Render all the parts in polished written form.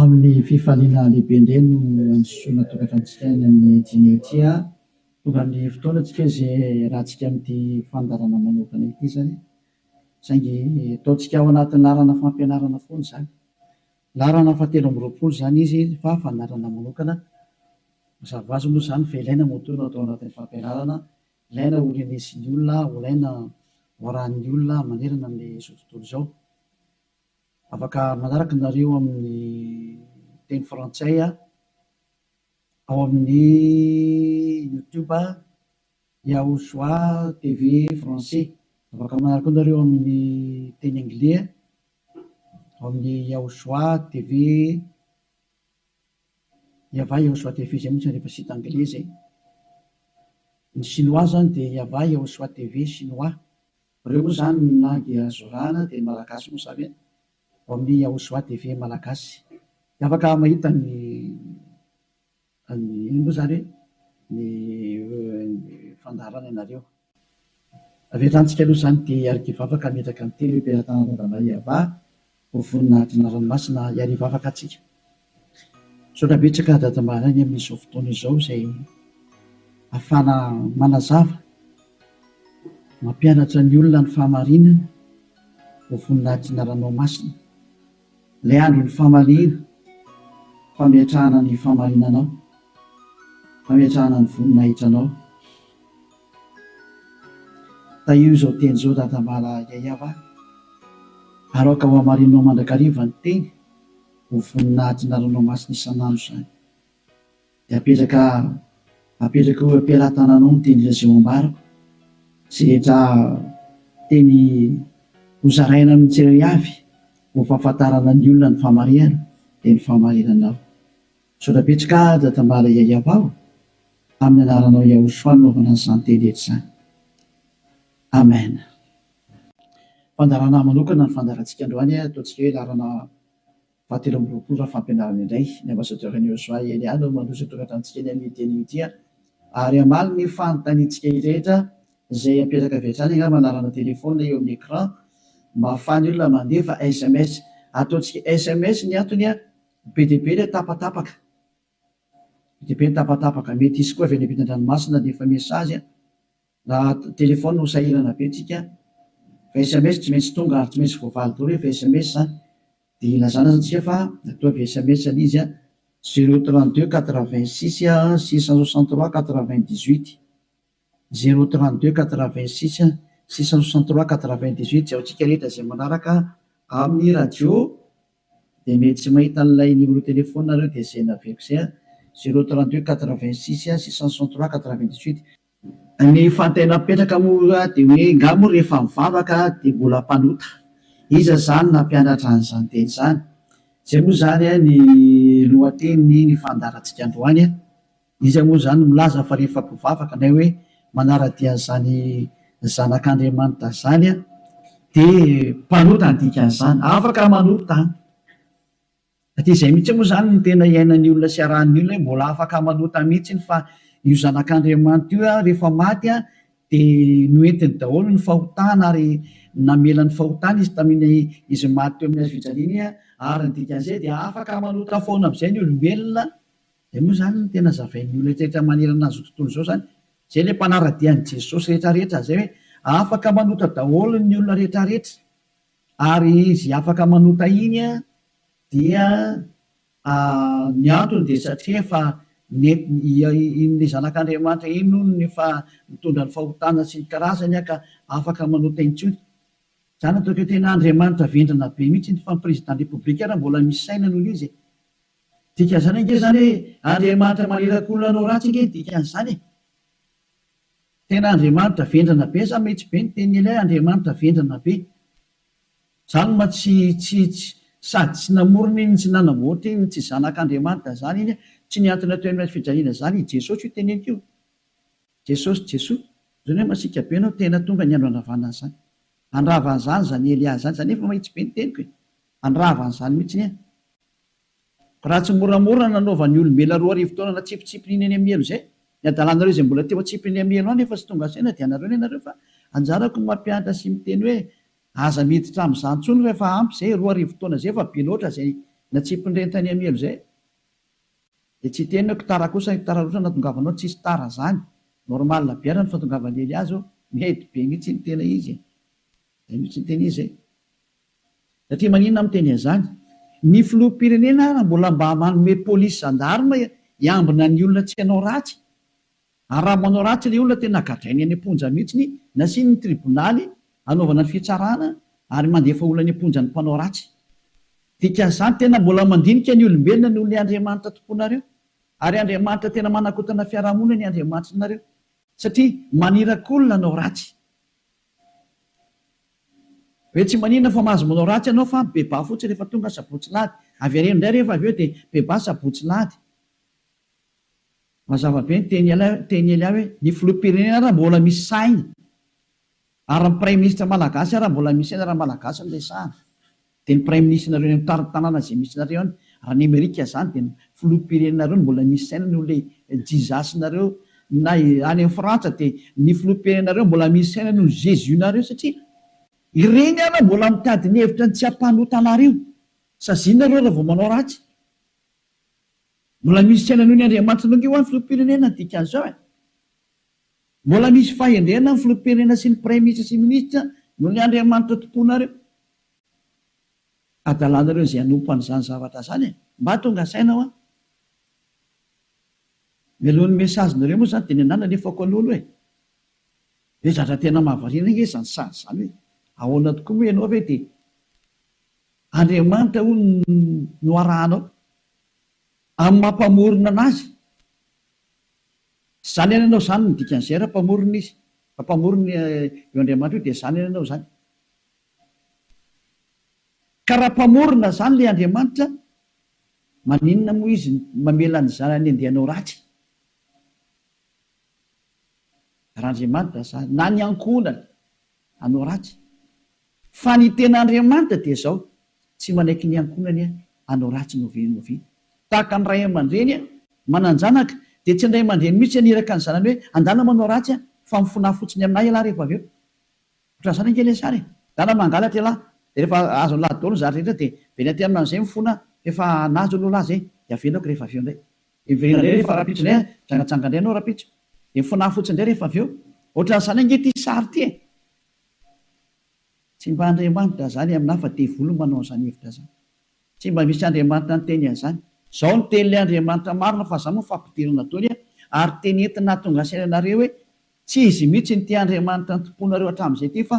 Amin'ny fifaliana lehibe indray no androsoana tokantranontsika any amin'ny dîner ity. Tonga amin'ny fotoana tsika izay iarahantsika amin'ity fandaharana manokana ity izany. Saingy ataontsika ao anatin'ny laharana fampianarana foana izany. Laharana fahatelo amby 20 izany izy fa fandaharana manokana. Mazava ho azy moa izany fa ilaina moa toa no atao anatin'ny fampianarana. Ilaina ho renesin'ny olona, ho ilaina ho arahin'ny olona manerana amin'izao tontolo izao. Afaka manaraka nareo amin'ny teny frantsay ao amin'ny YouTube Yahushua TV français. Afaka manaraka koa nareo amin'ny teny anglais ao amin'ny Yahushua TV Yava Yahushua TV izay moa tsy rehefa site anglais izay. Ny chinois zany dia Yava Yahushua TV chinois. Ireo moa izany ny langue azo arahana dia ny malagasy moa izany ao amin'ny Yahushua TV malagasy. Dia afaka mahita ny ny inona moa izany hoe ny fandaharana ianareo. Avy hatrany tsika aloha izany dia hiaraka hivavaka hametraka ny teny hoe Mpiara-tanàna Yava ho voninahitry ny anarany masina hiara hivavaka antsika. Misaotra betsaka Dada Maraina amin'izao fotoana izao izay ahafahana manazava, mampianatra ny olona ny fahamarinana ho voninahitry ny anaranao masina. Ilay andron'ny famaliana, fametrahana ny fahamarinanao, fametrahana ny voninahitranao. Tahio izao teny izao Dada Mala Yayava ary aoka ho hamarinao mandrakariva ny teny ho voninahitry ny anaranao masina isan'andro izany. Dia apetraka apetraka eo am-pelatananao ny teny izay ho ambarako sy rehetra teny hozaraina amin'ny tsirairay avy ho fahafantarana ny olona ny fahamarihana dia ny fahamarinanao. Misaotra betsaka Dada Mala Yayava o! Amin'ny anaranao Yahushua no anaovana an'izany teny rehetra izany. Amen. Fandaharana manokana ny fandaharantsika androany, ataontsika hoe laharana fahatelo amby 20 raha fampianarana indray. Ny ambassadeur an'i Yahushua Elia no mandroso ny tokantranontsika eny amin'io teny io ity ary hamaly ny fanontaniantsika rehetra izay apetraka avy hatrany angamba anarana téléphone eo amin'ny écran mba ahafahan'ny olona mandefa sms. Ataontsika sms ny antony be dia be ilay tapatapaka. Be dia be ny tapatapaka. Mety hisy koa avy any ampitan-dranomasina handefa message. Raha téléphone ho sahirana be tsika. Fa sms tsy maintsy tonga ary tsy maintsy voavaly daholo rehefa sms zany. Dia ilazana zany tsika fa ataovy sms ilay izy 032 86 663 98. 032 86 663 98 izay ho antsika rehetra izay manaraka amin'ny radio dia mety tsy mahita an'ilay numéro téléphone nareo dia izay naveriko izay 032 86 663 98. Ny fanontaniana mipetraka moa dia hoe nga moa rehefa mivavaka dia mbola mpanota? Iza izany nampianatra an'izany teny izany? Izay moa izany ny lohatenin'ny ny fandaharantsika androany. Iza moa izany no milaza fa rehefa mpivavaka na hoe manara-dia an'izany zanak'Andriamanitra izany dia mpanota ny dikan'izany? Afaka manota an! Satria izay mihitsy moa izany no tena iainan'ny olona sy arahan'ny olona hoe mbola afaka manota mihitsy fa io zanak'Andriamanitra io rehefa maty dia noentiny daholo ny fahotana ary namela ny fahotana izy tamin'iny izy maty teo amin'ny hazo fijaliana iny ary ny dikan'izay dia afaka manota foana amin'izay ny olombelona. Izay moa izany no tena zavain'ny olona rehetra manerana an'izao tontolo izao izany. Izay ilay mpanara-dia an'i Jesosy rehetra rehetra izay hoe afaka manota daholo ny olona rehetra rehetra. Ary izy afaka manota iny dia ny antony dia satria efa iny ilay zanak'Andriamanitra iny hono no efa nitondra ny fahotana sy ny karazany ka afaka manota intsony. Izany ataoko hoe tena Andriamanitra vendrana be mihitsy iny fa ny président république ary mbola misy saina noho izy e. Dikan'izany ange izany hoe Andriamanitra maniraka olona hanao ratsy ange ny dikan'izany e. Tena Andriamanitra vendrana be za mihitsy be ny tenin'i Elia Andriamanitra vendrana be. Zany ma tsy tsy tsy sady tsy namorona iny tsy nanamboatra iny tsy zanak'Andriamanitra zany iny tsy nihantona teo amin'ny hazo fijaliana zany i Jesosy io teneniko io. Jesosy Jesoa zany hoe masiaka be anao tena tonga ny andro handravana an'izany. Handrava an'izany zany Elia zany zany efa mahitsy be ny teniko e. Handrava an'izany mihitsy ny Raha tsy moramora nanaovan'ny olombelona 2000 taona natsipitsipiny eny amin'ny helo izay, ny adalanareo izay mbola teo atsipiny amin'ny helo any efa tsy tonga saina dia anareo ny anareo fa anjarako ny mampianatra sy miteny hoe aza miditra amin'izany intsony fa efa ampy izay, 2000 taona izay efa be loatra izay Natsipin'ireny tany amin'ny helo izay. Dia tsy hiteny hoe tara kosa, tara loatra nahatongavanao, tsisy tara zany. Normal be ary ny fahatongavan'i Elia zao. Mety be mihitsy ny tena izy e. Zay mihitsy ny tena izy e. Satria maninona aho miteny an'izany? Ny filoham-pirenena ara mbola mba manome polisy gendarme hiambina ny olona tsy hanao ratsy. Ary raha manao ratsy ilay olona tena gadrainy any am-ponja mihitsiny, nasiany ny tribonaly hanaovana ny fitsarana ary mandefa olona any am-ponja ny mpanao ratsy. Dikan'izany tena mbola mandinika ny olombelona noho ilay Andriamanitra tomponareo. Ary Andriamanitra tena manakotana fiarahamonina ny Andriamanitrinareo. Satria maniraka olona hanao ratsy. Hoe tsy maninona fa mahazo manao ratsy ianao fa mibebaha fotsiny rehefa tonga sabotsy lahady. Avereno indray rehefa avy eo dia mibebaha sabotsy lahady. Mazava be ny teny teny Elia hoe ny filoham-pirenena ara mbola misy saina ary ny praiminisitra malagasy ara mbola misy saina raha malagasy no resahana dia ny praiminisitrinareo any amin'ny tanàna izay misy nareo any raha ny amerika izany dia ny filoham-pirenenareo no mbola misy saina noho ilay Jesus nareo na any amin'ny frantsa dia ny filoham-pirenenareo mbola misy saina noho ny Jesus nareo satria ireny ara mbola mitady ny hevitra ny tsy hampanota anareo saziana nareo raha vao manao ratsy. Mbola misy saina noho ny Andriamanitra ange hoa ny filoham-pirenena ny dikan'izao e! Mbola misy fahendrena ny filoham-pirenena sy ny praiminisitra sy minisitra noho ny Andriamanitra tomponareo. Adalanareo izay hanompo an'izany zavatra izany e! Mba tonga saina hoa! Mialohan'ny message-nareo moa izany dia ny anah nalefako aloha aloha e! Hoe zatra tena mahavariana ange izany sary izany hoe ahoana tokoa moa ianao ve dia Andriamanitra hono no arahanao amin'ny maha mpamorona anazy. Tsy izany ihany ianao izany no dikan'izay raha mpamorona izy. Raha mpamorona io Andriamanitra io dia izany ihany ianao izany. Ka raha mpamorona izany ilay Andriamanitra, maninona moa izy mamela ny zanany handeha hanao ratsy? Raha Andriamanitra izany, na ny ankohonany hanao ratsy. Fa ny tena Andriamanitra dia izao, tsy manaiky ny ankohonany hanao ratsy n'oviana n'oviana. Tahaka ny ray aman-dreny manan-janaka, dia tsy ny ray aman-dreny mihitsy haniraka ny zanany hoe, andana manao ratsy fa mifonaha fotsiny aminà ialahy rehefa avy eo. Ohatran'izany ange ilay sary e! Ndana mangalatra ialahy, dia rehefa azon'ilahy daholo ny zavatra rehetra dia very aty aminy amin'izay mifona f'efa nahazo aloha lahy izay, dia avelako rehefa avy eo indray. Dia miverina indray rehefa rahampitso indray an, mijangajanga indray ianao rahampitso, dia mifonaha fotsiny indray rehefa avy eo. Ohatran'izany ange ity sary ity e! Tsy mba Andriamanitra izany aminà fa devoly no manao an'izany hevitra izany. Tsy mba misy Andriamanitra niteny an'izany. Izao no tenin'ilay Andriamanitra marina fa izany moa fampidirana daholo an, ary teny entina hahatonga saina anareo hoe tsy izy mihitsy ity Andriamanitra nitompoanareo hatramin'izay ity fa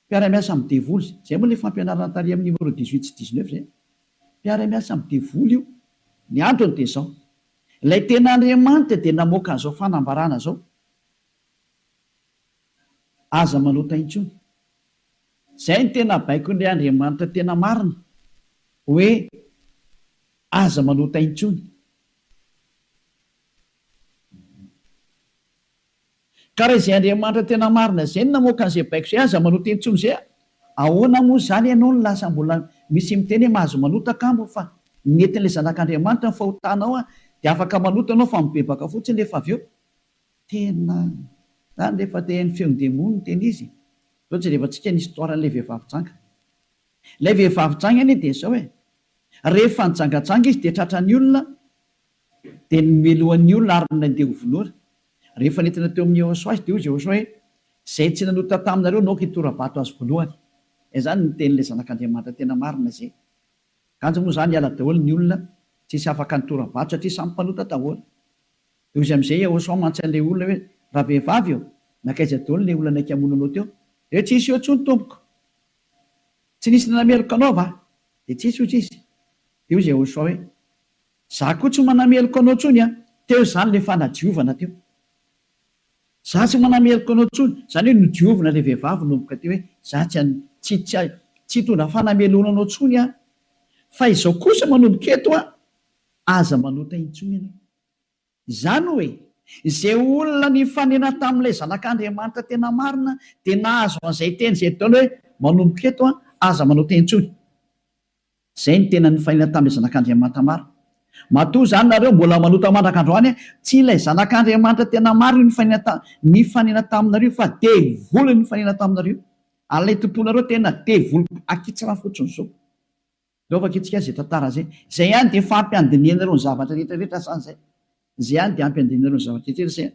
mpiara-miasa amin'ny devoly. Izay moa ilay fampianarana tary amin'ny numéro 18 sy 19 izay. Mpiara-miasa amin'ny devoly io. Ny antony dia izao, ilay tena Andriamanitra dia namoaka an'izao fanambarana izao, Aza manota intsony. Izay no tena baikon'ilay Andriamanitra tena marina, hoe aza manota intsony. Ka raha izay Andriamanitra tena marina izay no namoaka an'izay baiko izay, aza manota intsony izay, ahoana moa izany ianao no lasa mbola misy miteny hoe mahazo manota kamo fa nentin'ilay zanak'Andriamanitra ny fahotanao dia afaka manota ianao fa mibebaka fotsiny rehefa avy eo. Tena zany rehefa te haino feon-demony no tena izy e! Zao jerevantsika ny histoire an'ilay vehivavy janga. Ilay vehivavy janga anie dia zao e! Rehefa nijangajanga izy dia tratran'ny olona dia nomelohan'ny olona ary nandeha ho vonoina. Rehefa nentina teo amin'i Yehosua izy dia hoy izy Yehosua hoe, Izay tsy nanota taminareo no aoka hitora-bato azy voalohany. Izany no tenin'ilay Zanak'Andriamanitra tena marina izay. Kanjo moa izany hiala daholo ny olona, tsisy afaka nitora-bato satria samy mpanota daholo. Dia hoy izy amin'izay Yehosua mantsy an'ilay olona hoe, Ravehivavy ô, nankaiza daholo ilay olona naika hamono anao teo? Dia hoe, Tsisy eo intsony, tompoko. Tsy nisy nanameloka anao va? Dia tsisy, hoy izy. Dia hoy Yehosua hoe, Za koa tsy manameloka anao intsony an! Teo izany ilay fanadiovana teo. Za tsy manameloka anao intsony. Izany hoe nodiovina ilay vehivavy nomboka teo hoe, za tsy an, tsy, tsy, tsy hitondra fanamelohana anao intsony aho. Fa izao kosa manomboka eto an, aza manota intsony ianao. Izany hoe, izay olona nifanena tamin'ilay Zanak'Andriamanitra tena marina dia nahazo an'izay teny izay daholo hoe, manomboka eto an, aza manota intsony. Izay no tena nifanena tamin'ilay Zanak'Andriamanitra marina. Matoa izany nareo mbola manota mandraka androany, tsy ilay Zanak'Andriamanitra tena marina io nifanena ta, nifanena taminareo fa devoly nifanena taminareo. Ary ilay tomponareo tena devoly akitsirano fotsiny izao. Ndao vakintsika izay tantara izay. Izay ihany dia efa ampy handinihanareo ny zavatra rehetra rehetra izany izay. Izay ihany dia ampy handinihanareo ny zavatra rehetra rehetra izay.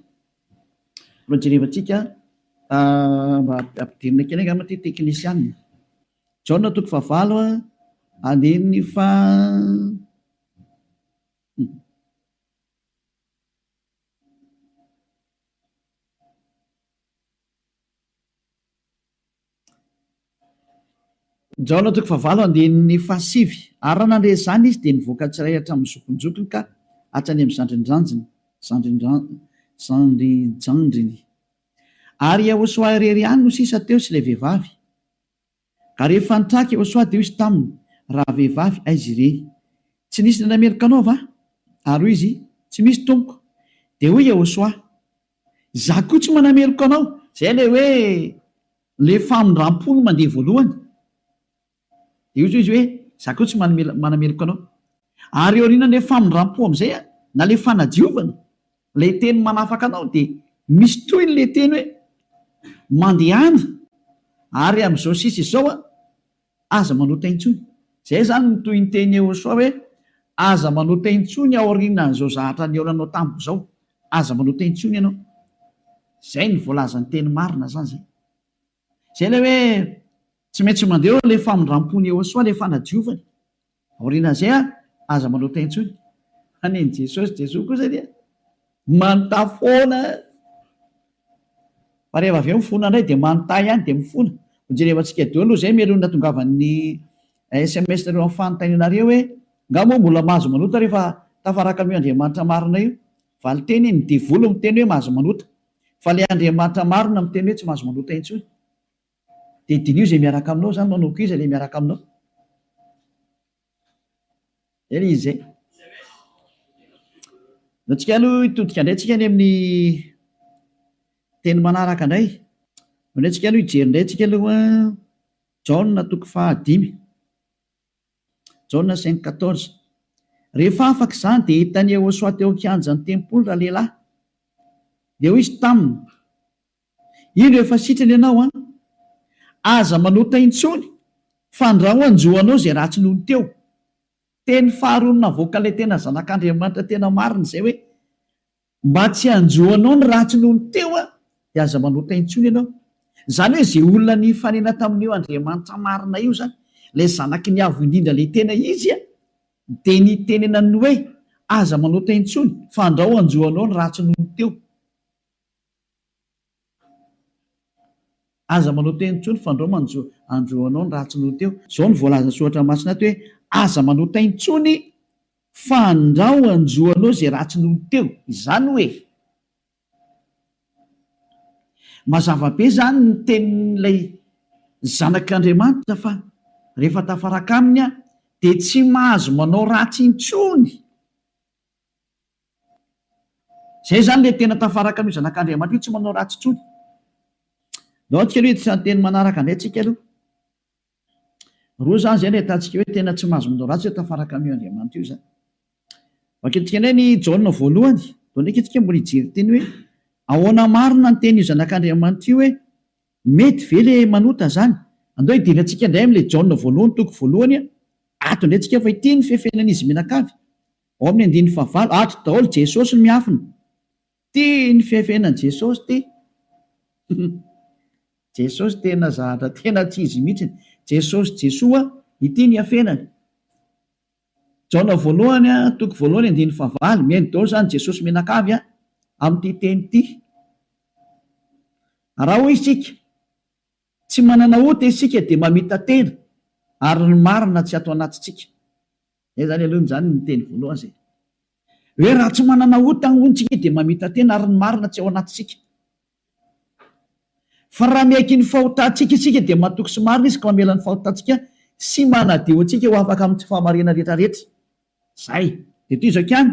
Mbola jerevantsika mba ampidirina kely angamba ity teknisianina. Jaona toko fahavalo andininy faha. Jaona toko fahavalo andininy fahasivy, Ary raha nandre izany izy, dia nivoaka tsirairay hatramin'ny zokinjokiny ka hatrany amin'ny zandrinjanjiny, zandrinjandriny. Ary Iehôsoa irery ihany no sisa teo sy ilay vehivavy. Ka rehefa nitraka Iehôsoa, dia hoy izy taminy, Ravehivavy, aiza ireny? Tsy nisy nanameloka anao va? Ary hoy izy, Tsy misy, tompoko. Dia hoy Iehôsoa, Izaho koa tsy manameloka anao. Izay ilay hoe ilay famindram-po no mandeha voalohany. Dia hoy izy hoe, Izaho koa tsy manameloka anao. Ary aorianan'ilay famindram-po amin'izay, na ilay fanadiovana, ilay teny manafaka anao, dia misy tohiny ilay teny hoe, Mandehana, ary amin'izao sisa izao Aza manota intsony. Zay izany ny tohinteny Yehosua hoe, Aza manota intsony aorianan'izao zahatra nihaonanao tamiko izao. Aza manota intsony ianao. Zay ny voalazan'ny teny marina zany zay. Zay ilay hoe tsy maintsy mandeha eo ilay famindrampon'i Yehosua, ilay fanadiovany. Aorianan'izay an, aza manota intsony. Fa nen'i Jesosy, Jesoa kosa dia manontà foana. Fa rehefa avy eo mifona indray dia manontà ihany dia mifona. Hojerevantsika daholo aloha izay mialoha ny nahatongavan'ny sms nareo amin'ny fanontanianareo hoe, nga moa mbola mahazo manota rehefa tafaraka amin'io Andriamanitra marina io? Valinteny, ny devoly miteny hoe mahazo manota. Fa ilay Andriamanitra marina miteny hoe tsy mahazo manota intsony. Dia diniho izay miaraka aminao izany, manao koa iza ilay miaraka aminao. Zay ilay izy izay. Ndao tsika aloha hitodika indray tsika any amin'ny teny manaraka indray. Ndao indray tsika aloha hijery indray tsika aloha Jaona toko fahadimy. Jaona cinq quatorze. Rehefa afaka izany dia hitan'i Yehosua teo an-kianjan'ny tempoly ralehilahy. Dia hoy izy taminy, Indro efa sitrana ianao an! Aza manota intsony fandrao hanjo anao izay ratsy nony teo. Teny faharoa navoakan'ilay tena zanak'Andriamanitra tena marina izay hoe, mba tsy hanjo anao ny ratsy nony teo an, dia aza manota intsony ianao. Izany hoe izay olona nifanena tamin'io Andriamanitra marina io izany, ilay zanaky ny Avo Indrindra ilay tena izy an, dia nitenenany hoe, aza manota intsony fandrao hanjo anao ny ratsy nony teo. Aza manao teny intsony fandrao manjo androanao ny ratsy noho teo. Zao no voalazan'ny soratra masina ato hoe aza manota intsony fandrao anjoanao izay ratsy noho teo. Izany hoe mazava be izany ny tenin'ilay zanak'Andriamanitra fa rehefa tafaraka aminy aho dia tsy mahazo manao ratsy intsony. Zay zany le tena tafaraka amin'io zanak'Andriamanitra io tsy manao ratsy intsony. Ndao antsika aloha hiditra ny teny manaraka indray tsika aloha. Roa zany zay no ahitantsika hoe tena tsy mahazo manao ratsy hoe tafaraka amin'io Andriamanitra io zany. Vakintsika indray ny Jaona voalohany. Ndao ndraiky tsika mbola hijery teny hoe ahoana marina ny tenin'io zanak'Andriamanitra io hoe mety ve le manota zany. Andao hidirantsika indray amin'ilay Jaona voalohany toko voalohany ato indray tsika fa ity ny fefenan'izy mianakavy. Ao amin'ny andininy fahavalo, ato daholo Jesosy no miafina. Ty ny fiafenan'i Jesosy ty. Jesosy tena zahatra tena tsy izy mihitsiny. Jesosy Jesoa, ity ny iafenany. Jaona voalohany toko voalohany andininy fahavalo, mihaino daholo izany Jesosy mianakavy amin'ity teny ity. Raha hoy isika, tsy manana ota isika dia mamita-tena ary ny marina tsy ato anatintsika. Zay zany aloha zany ny teny voalohany zay. Hoe raha tsy manana ota hono tsika dia mamita-tena ary ny marina tsy ao anatintsika. Fa raha miaiky ny fahotantsika isika dia matoky sy marina izy ka mamela ny fahotantsika sy manadio antsika ho afaka amin'ny tsy fahamarinana rehetra rehetra. Zay. Dia toy izao ihany.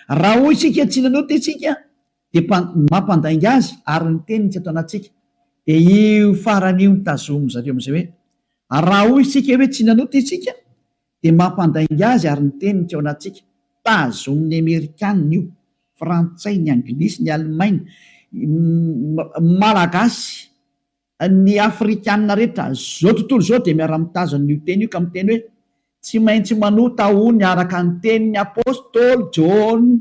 Raha hoy isika tsy nanota isika dia mampandainga azy ary ny teniny tsy ato anatintsika. Dia io farany io no tazomin-dry zareo amin'izay hoe raha hoy isika hoe tsy nanota isika dia mampandainga azy ary ny teniny tsy ao anatintsika. Tazomin'ny Amerikanina io, Frantsay, ny Anglisy, ny Alemaina, Malagasy, ny Afrikanina rehetra, izao tontolo izao dia miara-mitazona io teny io ka miteny hoe. Tsy maintsy manota hono araka ny tenin'ny apostoly Jaona.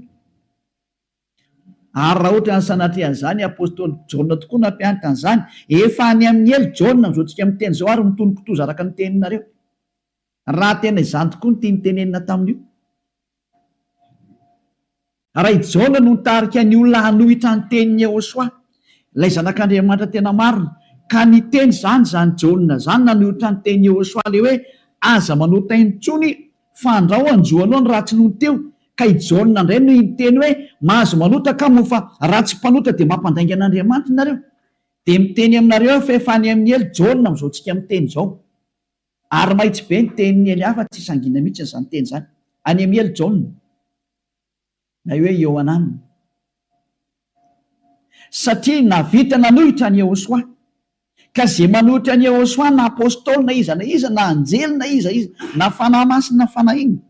Ary raha ohatra ny sanatria an'izany, apostoly Jaona tokoa nampianatra an'izany. Efa any amin'ny helo Jaona amin'izao tsika miteny izao ary mitono kitoza araka ny teninareo. Raha tena izany tokoa no tiany tenenina tamin'io. Raha i Jaona no nitarika ny olona hanohitra ny tenin'i Yehosua, ilay Zanak'Andriamanitra tena marina, ka niteny izany izany Jaona izany nanohitra ny tenin'i Yehosua ilay hoe aza manota intsony fa andrao hanjo anao ny ratsy nony teo, ka i Jaona indray no niteny hoe mahazo manota ka moa fa raha tsy mpanota dia mampandainga an'Andriamanitra nareo. Dia miteny aminareo aho fa efa any amin'ny helo Jaona amin'izao tsika miteny izao. Ary mahitsy be ny tenin'i Elia fa tsy sangiana mihitsy izany teny izany. Any amin'ny helo Jaona. Na hoe Iohanana. Satria nahavita nanohitra an'i Yehosua. Ka izay manohitra an'i Yehosua na apostoly na iza na iza na anjely na iza iza na fanahy masina na fanahy inona.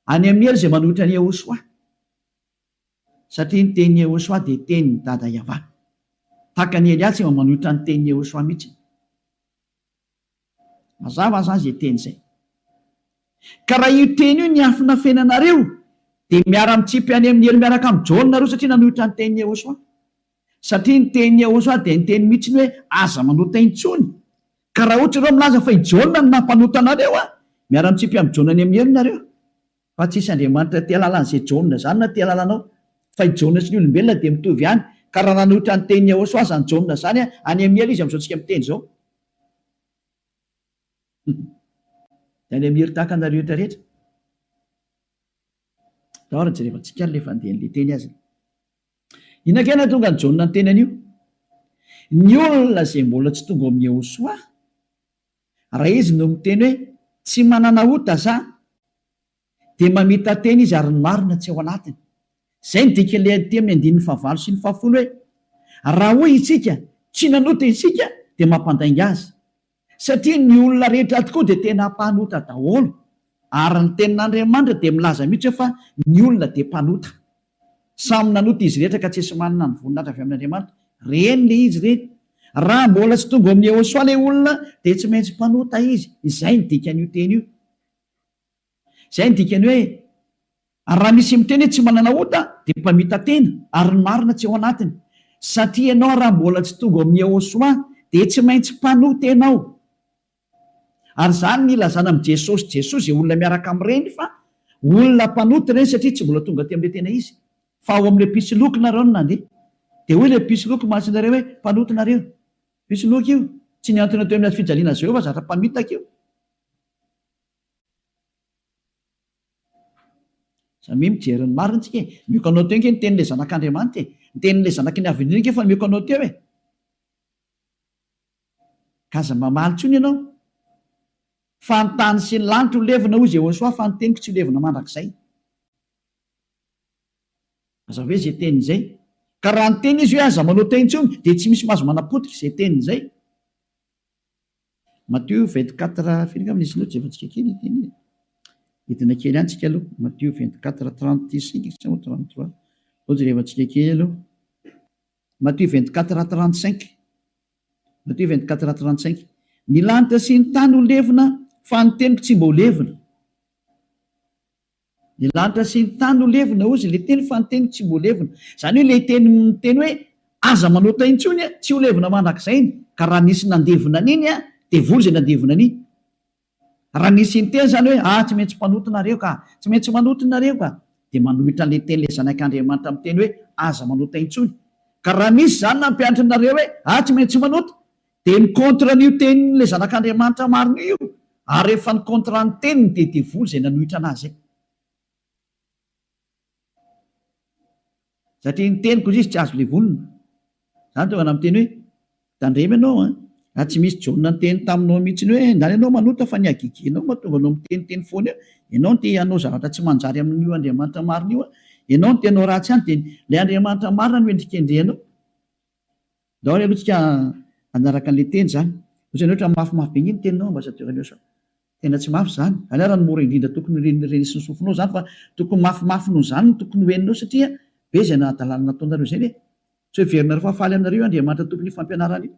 Any amin'ny helo izay manohitra an'i Yehosua. Satria ny tenin'i Yehosua dia tenin'i Dada Yavah. Tahaka an'i Elia tsy mba manohitra ny tenin'i Yehosua mihitsy. Mazava zany zay teny zay. Ka raha io teny io niafinafenanareo dia miara-mitsipy any amin'ny helo miaraka amin'i Jaona nareo satria nanohitra ny tenin'i Yehosua. Satria ny tenin'i Yehosua dia niteny mihitsy ny hoe aza manota intsony. Ka raha ohatra ireo milaza fa i Jaona no nampanota anareo an, miara-mitsipy amin'i Jaona any amin'ny helo nareo. Fa tsisy Andriamanitra te halala an'izay Jaona izany na te halala anao. Fa i Jaona sy ny olombelona dia mitovy ihany. Ka raha nanohitra ny tenin'i Yehosua izany Jaona izany, any amin'ny helo izy amin'izao tsika miteny izao. Dia any amin'ny helo tahaka anareo rehetra rehetra. Ndao ary jerevantsika ary ilay fandehan'ilay teny aza. Inona kay nahatonga an'i Jaona niteny an'io? Ny olona izay mbola tsy tonga ao amin'i Yehosua, Raha izy no miteny hoe tsy manana ota za dia mamita-tena izy ary ny marina tsy ao anatiny. Izay no dikan'ilay aty amin'ny andininy fahavalo sy ny fahafolo hoe raha hoy isika tsy nanota isika dia mampandainga azy. Satria ny olona rehetra tokoa dia tena mpanota daholo ary ny tenin'Andriamanitra dia milaza mihitsy hoe fa ny olona dia mpanota. Samy nanota izy rehetra ka tsisy manana ny voninahitra avy amin'Andriamanitra. Reny le izy reny. Raha mbola tsy tonga ao amin'i Yehosua le olona dia tsy maintsy mpanota izy. Izay ny dikan'io teny io. Izay ny dikany hoe ary raha misy miteny hoe tsy manana ota dia mpamita-tena ary ny marina tsy ao anatiny. Satria ianao raha mbola tsy tonga ao amin'i Yehosua dia tsy maintsy mpanota ianao. Ary izany ny ilazana amin'i Jesosy Jesoa izay olona miaraka amin'ireny fa olona mpanota ireny satria tsy mbola tonga aty amin'ilay tena izy fa ao amin'ilay mpisoloky nareo no nandeha. Dia hoy ilay mpisoloky mantsy nareo hoe mpanota nareo. Mpisoloky io. Tsy nihantona teo amin'ny hazo fijaliana azy ireo fa zatra mpamitaka io. Samia mijery ny marina tsika e. Omeko anao teo ange ny tenin'ilay zanak'Andriamanitra e. Ny tenin'ilay zanaky ny Avo Indrindra ange efa nomeko anao teo e. Ka aza mamaly intsony ianao. Fa ny tany sy ny lanitra ho levona, hoy Jehosoa, fa ny teniko tsy ho levona mandrakizay. Mazava hoe izay teniny izay. Ka raha niteny izy hoe aza manao teny intsony, dia tsy misy mahazo manapotika izay teniny izay. Matio 24, firy angamba nisy loatra, jerevantsika kely ity anie. Hidina kely ihany tsika aloha. Matio 24, 35 sa 33. Aleo jerevantsika kely aloha. Matio 24, 35. Matio 24, 35. Ny lanitra sy ny tany ho levona, fa ny teniko tsy mba ho levona. Ny lanitra sy ny tany ho levona, hozy ilay teny, fa ny teniko tsy mba ho levona. Izany hoe ilay teny miteny hoe aza manota intsony, tsy ho levona mandrakizay iny. Ka raha nisy nandevona an'iny, devoly izay nandevona an'iny. Raha nisy niteny izany hoe, ah, tsy maintsy mpanota nareo ka, tsy maintsy manota nareo ka, dia manohitra an'ilay tenin'ilay Zanak'Andriamanitra miteny hoe, aza manota intsony. Ka raha misy izany nampianatra anareo hoe, ah, tsy maintsy manota, dia mi-contre an'io tenin'ilay Zanak'Andriamanitra marina io, ary rehefa ni-contre ny teniny dia devoly izay nanohitra an'azy izay. Satria ny teniko izy tsy azo levonina. Zany tonga na miteny hoe tandremo ianao an! Raha tsy misy Jaona niteny taminao mihitsiny hoe ndany ianao manota fa ny hagegenao mahatonga anao miteniteny foana eo. Ianao no te hanao zavatra tsy manjary amin'io Andriamanitra marina io an! Ianao no te hanao ratsy any dia ilay Andriamanitra marina no endrikendrehanao. Ndao ary aloha tsika hanaraka an'ilay teny izany. Ohatrany ohatra mafimafy be nge ny teninao ambassadeur Léosa. Tena tsy mafy izany. Izany ary no mora indrindra tokony ho renesin'ny sofinao izany fa tokony mafimafy noho izany no tokony ho henonao satria be izay nahadalana nataonareo izay ve? Tsy ho heverinareo fa faly aminareo io Andriamanitra tompon'io fampianarana io.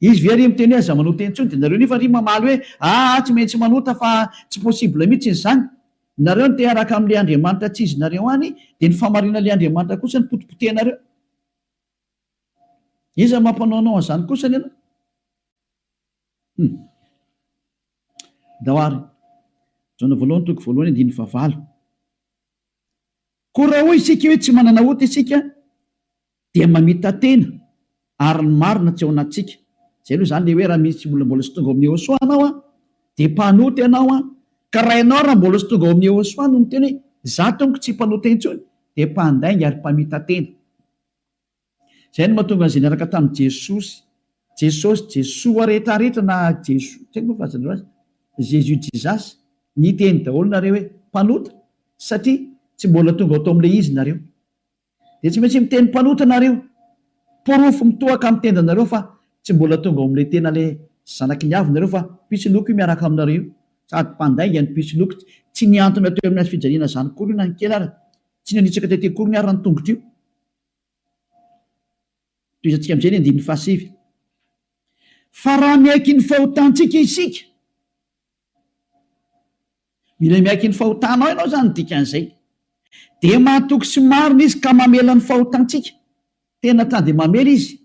Izy ve ary miteny hoe aza manota intsony dia nareo nefa ary mamaly hoe aa tsy maintsy manota fa tsy possible mihitsy izany. Nareo no te hiaraka amin'ilay Andriamanitra tsy izy nareo any dia ny fahamarinan'ilay Andriamanitra kosa no potipotehinareo. Iza mampanao anao an'izany kosany ianao? Hum. Ndao ary. Jaona voalohany toko voalohany andininy fahavalo. Koa raha hoy isika hoe tsy manana ota isika dia mamita-tena ary ny marina tsy ao anatintsika. Izay aloha izany ilay hoe raha misy olona mbola tsy tonga ao amin'i Yehosua ianao an, dia mpanota ianao an, ka raha ianao raha mbola tsy tonga ao amin'i Yehosua no miteny hoe izaho tompoko tsy mpanota intsony dia mpandainga ary mpamita-tena. Izay no mahatonga an'izay niaraka tamin'i Jesosy, Jesosy, Jesoa rehetrarehetra na Jeso, tsy haiko moa filazanareo azy, Jésus Jesus, niteny daholo nareo hoe mpanota satria tsy mbola tonga ao tao amin'ilay izy nareo. Dia tsy maintsy miteny mpanota nareo. Porofo mitohaka amin'ny tendanareo fa tsy mbola tonga ao amin'ilay tena ilay zanaky ny avo nareo fa mpisoloky io miaraka aminareo io. Sady mpandainga ny mpisoloky, tsy nihantona teo amin'ny hazofijaliana izany akory io na ny kely ara, tsy nanitsaka tety akory ny ara ny tongotra io. Tohizantsika amin'izay ny andininy fahasivy. Fa raha miaiky ny fahotantsika isika, mila miaiky ny fahotanao ianao izany ny dikan'izay, dia mahatoky sy marina Izy ka mamela ny fahotantsika. Tena ta dia mamela Izy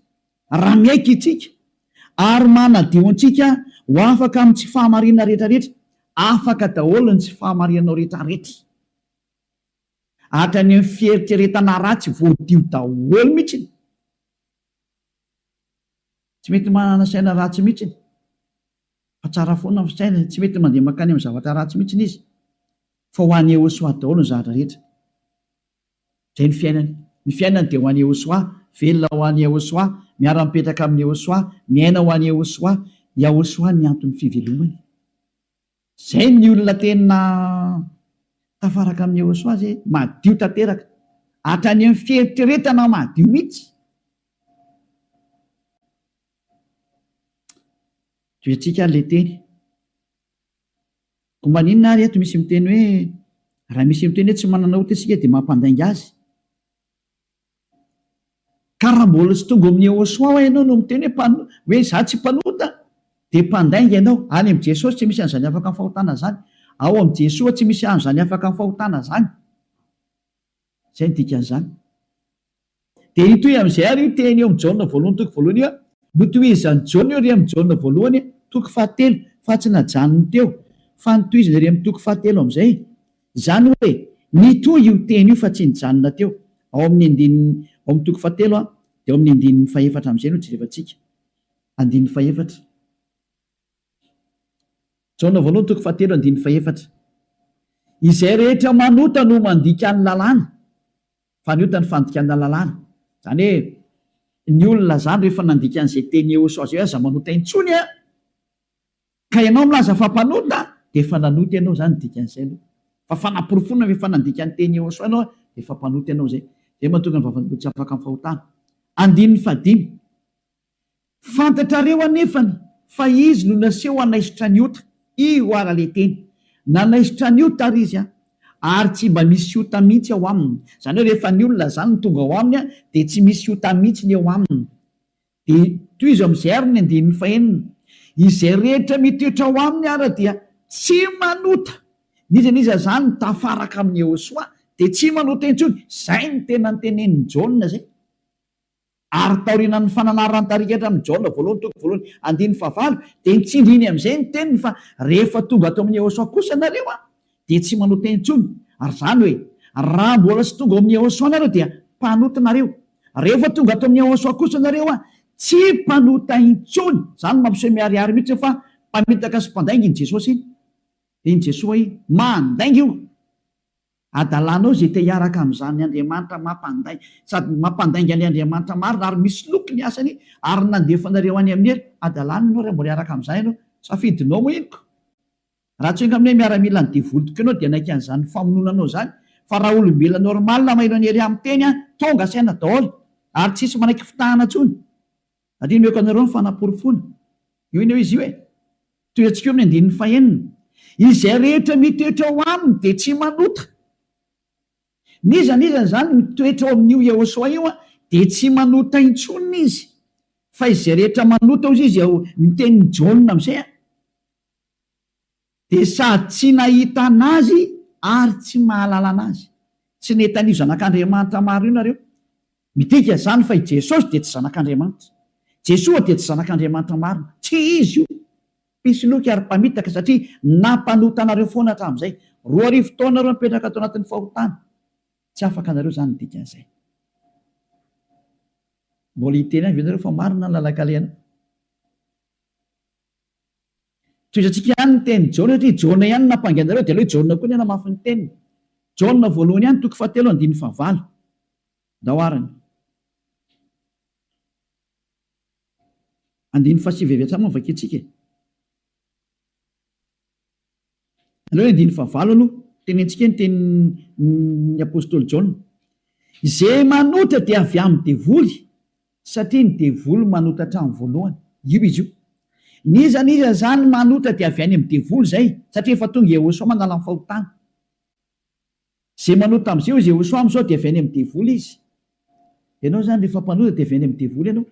raha miaiky isika, ary manadio antsika ho afaka amin'ny tsy fahamarinana rehetrarehetra. Afaka daholo ny tsy fahamarinanao rehetrarehetra. Hatrany amin'ny fieritreretana ratsy voadio daholo mihitsy. Tsy mety manana saina ratsy mihitsy fa tsara foana ny fisainany, tsy mety mandeha mankany amin'ny zavatra ratsy mihitsy izy fa ho an'i Yehosua daholo ny zavatra rehetra. Izay ny fiainany. Ny fiainany dia ho an'i Yehosua, velona ho an'i Yehosua, miara-mipetraka amin'i Yehosua, miaina ho an'i Yehosua. Yahosua ny anton'ny fivelomany. Zay ny olona tena tafaraka amin'i Yehosua zay, madio tanteraka, hatrany amin'ny fieritreretana madio mihitsy. Tohiantsika ary le teny. Koa maninona ary eto misy miteny hoe raha misy miteny hoe tsy manana ota isika dia mampandainga azy? Ka raha mbola tsy tonga ao amin'i Yehosua hoa ianao no miteny hoe mpano, hoe izaho tsy mpanota, dia mpandainga ianao. Any amin'i Jesosy tsy misy an'izany afaka amin'ny fahotana izany. Ao amin'i Jesoa tsy misy an'izany afaka amin'ny fahotana izany. Izay no dikan'izany. Dia hitohy amin'izay ary io teny eo amin'i Jaona voalohany toko voalohany io. Notohizan'i Jaona io ery amin'i Jaona voalohany toko fahatelo, fa tsy najanony teo, fa notohizany ery amin'ny toko fahatelo amin'izay. Izany hoe, nitohy io teny io fa tsy nijanona teo. Ao amin'ny andininy, ao amin'ny toko fahatelo dia ao amin'ny andininy fahefatra amin'izay no jerevantsika. Andininy fahefatra. Jaona voalohany toko fahatelo andininy fahefatra. Izay rehetra manota no mandika ny lalàna, fa ny ota ny fandikana lalàna. Izany hoe, ny olona izany rehefa nandika an'izay teny Yehosua izay hoe aza manota intsony an! Ka ianao milaza fa mpanota dia efa nanota ianao izany ny dikan'izay aloha. Fa fanaporofoana fa efa nandika ny teny Yehosua ianao dia efa mpanota ianao izay. Izay mahatonga ny vavan'olona tsy afaka amin'ny fahotana. Andininy fahadimy. Fantatrareo anefany fa izy no naseho hanaisotra ny ota. Io ara le teny. Nanaisotra ny ota ary izy an. Ary tsy mba misy ota mihitsy ao aminy. Izany hoe rehefa ny olona izany no tonga ao aminy an dia tsy misy ota mihitsy ny eo aminy. Dia tohizo amin'izay ary ny andininy fahenina, Izay rehetra mitoetra ao aminy ara dia tsy manota. N'iza n'iza izany mitafaraka amin'i Yehosua dia tsy manota intsony. Izay no tena notenenin'i Jaona izay. Ary taorianan'ny fananaran'ny tarika hatramin'i Jaona voalohany toko voalohany andininy fahavalo dia nitsindriny amin'izay ny teniny fa rehefa tonga ato amin'i Yehosua kosa nareo an, dia tsy manota intsony. Ary izany hoe, raha mbola tsy tonga ao amin'i Yehosua nareo dia mpanota nareo. Rehefa tonga ato amin'i Yehosua kosa nareo an, tsy mpanota intsony. Izany no mampiseho miharihary mihitsy fa mpamitaka sy mpandainga iny Jesosy iny. Iny Jesoa iny. Mandainga io. Adalanao izay te hiaraka amin'izany Andriamanitra mampandainga, sady mampandainga an'ilay Andriamanitra marina ary misoloky ny asany ary nandefa anareo any amin'ny helo. Adalana ianao raha mbola hiaraka amin'izany ianao. Safidinao moa iny ko. Raha tsy enga aminay miaramila ny devoly tokoa ianao dia hanaiky an'izany famonoana anao izany fa raha olombelona normal maheno an'i Elia miteny an, tonga saina daholo ary tsisy manaiky fitahana intsony. Satria omeko anareo ny fanaporofoana. Io anie izy io e. Tohiantsika eo amin'ny andininy fahenina. Izay rehetra mitoetra ao aminy dia tsy manota. N'iza n'iza izany mitoetra ao amin'io Yehosua io dia tsy manota intsony izy. Fa izay rehetra manota hozy izy ao ny tenin'i Jaona amin'izay an, dia sady tsy nahita an'Azy ary tsy mahalala an'Azy. Tsy nahita an'io Zanak'Andriamanitra marina io nareo. Midika izany fa i Jesosy dia tsy Zanak'Andriamanitra. Jesoa dia tsy Zanak'Andriamanitra marina. Tsy Izy io. Mpisoloky ary mpamitaka satria nampanota anareo foana hatramin'izay. 2000 taona nareo nipetraka ato anatin'ny fahotana. Tsy afaka anareo izany ny dikan'izay. Mbola hiteny ihany ve nareo fa marina ny lalan-kalehanao? Tohizantsika ihany ny tenin'i Jaona satria Jaona ihany no nampangy anareo dia aleo i Jaona koa ny hanamafy ny teniny. Jaona voalohany ihany toko fahatelo andininy fahavalo. Ndao arany. Andininy fahasivy avy hatrany moa no vakintsika e. Aleo ny andininy fahavalo aloha, tenentsika ny tenin'ny apostoly Jaona. Izay manota dia avy amin'ny devoly, satria ny devoly manota hatramin'ny voalohany. Io izy io. N'iza n'iza izany manota dia avy any amin'ny devoly izay, satria efa tonga Yehosua manala ny fahotana. Izay manota amin'izay hoy Yehosua amin'izao dia avy any amin'ny devoly izy. Ianao izany rehefa mpanota dia avy any amin'ny devoly ianao.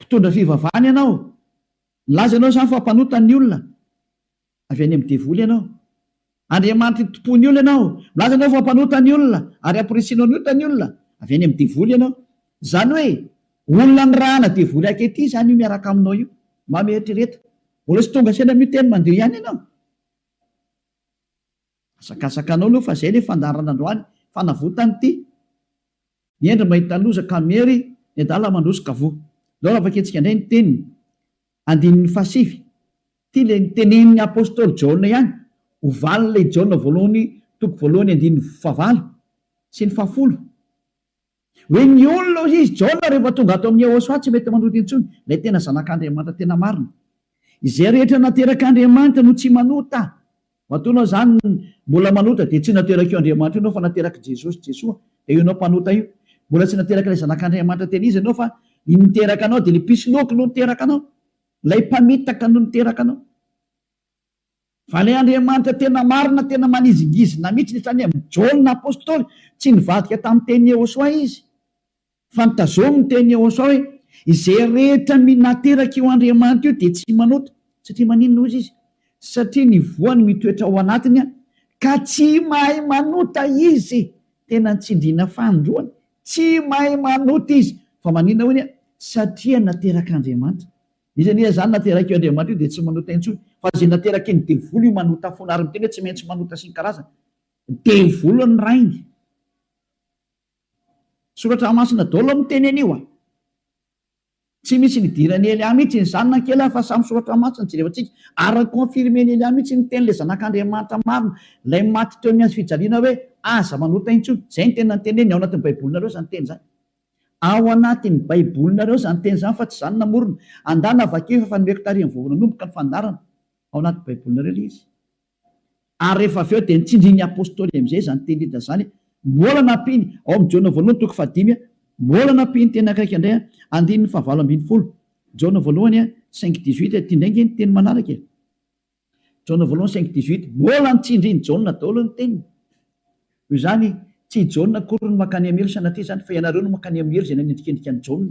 Mpitondra fivavahana ianao. Milaza ianao izany fa mpanota ny olona. Avy any amin'ny devoly ianao. Andriamanitry ny tompon'ny olona ianao. Milaza ianao fa mpanota ny olona ary amporisihinao ny ota ny olona. Avy any amin'ny devoly ianao. Izany hoe olona nirahana devoly ankehitriny izany io miaraka aminao io. Mba mieritrereta. Mbola tsy tonga saina amin'io teny mandeha ihany ianao. Asakasaka anao aloha fa izay ilay fandaharana androany. Fanavotana ity. Ny hendry mahita loza ka miery, ny adala mandroso ka voa. Ndao raha vakintsika indray ny teniny, andininy fahasivy. Ity ilay notenenin'ny apostoly Jaona ihany, ho valin'ilay Jaona voalohany toko voalohany andininy fahavalo sy ny fahafolo. Hoe ny olona hoy izy, Jaona rehefa tonga ato amin'i Yehosua tsy mety manota intsony, ilay tena zanak'Andriamanitra tena marina. Izay rehetra naterak'Andriamanitra no tsy manota. Matoa anao izany mbola manota dia tsy naterak'io Andriamanitra io ianao fa naterak'i Jesosy, Jesoa, dia io ianao mpanota io. Mbola tsy naterak'ilay Zanak'Andriamanitra tena izy ianao fa ny niteraka anao dia ilay mpisoloky no niteraka anao. Ilay mpamitaka no niteraka anao. Fa ilay Andriamanitra tena marina, tena manizingizina mihitsy, hatrany amin'i Jaona Apostoly, tsy nivadika tamin'ny tenin'i Yehosua izy. Fa nitazomy ny tenin'i Yehosua hoe, Izay rehetra nateraka io Andriamanitra io dia tsy manota. Satria maninona hozy izy? Satria ny voany mitoetra ao anatiny ka tsy mahay manota izy. Tena nitsindriana fanindroany. Tsy mahay manota izy. Fa maninona hoy ny? Satria naterak'Andriamanitra. Iza anie izany naterak'io Andriamanitra io dia tsy manota intsony. Fa izay nateraky ny devoly io manota foana ary miteny hoe tsy maintsy manota sy ny karazany. Devoly ny rainy. Soratra masina daholo miteny an'io a! Tsy misy nidiran'i Elia mihitsy izany na kely fa samy soratra masina jerevantsika ary ni-confirmer-n'i Elia mihitsy ny teny ilay zanak'Andriamanitra marina ilay maty teo amin'ny hazo fijaliana hoe aza manota intsony. Izay no tena niteneniny ao anatin'ny baibolinareo izany teny izany. Ao anatin'ny baibolinareo izany teny izany fa tsy izaho no namorona. Andana vakio efa nomeko tarihan'ny vao nanomboka ny fandaharana. Ao anaty baibolinareo ilay izy. Ary rehefa avy eo dia nitsindrin'ny Apostoly amin'izay izany teny rehetra izany, mbola nampiany, ao amin'ny Jaona voalohany toko fahadimy, mbola nampiany teny akaiky indray, andininy fahavalo ambin'ny folo, Jaona voalohany cinq dix-huit, ity indray ange ny teny manaraka e, Jaona voalohany cinq dix-huit, mbola nitsindrin'i Jaona daholo ny teniny. Noho izany, tsy i Jaona akory no mankany amin'ny helo sanatria izany, fa ianareo no mankany amin'ny helo izay nanendrikendrika an'i Jaona.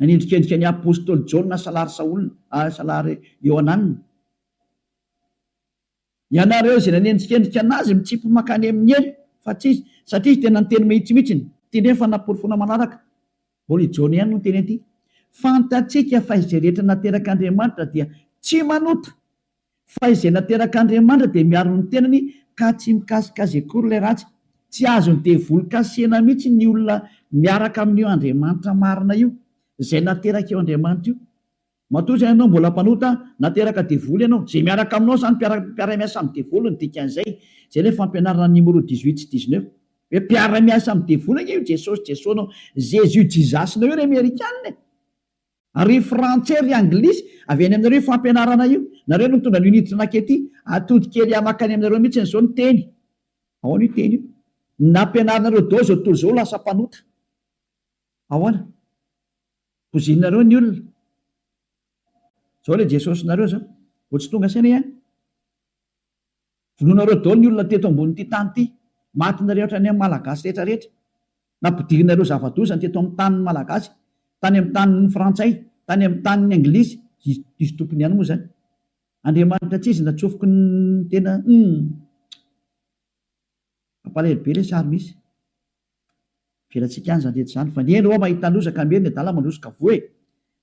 Nanendrikendrika ny apostoly Jaona salary Saola, salary Iohanana. Ianareo izay nanendrikendrika anazy mitsipy mankany amin'ny helo, fa tsy izy, satria izy tena niteny mahitsy mihitsiny. Ity indray ny fanaporofoana manaraka. Mbola i Jaona ihany no niteny an'ity. Fantatsika fa izay rehetra naterak'Andriamanitra dia tsy manota. Fa izay naterak'Andriamanitra dia miaro ny tenany ka tsy mikasika azy akory ilay ratsy. Tsy azon'ny devoly kasihina mihitsy ny olona miaraka amin'io Andriamanitra marina io, izay naterak'io Andriamanitra io. Matoa izany ianao mbola mpanota, nateraka devoly ianao. Izay miaraka aminao izany mpiara-miasa amin'ny devoly ny dikan'izay. Izay ilay fampianarana numéro dix-huit sy dix-neuf. Hoe mpiara-miasa amin'ny devoly ange io Jesosy Jesoa-nao, Jésus Jesus-nao io ry Amerikana e! Ry frantsay ry anglisy, avy any aminareo io fampianarana io. Nareo no nitondra an'io niditra nankety. Atody kely hamaky any aminareo mihitsy izao ny teny. Ahoana io teny io? Nampianarinareo daholo izao tontolo izao ho lasa mpanota. Ahoana? Pozininareo ny olona. Izao ilay Jesosinareo izao. Vao tsy tonga saina ihany. Vonoinareo daholo ny olona teto ambonin'ity tany ity. Matinareo hatrany amin'ny Malagasy rehetra rehetra. Nampidirinareo zava-doza ny teto amin'ny tanin'ny Malagasy, tany amin'ny tanin'ny Frantsay, tany amin'ny tanin'ny Anglisy, izy izy tompony ihany moa izany. Andriamanitra tsy izy natsofoky ny tena humm. Mampalahelo be ilay sary misy. Avelantsika any izany rehetra izany fa ny hendry hoa mahita loza ka miery ny adala mandroso ka voa e!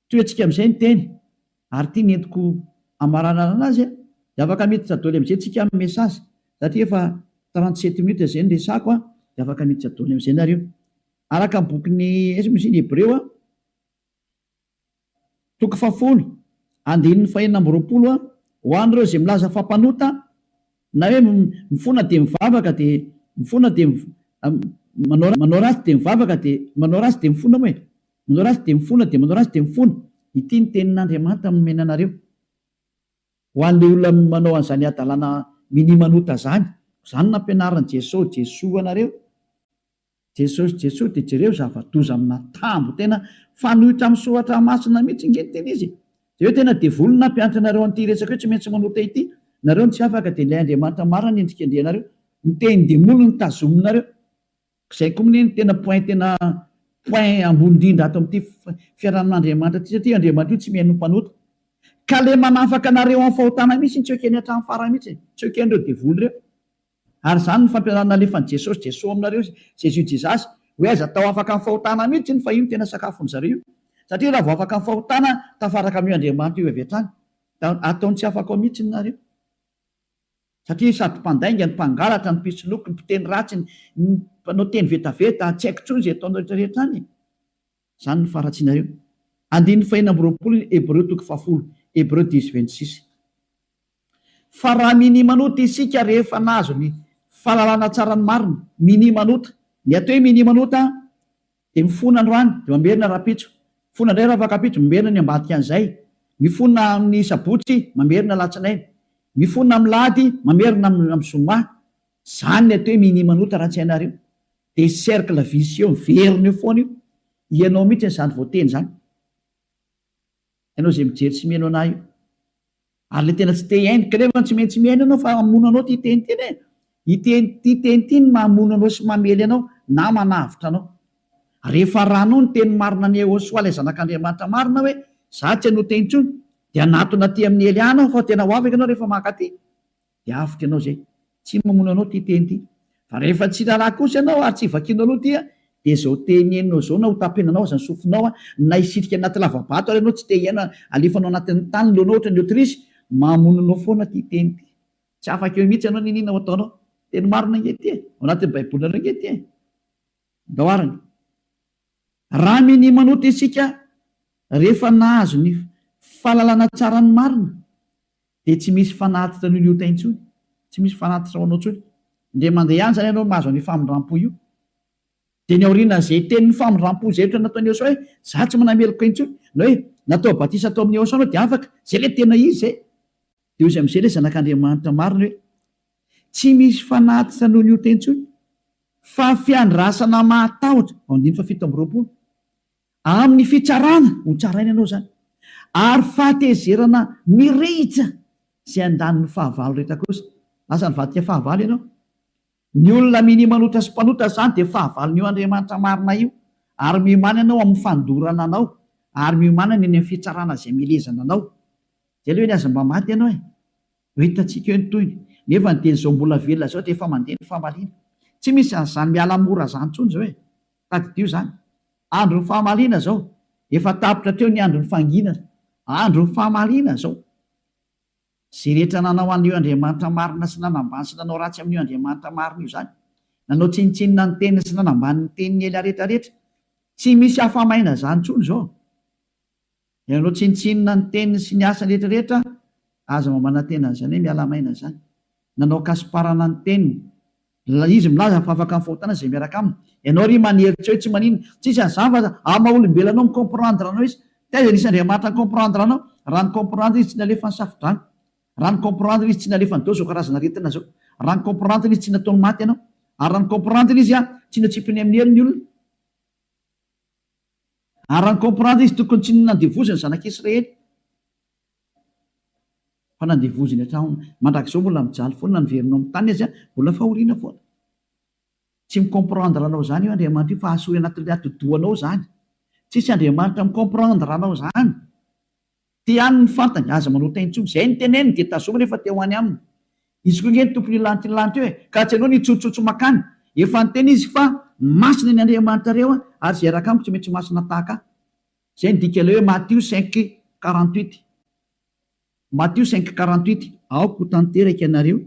Tohiantsika amin'izay ny teny ary ity ny entiko hamaranana anazy a! Dia afaka miditra doly amin'izay tsika amin'ny message satria efa 37 minutes izay ny resako a! Dia afaka miditra doly amin'izay nareo. Araka ny bokin'ny aiza moa izy iny Hebreo a! Toko fahafolo, andininy fahenina amby 20 a, Ho an'ireo izay milaza fa mpanota, na hoe mifona dia mivavaka dia mifona dia manao manao ratsy dia mivavaka dia manao ratsy dia mifona moa e, manao ratsy dia mifona dia manao ratsy dia mifona, ity ny tenin'Andriamanitra nomena anareo. Ho an'ilay olona manao an'izany hadalana minia manota izany, izany no nampianarin'i Jesoa, Jesoa anareo. Jesosy Jesoa dia jereo zava-doza amina tambo tena fanohitra amin'ny soratra masina mihitsy nge ny tena izy e! Jereo tena devoly no nampianatra anareo an'ity resaka hoe tsy maintsy manota ity, nareo no tsy afaka dia ilay Andriamanitra marina no endrikendrehanareo, ny tenin-demoly no tazominareo, izay koa mne no tena point tena point ambony indrindra ato amin'ity fiarahamin'Andriamanitra ity satria Andriamanitra io tsy mihaino ny mpanota ka le manafaka anareo amin'ny fahotana mihitsy no tsy ekeny hatramin'ny farany mihitsy e! tsy eken'ireo devoly ireo. Ary izany no fampianarana alefan'i Jesosy, Jesoa aminareo, Jésus Jesus, hoe aza atao afaka amin'ny fahotana mihitsy iny fa io no tena sakafon'zareo io. Satria raha vao afaka amin'ny fahotana, tafaraka amin'io Andriamanitra io avy hatrany. Da ataony tsy afaka ao mihitsy ny nareo. Satria sady mpandainga, ny mpangalatra, ny mpisoloky, ny mpiteny ratsy, ny mpanao teny vetaveta, tsy haiko intsony izay ataonareo rehetra rehetra any e. Izany no faharatsianareo. Andininy fahenina amby 20 ny Hebreo toko fahafolo, Hébreux 10 26. Fa raha minia manota isika rehefa nahazo ny fahalalana tsara ny marina, minia manota. Ny atao hoe minia manota dia mifona androany dia mamerina rahampitso, mifona indray rahafakampitso, mamerina ny ambadika an'izay, mifona amin'ny sabotsy, mamerina alatsinainy, mifona amin'ny lahady, mamerina amin'ny zoma. Izany ny atao hoe minia manota raha tsy hainareo. Dia cercle vicieux miverina eo foana io. Ianao mihitsy izany voateny izany. Ianao izay mijery sy mihaino anah io. Ary ilay tena tsy te hihaino, kanefa tsy maintsy mihaino ianao fa hamono anao ity teny ity anie. Ity ity teny ity no mamono anao sy mamely anao na manavotra anao. Rehefa arahanao ny teny marina an'i Yehosua ilay zanak'Andriamanitra marina hoe, za tsy hanota intsony, dia hanatona aty amin'i Elia anao fa tena ho afaka ianao rehefa mankaty. Dia avotra ianao izay. Tsy mamono anao ity teny ity. Fa rehefa tsy raharaha kosa ianao ary tsy vakianao aloha ity dia izao teny henonao izao na ho tapenanao aza ny sofinao na hisitrika anaty lava-bato ary ianao tsy te hihaino alefanao anatin'ny tany ny lohanao ohatran'ny autruche, mamono anao foana ity teny ity. Tsy afaka eo mihitsy ianao n'inona ho ataonao. Teny marina ange ity e. Ao anatin'ny baibolinareo ange ity e. Ndao arany. Raha minia manota isika rehefa nahazo ny fahalalana tsara ny marina dia tsy misy fanatitra noho ny ota intsony, tsy misy fanatitra ho anao intsony. Indray mandeha ihany izany ianao mahazo an'io famindrampo io. Dia ny aorianan'izay tenin'ny famindrampo izay ohatra nataon'i Yehosua hoe, za tsy manameloka intsony, na hoe natao batisa tao amin'i Yehosua anao dia afaka, izay ilay tena izy izay. Dia hoy izy amin'izay ilay zanak'Andriamanitra marina hoe, tsy misy fanatitra noho ny ota intsony, fa fiandrasana mahatahotra, ao andininy faha 27. Amin'ny fitsarana, ho tsaraina ianao izany, ary fahatezerana mirehitra izay handany ny fahavalo rehetra kosa. Lasa nivadika fahavalo ianao. Ny olona minia manota sy mpanota izany dia fahavalon'io Andriamanitra marina io, ary miomàna ianao amin'ny fandorana anao, ary miomàna ny any amin'ny fitsarana izay milezana anao. Izay aloha eny aza mba maty ianao e! Ho hitantsika eo ny tohiny. Nefa ny dia izao mbola velona izao dia efa mandeha ny famaliana. Tsy misy an'izany miala mora izany intsony izao e! Tadidio izany. Andron'ny fahamaliana izao. Efa tapitra teo ny andron'ny fanginana. Andron'ny fahamaliana izao. Izay rehetra nanao an'io Andriamanitra marina sy nanambany sy nanao ratsy amin'io Andriamanitra marina io izany. Nanao tsinontsinona ny teniny sy nanambany ny tenin'i Elia rehetra rehetra. Tsy misy afa-maina izany intsony izao. Ianareo tsinontsinona ny teniny sy ny asany rehetra rehetra, aza mba manantena an'izany hoe miala maina izany. Nanao kasiparana ny teniny. Izy milaza fa afaka amin'ny fahotana izay miaraka aminy. Ianao ry manery tsy hoe tsy maninona. Tsisy an'izany fa amin'ny maha olombelona anao mi-comprendre anao izy. Taiza nisy Andriamanitra ni-comprendre anao? Raha ni-comprendre izy tsy nalefa ny safo-drano. Raha ni-comprendre izy tsy nalefany daholo izao karazana aretina izao. Raha ni-comprendre izy tsy nataony maty ianao. Ary raha ni-comprendre izy tsy natsipiny amin'ny helo ny olona. Ary raha ni-comprendre izy tokony tsy nandevoziny ny zanak'Israely fa nandevoziny hatramin'ny mandrakizao mbola mijaly foana na niverina ao amin'ny tany aza mbola fahoriana foana. Tsy mi-comprendre anao izany io Andriamanitra io fa asehoy anatin'ilay atidohanao izany. Tsisy Andriamanitra mi-comprendre anao izany. Te any ny fantany, aza manota intsony. Izay ny teneniny dia tazomy rehefa te ho any aminy. Izy koa ange ny tompon'io lanitra io lanitra io e! Ka tsy ianao no hitsotsotsy makany. Efa niteny izy fa masina ny Andriamanitrareo ary izay hiaraka amiko tsy maintsy masina tahaka ahy. Izay ny dikan'ilay hoe Matio cinq 48. Matio cinq 48, Aoka ho tanteraka ianareo.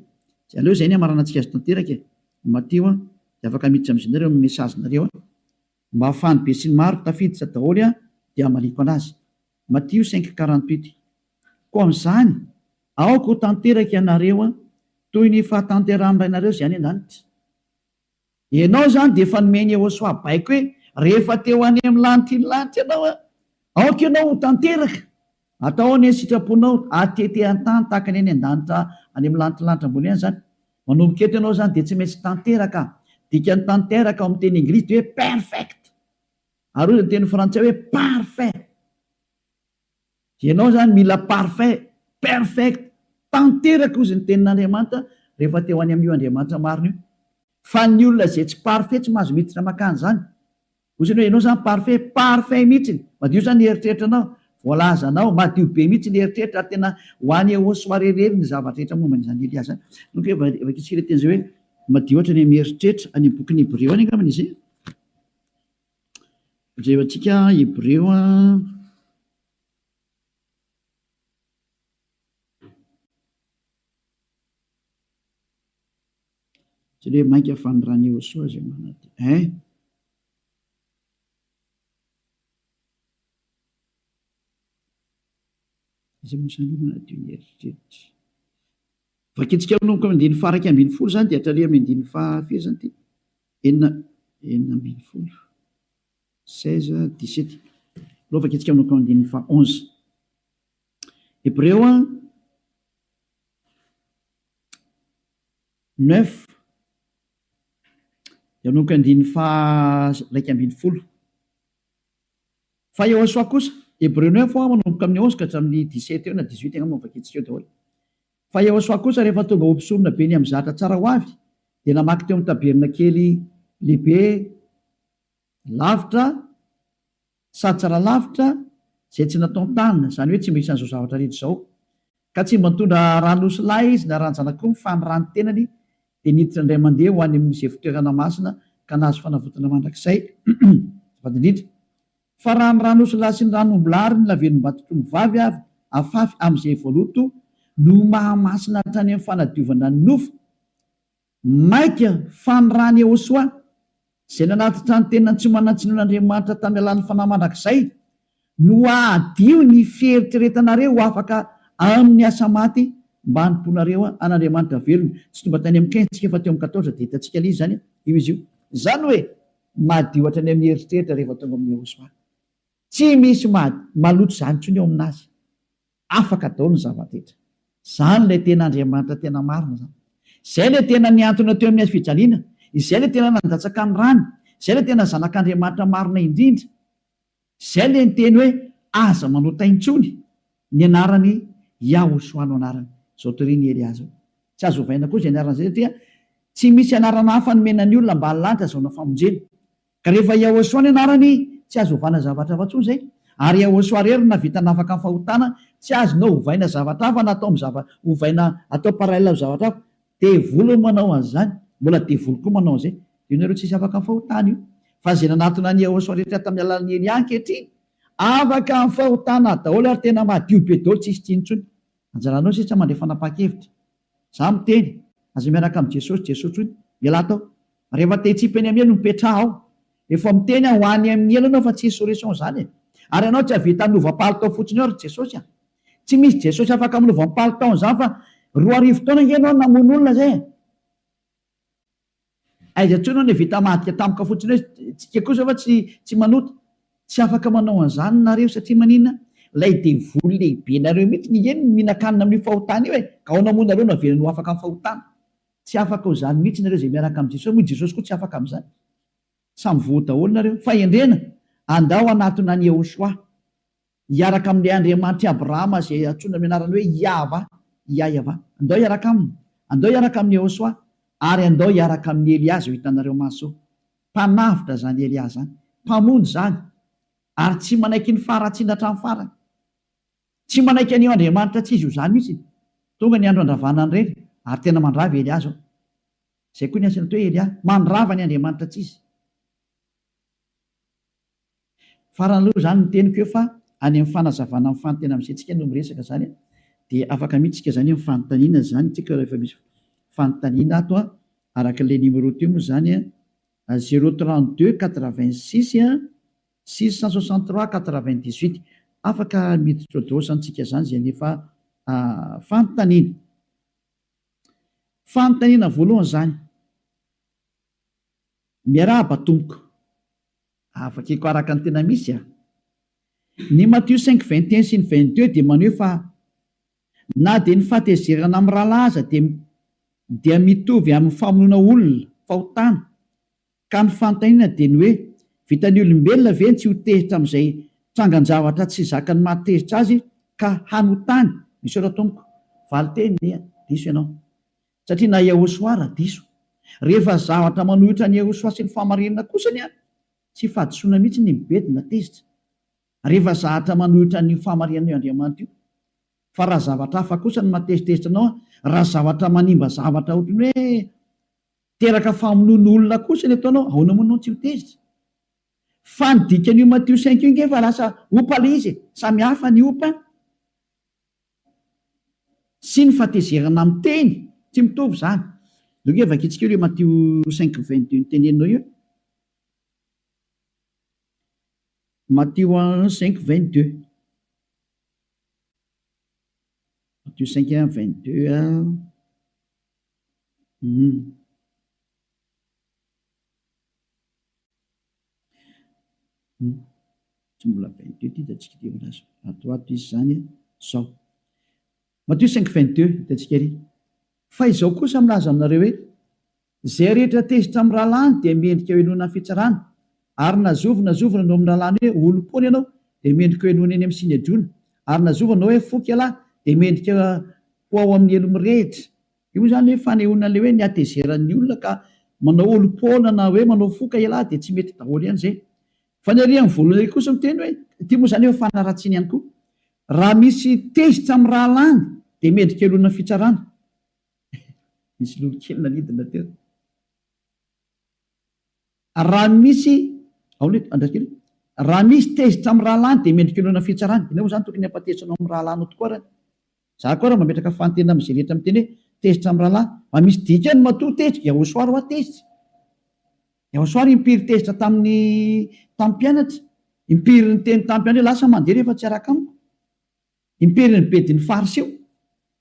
Izay aleo izay ny hamaranantsika azy tanteraka e! Matio a! Dia afaka miditra amin'izay nareo amin'ny message-nareo a! Mba ahafahan'ny besinimaro tafiditra daholo a! Dia hamaliako anazy. Matio cinq 48, Koa amin'izany, aoka ho tanteraka ianareo toy ny fahatanterahan'ny Rainareo izay any an-danitra. Ianao izany dia efa nomen'i Yehosua baiko hoe, rehefa te ho any amin'ny lanitry ny lanitra ianao, aoka ianao ho tanteraka. Atao anie ny sitraponao, atete an-tany tahaka ny any an-danitra any amin'ny lanitry ny lanitra ambony any izany. Manomboka eto ianao izany dia tsy maintsy tanteraka. Dikan'ny tanteraka ao amin'ny teny anglisy dia hoe perfect. Ary hoy ny teny frantsay hoe parfait. Ianao izany mila parfait, perfect, tanteraka hozy ny tenin'Andriamanitra rehefa te ho any amin'io Andriamanitra marina io. Fa ny olona izay tsy parfait tsy mahazo miditra mankany izany. Hozy ny hoe ianao izany parfait, parfait mihitsy, madio izany ny eritreritranao, voalazanao, madio be mihitsy ny eritreritra ary tena ho any Ehosoa irery ny zavatra rehetra momba an'izany Elia izany. Donc vakintsika ilay teny izay hoe madio hatrany amin'ny eritreritra, any amin'ny bokin'ny Hebreo any angambany izy e. Jerentsika Hebreo a. Tsy hoe mainka fa ny ran'i Yehosua izay manadio. Hein? Iza moa izany manadio ny eritreritra? Vakintsika manomboka amin'ny andininy faha 11 izany dia hatrany amin'ny andininy faha firy izany ity? Enina, 16, 16, 17. Aleo vakintsika manomboka amin'ny andininy faha 11. Hebreo a, neuf, dia manomboka andininy faha 11. Fa Yehosua kosa, Hebreo neuf a, manomboka amin'ny 11 ka hatramin'ny 17 eo na 18 angamba no vakintsika eo daholo. Fa Yehosua kosa rehefa tonga ho mpisorona be ny amin'ny zatra tsara ho avy, dia namaky teo amin'ny tabernakely lehibe lavitra sady tsara lavitra izay tsy nataon-tanana, izany hoe tsy mba isan'izao zavatra rehetra izao. Ka tsy mba nitondra ran'osilahy izy na ran-janak'omby fa ny ran'ny tenany dia niditra indray mandeha ho any amin'izay fitoerana masina ka nahazo fanavotana mandrakizay. Azafady indrindra. Fa raha ny ran'osilahy sy ny ran'ombilahy ary ny lavenom-batotr'ombivavy avy afafy amin'izay voaloto no mahamasina hatrany amin'ny fanadiovana ny nofo, Mainka fa ny ran'i Yehosua, izay nanatitra ny tenany tsy manan-tsinoan'Andriamanitra tamin'ny alalan'ny Fanahy mandrakizay, no hahadio ny fieritreretanareo ho afaka amin'ny asa maty mba hanompoanareo an'Andriamanitra velona. Tsy tonga tany amin'ny quinze tsika fa teo amin'ny quatorze dia hitantsika ilay izy izany, io izy io. Izany hoe madio hatrany amin'ny eritreritra rehefa tonga amin'i Yehosua. Tsy misy maloto izany intsony eo aminazy. Afaka daholo ny zava-drehetra. Izany ilay tena Andriamanitra tena marina izany. Izay ilay tena nihantona teo amin'ny hazo fijaliana. Izay ilay tena nandatsaka ny rany. Izay ilay tena Zanak'Andriamanitra marina indrindra. Izay ilay niteny hoe aza manota intsony. Ny anarany Yahoshuah no anarany. Izao torian'i Elia izao. Tsy azo ovaina koa izay anarana izay satria tsy misy anarana hafa nomena ny olona mba lanitra azahoana famonjena. Ka rehefa Yahoshuah ny anarany, tsy azo ovana zavatra hafa intsony izay. Ary Yahoshuah irery no nahavita nafaka ny fahotana, tsy azonao ovaina zavatra hafa na atao amin'ny zava, ovaina atao parallèle amin'ny zavatra hafa. Devoly no manao an'izany, mbola devoly koa manao an'izay. Io nareo tsisy afaka amin'ny fahotana io. Fa izay nanatona an'i Yahoshuah rehetra tamin'ny alalan'i Elia ankehitriny, afaka amin'ny fahotana daholo ary tena madio be daholo tsisy tsiny intsony. Anjaranao sisa mandray fanapahan-kevitra. Za miteny, aza miaraka amin'i Jesosy, Jesosy intsony, mialà tao. Rehefa te hitsipy eny amin'ny helo, mipetraha ao. Efa miteny aho, ho any amin'ny helo ianao fa tsisy solution izany e. Ary ianao tsy hahavita hanova palitao fotsiny eo ry Jesosy a. Tsy misy Jesosy afaka manova ny palitaony izany fa 2000 taona ange ianao namono olona izay e. Aiza intsony hono vita madika tampoka fotsiny hoe tsika kosa fa tsy tsy manota. Tsy afaka manao an'izany nareo satria maninona? Ilay devoly lehibe nareo mihitsy nge no mihinan-kanina amin'io fahotana io e! Ka ahoana moa nareo no avelany ho afaka amin'ny fahotana? Tsy afaka ho izany mihitsy nareo izay miaraka amin'i Jesosy, moa i Jesosy koa tsy afaka amin'izany. Samy voa daholo nareo. Fahendrena, andao hanatona an'i Yehoshuah. Hiaraka amin'ilay Andriamanitr'i Abrahama izay antsoina amin'ny anarany hoe Iahvah, Iaiavah. Andao hiaraka aminy. Andao hiaraka amin'i Yehoshuah. Ary andao hiaraka amin'i Elia izao hitanareo maso izao. Mpanavotra izany Elia izany. Mpamonjy izany. Ary tsy manaiky ny faharatsiana hatramin'ny farany. Tsy manaiky an'io Andriamanitra tsy izy io izany mihitsy. Tonga ny andro handravana an'ireny, ary tena mandrava i Elia izao. Izay koa ny asany atao hoe Elia. Mandrava ny Andriamanitra tsy izy. Farany aloha izany ny teniko eo fa any amin'ny fanazavana amin'ny fanontena amin'izay tsika no miresaka izany dia afaka mihitsy tsika izany amin'ny fanontaniana izany tsika rehefa misy fanontaniana ato an, araka ilay numéro teo moa izany an, zéro 32 86 663 98 afaka miditra ao daholo izany tsika izany izay nefa fanontaniana. Fanontaniana voalohany izany. Miarahaba tompoko. Avakiko araka ny tena misy a! Ny Matio cinq 21 sy ny 22 dia maneho fa na dia ny fahatezerana amin'ny rahalahy aza dia dia mitovy amin'ny famonoana olona, fahotana. Ka ny fanontaniana dia ny hoe vitan'ny olombelona ve ny tsy ho tezitra amin'izay trangan-javatra tsy zakan'ny mahatezitra azy ka hanotany? Misaotra tompoko. Valinteny, Diso ianao. Satria na Yahoshuah ara diso. Rehefa zavatra manohitra an'i Yahoshuah sy ny fahamarinana kosa anie tsy fahadisoana mihitsy ny mibedy na tezitra. Rehefa zahatra manohitra an'io fahamarinan'io Andriamanitra io. Fa raha zavatra hafa kosa no mahatezitezitra anao, raha zavatra manimba zavatra ohatran'ny hoe teraka famonoana olona kosa ny ataonao, ahoana moa ianao no tsy ho tezitra? Fa ny dikan'io Matio cinq io nge fa lasa opa le izy e! Samy hafa ny opa. Sy ny fahatezerana amin'ny teny, tsy mitovy izany. Ndao ange vakintsika io ilay Matio cinq 22 noteneninao io e. Matio cinq 22. Matio cinq 22 an. Hum. Tsy mbola 22 ity hitantsika ity fa lasa ato ho ato izy izany izao. Matio cinq 22 hitantsika ery. Fa izao kosa milaza aminareo hoe, Izay rehetra tezitra amin'ny rahalahiny dia mendrika hohenoina amin'ny fitsarana, ary na zovy na zovy nanao amin'ny rahalahiny hoe, Olom-poana ianao, dia mendrika hohenoina eny amin'ny Synedriona, ary na zovy nanao hoe, Foky ialahy, dia mendrika ho ao amin'ny helo mirehitra. Io moa izany hoe fanehoana ilay hoe ny hatezeran'ny olona ka manao olom-poana na hoe manao foka ialahy dia tsy mety daholo ihany izay. Fa ny ary amin'ny voalohany ery kosa miteny hoe, ity moa izany efa fanaratsiana ihany koa, raha misy tezitra amin'ny rahalahiny dia mendrika helohina ny fitsarana. Nisy lolo kely nanidina teo. Raha misy, aona eto, andraso kely, raha misy tezitra amin'ny rahalahiny dia mendrika helohina ny fitsarana. Ianao moa izany tokony hampatezitra anao amin'ny rahalahinao tokoa ary. Za koa raha mametraka fanontaniana amin'izay rehetra miteny hoe tezitra amin'ny rahalahy, mba misy dikany matoa tezitra, Yahosoa hoa tezitra. Yahosoa ary impiry tezitra tamin'ny tamin'ny mpianatra, impiry niteny tamin'ny mpianatra hoe lasa mandeha rehefa tsy araka amiko. Impiry nibedy ny fariseo.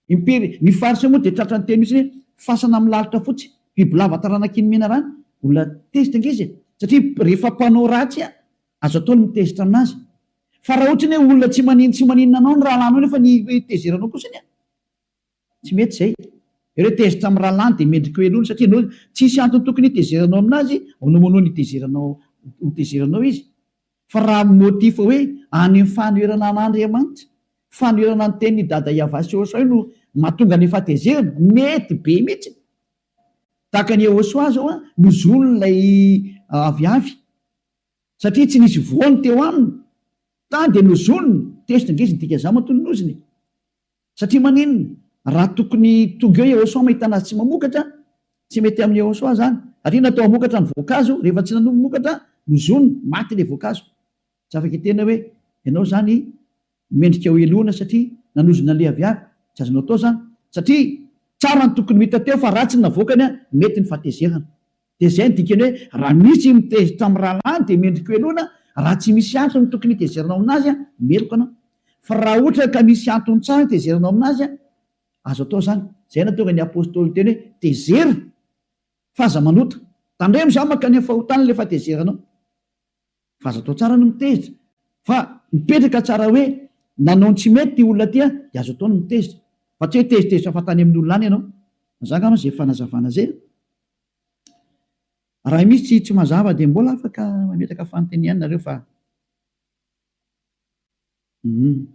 Impiry, ny fariseo moa dia tratra niteny mihitsy hoe fasana milalitra fotsy, bibilava taranaky ny menarana, olona tezitra ange izy e! Satria rehefa mpanao ratsy azo atao ny mitezitra aminazy. Fa raha ohatra ny hoe olona tsy manino tsy maninona anao ny rahalahinao nefa ny tezeranao kosa anie tsy mety izay. Ireo tezitra amin'ny rahalahiny dia mendrika ho helohina satria ianao tsisy antony tokony hitezeranao aminazy, ahoana moa no hitezeranao ho tezeranao izy? Fa raha motif hoe any amin'ny fanoherana an'Andriamanitra, fanoherana ny tenin'i Dada Yavah sy Yehosua io no mahatonga ny fahatezerana, mety be mihitsy. Tahaka an'i Yehosua zao an, nozoniny ilay aviavy. Satria tsy nisy voany teo aminy. Tany dia nozoniny. Tezitra ange izy ny dikan'izany matoa nozona e. Satria maninona? Raha tokony tonga eo Yehosua mahita anazy tsy mamokatra, tsy mety amin'i Yehosua izany. Satria natao hamokatra ny voankazo, rehefa tsy nanomokatra, nozonina, maty ilay voankazo. Tsy afaka hiteny hoe ianao izany mendrika ho helohina satria nanozona an'ilay aviavy. Tsy azonao atao izany. Satria tsara ny tokony ho hita teo fa ratsy ny navoakany, mety ny fahatezerana. Dia izay no dikany hoe raha misy mitezitra amin'ny rahalahiny dia mendrika hohelohina, raha tsy misy antony tokony hitezeranao aminazy, meloka anao. Fa raha ohatra ka misy antony tsara hitezeranao aminazy, azo atao izany. Izay no nahatonga ny apostoly niteny hoe tezera fa aza manota. Tandremo izany mankany amin'ny fahotana ilay fahatezeranao. Fa aza atao tsara ny mitezitra. Fa mipetraka tsara hoe nanao ny tsy mety ity olona ity dia azo atao ny mitezitra. Fa tsy hoe tezitezitra fahatany amin'ny olona any ianao. Za angamba izay fanazavana izay. Raha misy tsy mazava dia mbola afaka mametraka fanontaniana ihany nareo fa hum.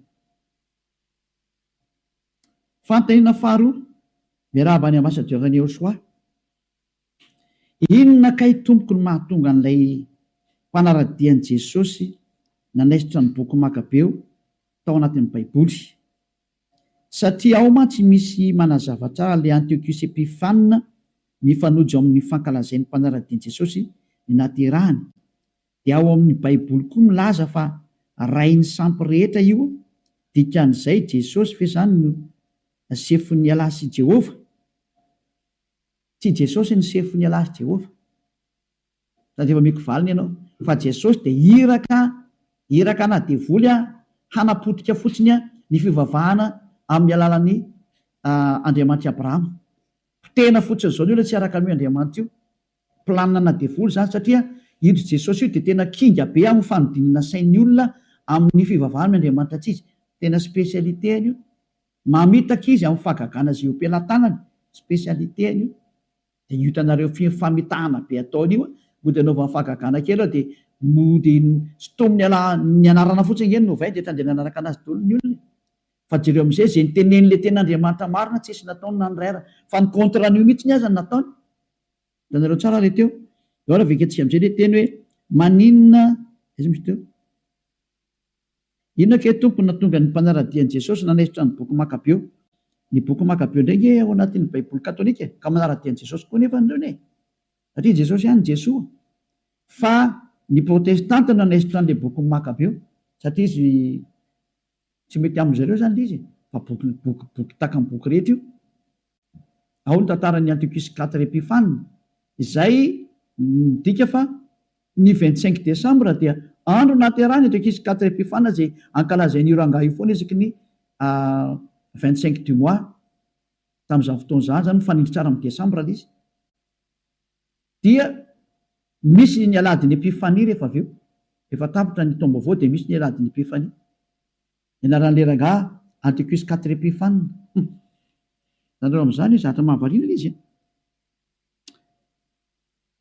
Fanontaniana faharoa, miarahaba ny ambassadeur an'i Yehoshuah. Inona kay tompoko no mahatonga an'ilay mpanara-dia an'i Jesosy nanaisotra ny boky Makabeo tao anatin'ny Baiboly? Satria ao mantsy misy manazava tsara ilay Antiochus Epiphane mifanojo amin'ny fankalazain'ny mpanara-dia an'i Jesosy ny nahaterahany. Dia ao amin'ny Baiboly koa milaza fa rain'ny sampy rehetra io, dikan'izay Jesosy ve zany no sefon'ny Allah sy Jehovah? Tsy Jesosy ny sefon'ny Allah sy Jehovah. Sady efa omeko valiny ianao. Fa Jesosy dia iraka, iraka ana devoly hanapotika fotsiny ny fivavahana amin'ny alalan'ny Andriamanitr'i Abrahama. Potehina fotsiny izao ny olona tsy hiaraka amin'io Andriamanitra io. Planina ana devoly izany satria io Jesosy io dia tena kinga be amin'ny fanodinana sain'ny olona amin'ny fivavahana amin'ny Andriamanitra tsy izy. Tena spécialité-ny io. Mamitaka izy amin'ny fahagagana izay eo am-pelatanany. Spécialité-ny io. Dia io hitanareo famitahana be ataony io, mody anaovany fahagagana kely ao dia mody sintominy ala ny anarana fotsiny ange no novainy dia efa nanaraka anazy daholo ny olona e. Fa jereo amin'izay izay nitenenin'ilay tena Andriamanitra marina tsisy nataony na ny iray ara fa ny contre an'io mihitsiny aza no nataony. Hitanareo tsara ilay teo. Eo ary avekentsika amin'izay ilay teny hoe maninona aiza misy teo? Inona kay Tompo no nahatonga ny mpanara-dia an'i Jesosy nanaisotra ny boky Makabeo? Ny boky Makabeo indray ange ao anatin'ny baiboly katolika e! Ka manara-dia an'i Jesosy koa nefa ireny e! Satria Jesosy ihany Jesoa. Fa ny protestanta no nanaisotra an'ilay boky Makabeo satria izy tsy mety amin-dry zareo izany ilay izy e! Fa boky boky boky tahaka ny boky rehetra io. Ao ny tantaran'i Antiochus quatre Epiphane izay midika fa ny 25 décembre dia andro nahaterahany Antiochus quatre Epiphane izay ankalazain'io rangahy io foana isaky ny 25 du mois tamin'izany fotoana izany, izany mifanindry tsara amin'ny décembre ilay izy. Dia misy ny alahadin'ny Epiphanie rehefa avy eo, rehefa tapitra ny taom-baovao dia misy ny alahadin'ny Epiphanie. Ny anaran'ilay rangahy Antiochus quatre Epiphane. Hum. Hitanareo amin'izany hoe zavatra mahavariana ilay izy an.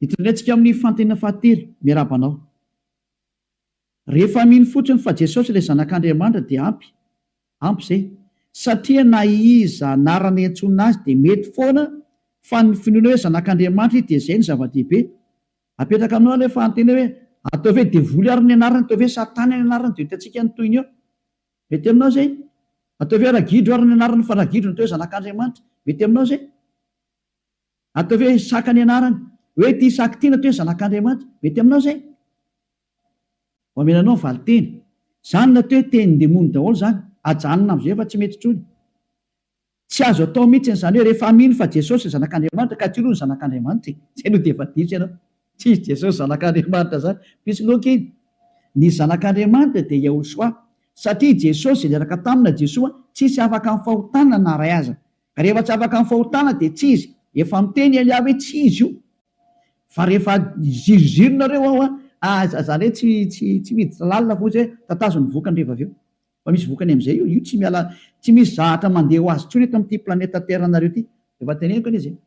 Hitondraintsika amin'ny fanontaniana fahatelo, miarahaba anao. Rehefa mino fotsiny fa Jesosy ilay Zanak'Andriamanitra dia ampy. Ampy izay. Satria na iza anarana iantsoana azy dia mety foana fa ny finoana hoe Zanak'Andriamanitra izy dia izay no zava-dehibe. Apetraka aminao ilay fanontaniana hoe, ataovy hoe devoly ary ny anarany, ataovy hoe satana ny anarany dia ho hitantsika ny tohiny eo. Mety aminao izay? Ataovy hoe ragidro ary ny anarany fa ragidro no atao hoe zanak'Andriamanitra. Mety aminao izay? Ataovy hoe Isaka ny anarany. Hoe ity Isaka ity no atao hoe zanak'Andriamanitra. Mety aminao izay? Ho amenanao ny valinteny. Izany no atao hoe tenin-demony daholo izany. Ajanona amin'izay fa tsy mety intsony. Tsy azo atao mihitsy izany hoe rehefa mino fa Jesosy zanak'Andriamanitra ka tsy aloha ny zanak'Andriamanitra e! Zay aloha dia efa diso ianao. Tsisy Jesosy zanak'Andriamanitra zany. Mpisoloky iny. Ny zanak'Andriamanitra dia Yahushua. Satria i Jesosy izay niaraka tamina Jesoa tsisy afaka amin'ny fahotana na ray aza. Ka rehefa tsy afaka amin'ny fahotana dia tsy izy. Efa miteny Elia hoe tsy izy io. Fa rehefa ziriziry nareo ao an, aza zany hoe tsy tsy tsy miditra lalina fotsiny hoe tatazo ny vokany rehefa avy eo. Fa misy vokany amin'izay io, io tsy miala, tsy misy zahatra mandeha ho azy intsony eto amin'ity planeta terre nareo ity. Efa teneniko anie izay.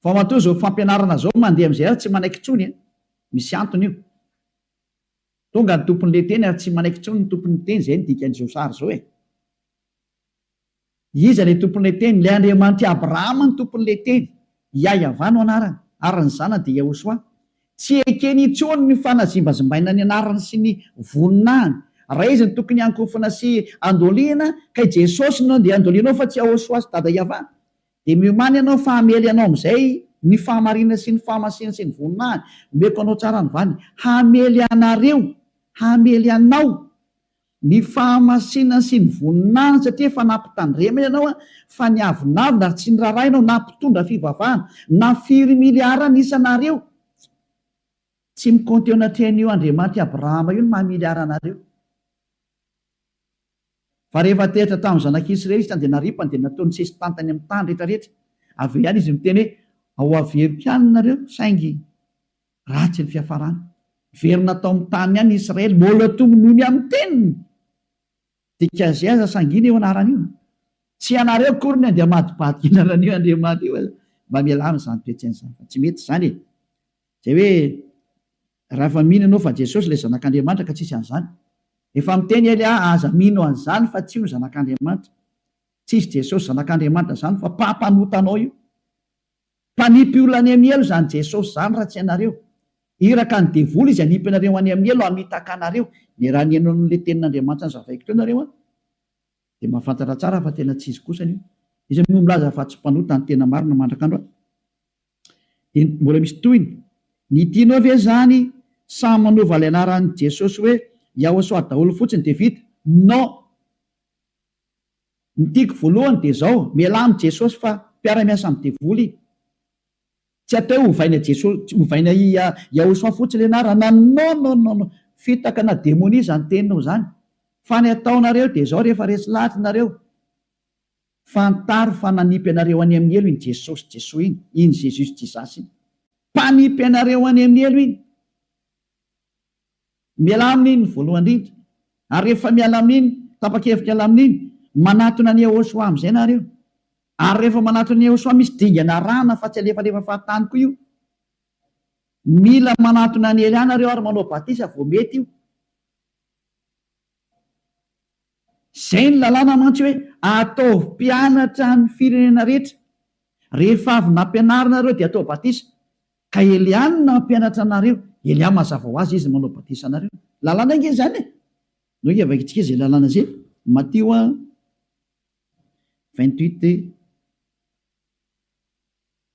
Fa matoa izao fampianarana izao mandeha amin'izay ary tsy manaiky intsony e. Misy antony io. Tonga ny tompon'ilay teny ary tsy manaiky intsony ny tompon'ny teny, izay no dikan'izao sary izao e. Iza ilay tompon'ilay teny? Ilay Andriamanitr'i Abrahama no tompon'ilay teny. Yahyahavah no anarany, ary ny zanany dia Yahoshuah. Tsy ekeny intsony ny fanazimbazimbaina ny anarany sy ny voninahiny. Raha izy no tokony hankofona sy handolihina, ka i Jesosy no andeha handolianao fa tsy Yahoshuah sy Dada Yavah, dia miomàna ianao fa hamely anao amin'izay ny fahamarinana sy ny fahamasinana sy ny voninahiny. Omeko anao tsara ny valiny. Hamely anareo, hamely anao Ny fahamasinany sy ny voninahiny satria efa nampitandremana ianao fa niavonavona ary tsy niraharaha ianao na mpitondra fivavahana na firy miliara ny isanareo tsy mi-compte eo anatrehan'io Andriamanitr'i Abrahama io ny maha miliara anareo fa rehefa teritra tamin'ny zanak'Israely izy dia naripany dia nataony sesitany tany amin'ny tany rehetra rehetra avy eo ihany izy miteny hoe ao averiko ihany nareo saingy Ratsy ny fiafarany. Niverina tao amin'ny taniny ihany Israely, mbola tononony amin'ny teniny. Dikan'izay aza sangina io anarana io. Tsy ianareo akory ny andeha hamadibadika io anarana io Andriamanitra io aza. Mba mialà amin'izany toe-tsaina izany fa tsy mety izany e. Izay hoe raha efa mino ianao fa Jesosy ilay zanak'Andriamanitra ka tsisy an'izany. Efa miteny Elia aza mino an'izany fa tsy io ny zanak'Andriamanitra. Tsisy Jesosy zanak'Andriamanitra izany fa mpampanota anao io. Mpanipy olona any amin'ny helo izany Jesosy izany raha tsy ianareo. Iraka ny devoly izy hanipy anareo any amin'ny helo hamitaka anareo. Ny raha nihaino an'ilay tenin'Andriamanitra nozavaiko teo nareo an, dia mahafantatra tsara fa tena tsy izy kosa io. Iza moa milaza fa tsy mpanota ny tena marina mandrak'androany? Dia mbola misy tohiny. Ny tianao ve izany samy manova ilay anaran'i Jesosy hoe Yahosoa daholo fotsiny dia vita? Non! Ny tiako voalohany dia izao, mialà amin'i Jesosy fa mpiara-miasa amin'ny devoly i. Tsy atao hoe ovaina Jesosy, ovaina i Yahosoa fotsiny ilay anarana, non non non non, fitaka na demonia izany teninao izany. Fa ny ataonareo dia izao rehefa resy lahatra nareo, fantaro fa nanipy anareo any amin'ny helo iny Jesosy Jesoa iny, iny Jesus Jesus iny. Mpanipy anareo any amin'ny helo iny. Mialà amin'iny ny voalohany indrindra. Ary rehefa miala amin'iny, tapa-kevitra hiala amin'iny, manatona an'i Yehosua amin'izay nareo. Ary rehefa manatona an'i Yehosua, misy dingana arahana fa tsy alefalefa fahatany koa io. Mila manatona an'i Elia nareo ary manao batisa vao mety io. Izay ny lalàna mantsy hoe ataovy mpianatra ny firenena rehetra. Rehefa avy nampianarina ireo dia atao batisa. Ka Elia no nampianatra anareo. Elia mazava ho azy izy no manao batisa anareo. Lalàna ange izany e! Ndao ange vakintsika izay lalàna izay. Matio 28.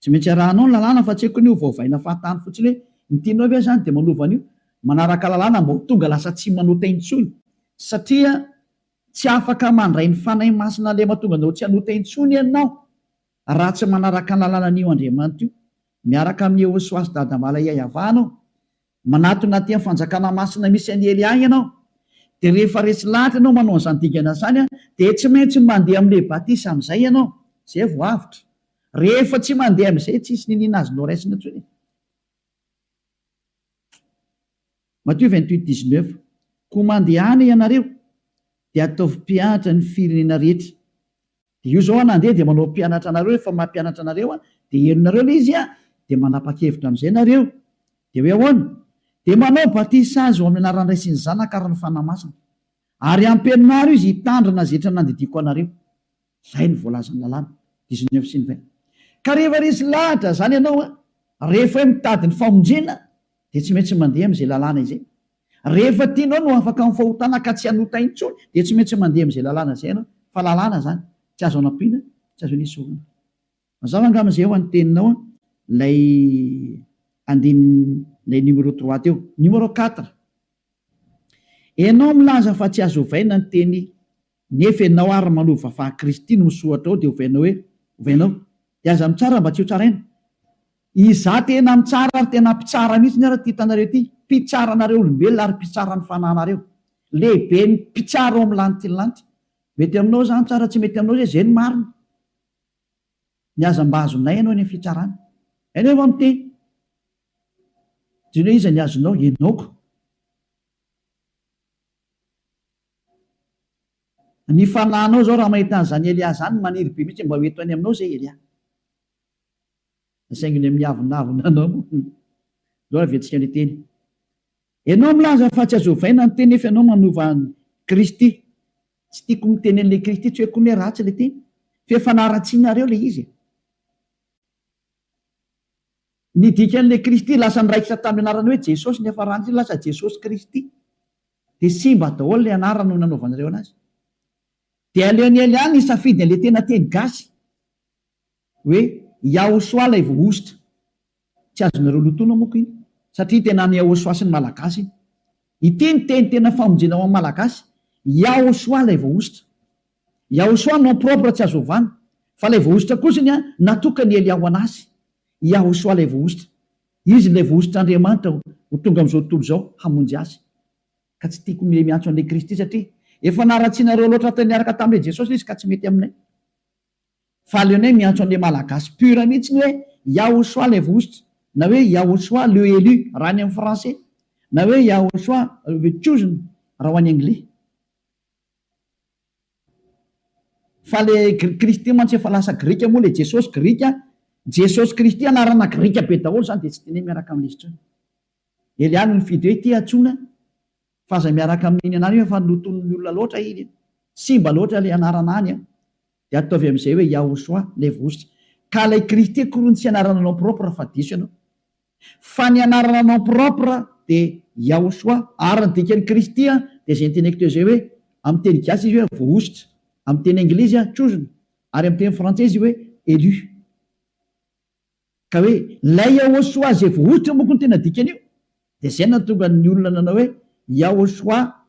Tsy maintsy arahanao ny lalàna fa tsy haiko ny ovaovaina fahatany fotsiny hoe ny tianao ve zany dia manova an'io? Manaraka lalàna mba ho tonga lasa tsy manota intsony satria tsy afaka mandray ny Fanahy Masina ilay mahatonga anao tsy hanota intsony ianao raha tsy manaraka ny lalànan'io Andriamanitra io miaraka amin'i Yehosua sy Dada Malaiayavah anao Manatona aty amin'ny fanjakana masina misy an'i Elia ianao, dia rehefa resy lahatra ianao manao an'izany dingana izany, dia tsy maintsy mandeha amin'ilay batisa amin'izay ianao, izay vao avotra. Rehefa tsy mandeha amin'izay, tsisy niniana azonao raisina intsony e. Matio 28, 19, Koa mandehana ianareo, dia ataovy mpianatra ny firenena rehetra. Dia io zao aho nandeha dia manao mpianatra anareo rehefa mampianatra anareo aho dia henonareo ilay izy an, dia manapa-kevitra amin'izay nareo. Dia hoe ahoana? Dia manao batisa azy ho amin'ny anaran'ny Ray sy ny Zanaka ary ny Fanahy Masina. Ary ampianaro izy hitandrina izay rehetra nandidiako anareo. Izay no voalazan'ny lalàna. 19 sy ny 20. Ka rehefa resy lahatra izany ianao an, rehefa hoe mitady ny famonjena dia tsy maintsy mandeha amin'izay lalàna izay. Rehefa tianao ny ho afaka amin'ny fahotana ka tsy hanota intsony dia tsy maintsy mandeha amin'izay lalàna izay ianao, fa lalàna izany, tsy azo anampiana, tsy azo anesorina. Mazava angamba izay ho an'ny teninao an, ilay andininy, ilay numéro trois teo. Numéro quatre, ianao milaza fa tsy azo ovaina ny teny nefa ianao ary manova fa Kristy no misoratra ao dia ovainao hoe, ovainao. Dia aza mitsara mba tsy ho tsaraina. Izaho tena mitsara ary tena mpitsara mihitsiny ary ity hitanareo ity, mpitsara anareo olombelona ary mpitsara ny fanahinareo. Lehiben'ny mpitsara ao amin'ny lanity ny lanitra. Mety aminao izany tsara, tsy mety aminao izay, izay no marina. Ny aza mba azonay ianao eny amin'ny fitsarana. Ianao efa miteny. Jereo hoe iza ny azonao, ianao ko. Ny fanahinao izao raha mahita an'izany Elia izany maniry be mihitsy mba ho eto any aminao izay Elia. Saingy ny miavonavona anao moa Zao avy antsika ilay teny. Ianao milaza fa tsy azo ovaina ny teny nefa ianao manova an'i Kristy. Tsy tiako miteny an'ilay Kristy tsy hoe koa hoe ratsy ilay teny. Fa efa naratsianareo ilay izy e. Ny dikan'ilay Kristy lasa niraikitra tamin'ny anarany hoe Jesosy ny niafarany lasa Jesosy Kristy. Dia simba daholo ilay anarana no nanaovanareo anazy. Dia aleon'i Elia nisafidy an'ilay tena teny gasy. Hoe Yahosoa ilay voahosotra. Tsy azonareo lotoina moko iny. Satria tena an'i Yahosoa sy ny Malagasy iny. Ity ny teny tena famonjena ho an'ny Malagasy. Yahosoa ilay voahosotra. Yahosoa nom propre tsy azo ovana. Fa ilay voahosotra kosiny an, natokan'i Elia ho an'azy. Yahosoa ilay voahosotra. Izy ilay voahosotr'Andriamanitra ho tonga amin'izao tontolo izao hamonjy azy. Ka tsy tiako ilay miantso an'ilay Kristy satria efa naratsianareo loatra niaraka tamin'ilay Jesosy ilay izy ka tsy mety aminay. Fa aleonay miantso an'le malagasy pur mihitsy ny hoe Yahoshua le vohosotra na hoe Yahoshua le élu raha any amin'ny français na hoe Yahoshua the chosen raha ho any anglais. Fa le Kristy mantsy efa lasa grika moa le Jesosy grika, Jesosy Kristy anarana grika be daholo zany dia tsy tianay miaraka amin'izy intsony. Elia no nifidy hoe ity antsoina Fa aza miaraka amin'iny anarana iny fa notonin'ny olona loatra iny a! Simba loatra ilay anarana any a! Dia ataovy amin'izay hoe Yahoshua, ilay voahosotra. Ka ilay Kristy akory no tsy anarana nom propre fa diso ianao. Fa ny anarana nom propre dia Yahoshua, ary ny dikan'ny Kristy dia izay noteneniko teo izay hoe, amin'ny teny gasy izy hoe voahosotra, amin'ny teny anglisy chosen, ary amin'ny teny frantsay izy hoe élu. Ka hoe ilay Yahoshua izay voahosotra manko no tena dikan'io, dia izay no nahatonga ny olona nanao hoe Yahoshua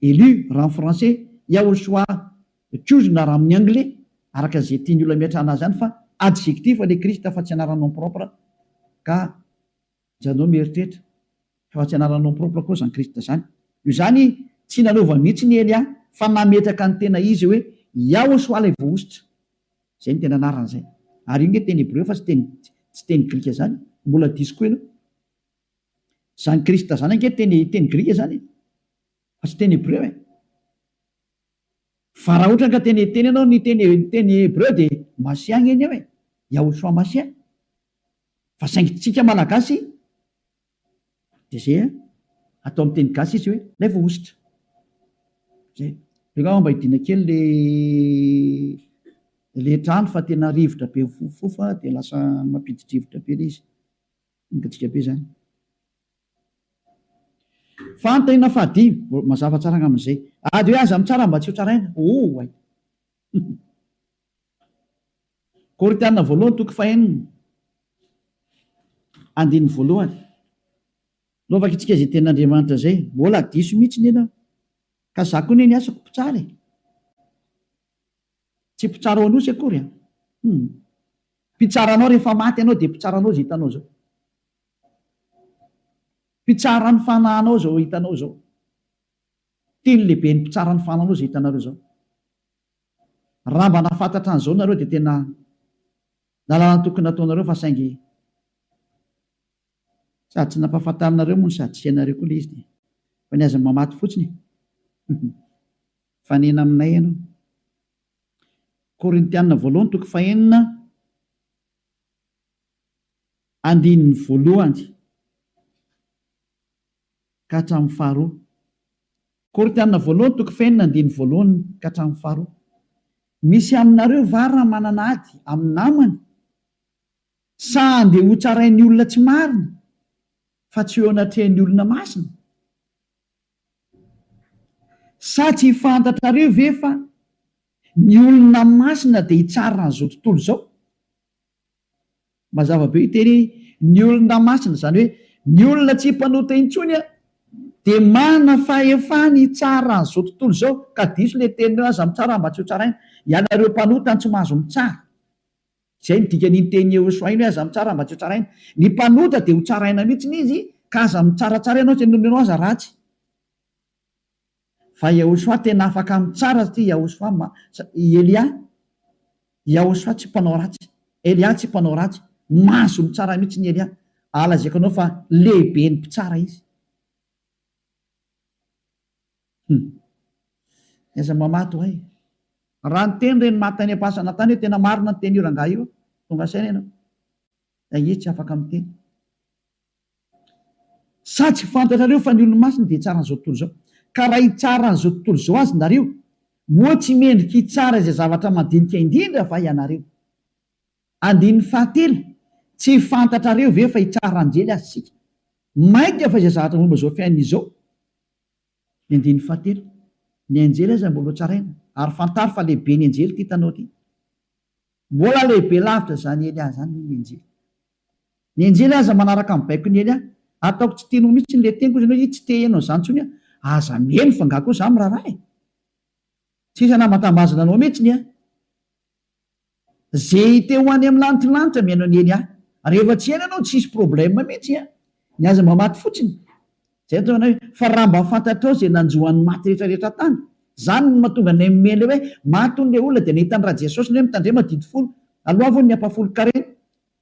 Élu raha amin'ny français, Yahoshua chosen raha amin'ny anglais, araka izay tian'ny olona ametrahana azy any fa adjectif ilay Christ fa tsy anarana nom propre ka janao mieritreritra fa tsy anarana nom propre koa izany Christ izany. Io izany tsy nanova mihitsy ny Elia fa nametraka ny tena izy hoe Yahoshua ilay voahosotra. Izay no tena anarany izay. Ary io nge teny hebreo fa tsy teny tsy teny grika izany. Mbola diso koa ianao. Zany Christ zany ange teny teny grika zany e! Fa tsy teny hebreo e! Fa raha ohatra ka teny teny ianao ny teny ny teny hebreo dia Masia ange ny eo e! Yahoshua Masia. Fa saingy tsika malagasy dia zay a! Atao amin'ny teny gasy izy hoe ilay voahosotra. Zay. Aleo angamba mba hidiana kely le le trano fa tena rivotra be mifofofofa dia lasa mampidi-drivotra be le izy. Mangatsiaka be izany. Fanontaniana fahadimy, mazava tsara angamba izay. Ady hoe aza mitsara mba tsy ho tsaraina. Oay. Korintiana voalohany toko fahenina, andininy voalohany. Lovaka isika izay tenin'Andriamanitra izay. Mbola diso mihitsy ny ianao. Ka za koa anie ny asako mpitsara e. Tsy mpitsara ao Anosy akory an! Hum. Mpitsara anao rehefa maty ianao dia mpitsara anao izay hitanao izao. Mpitsara ny fanahinao izao hitanao izao. Teny lehibe ny mpitsara ny fanahinao izay hitanareo izao. Raha mba nahafantatra an'izao nareo dia tena lalana tokony nataonareo fa saingy sady tsy nampahafantarinareo moa no sady tsy hainareo koa ilay izy dia fa ny aza mamaty fotsiny e. Mifanena aminay ianao. Korintiana voalohany toko fahenina andininy voalohany ka hatramin'ny faharoa. Korintiana voalohany toko fahenina andininy voalohany ka hatramin'ny faharoa. Misy aminareo va raha manana ady amin'ny namany? Sa andeha hotsarain'ny olona tsy marina fa tsy eo anatrehan'ny olona masina? Sa tsy fantatrareo ve fa ny olona masina dia hitsara an'izao tontolo izao? Mazava be io teny hoe ny olona masina, izany hoe ny olona tsy mpanota intsony dia manana fahefana hitsara an'izao tontolo izao, ka diso ilay teninao aza mitsara mba tsy ho tsaraina, ianareo mpanota no tsy mahazo mitsara. Izay no dikan'iny tenin'i Yehosua iny hoe aza mitsara mba tsy ho tsaraina. Ny mpanota dia ho tsaraina mihitsy izy ka aza mitsaratsara ianao tsy noho ianao aza ratsy. Fa Yehosua tena afaka mitsara satria Yehosua ma, i Elia, Yehosua tsy mpanao ratsy. Elia tsy mpanao ratsy. Mahazo mitsara mihitsy ny Elia. Ary lazaiko anao fa lehiben'ny mpitsara izy. Hum. Aiza mamato hay. Raha niteny ireny maty tany am-pasana tany hoe tena marina ny tenin'io rangahy io, tonga saina ianao. Saingy izy tsy afaka miteny. Sa tsy fantatrareo fa ny olo-masina dia hitsara an'izao tontolo izao? Ka raha hitsara an'izao tontolo izao azy nareo, moa tsy mendrika hitsara izay zavatra madinika indrindra va ianareo? Andininy fahatelo, Tsy fantatrareo ve fa hitsara anjely aza isika? Mainka fa izay zavatra momba izao fiainana izao. Ny andininy fahatelo, Ny anjely aza mbola hotsaraina, ary fantaro fa lehibe ny anjely ity hitanao ity. Mbola lehibe lavitra izany Elia izany noho ny anjely. Ny anjely aza manaraka ny baikon'i Elia. Ataoko tsy tianao mihitsy ilay teniko hozy ianao, ih tsy te heno an'izany intsony aho. Aza miheno fa nga koa za miraharaha e. Tsisy anambatambazana anao mihitsy ny ahy. Ze te ho any amin'ny lanitry lanitra mihaino an'i Elia. Rehefa tsy ela ianao tsisy problème mihitsy an! Ny aza mba maty fotsiny. Zay no ataonay hoe fa raha mba fantatrao ze nanjo an'ny maty rehetra rehetra tany. Zany no mahatonga anay mimely hoe maty hono le olona dia nahita an'i Rajesosy ny hoe mitandrema didy folo. Aloavy hono ny ampahafolon-karena.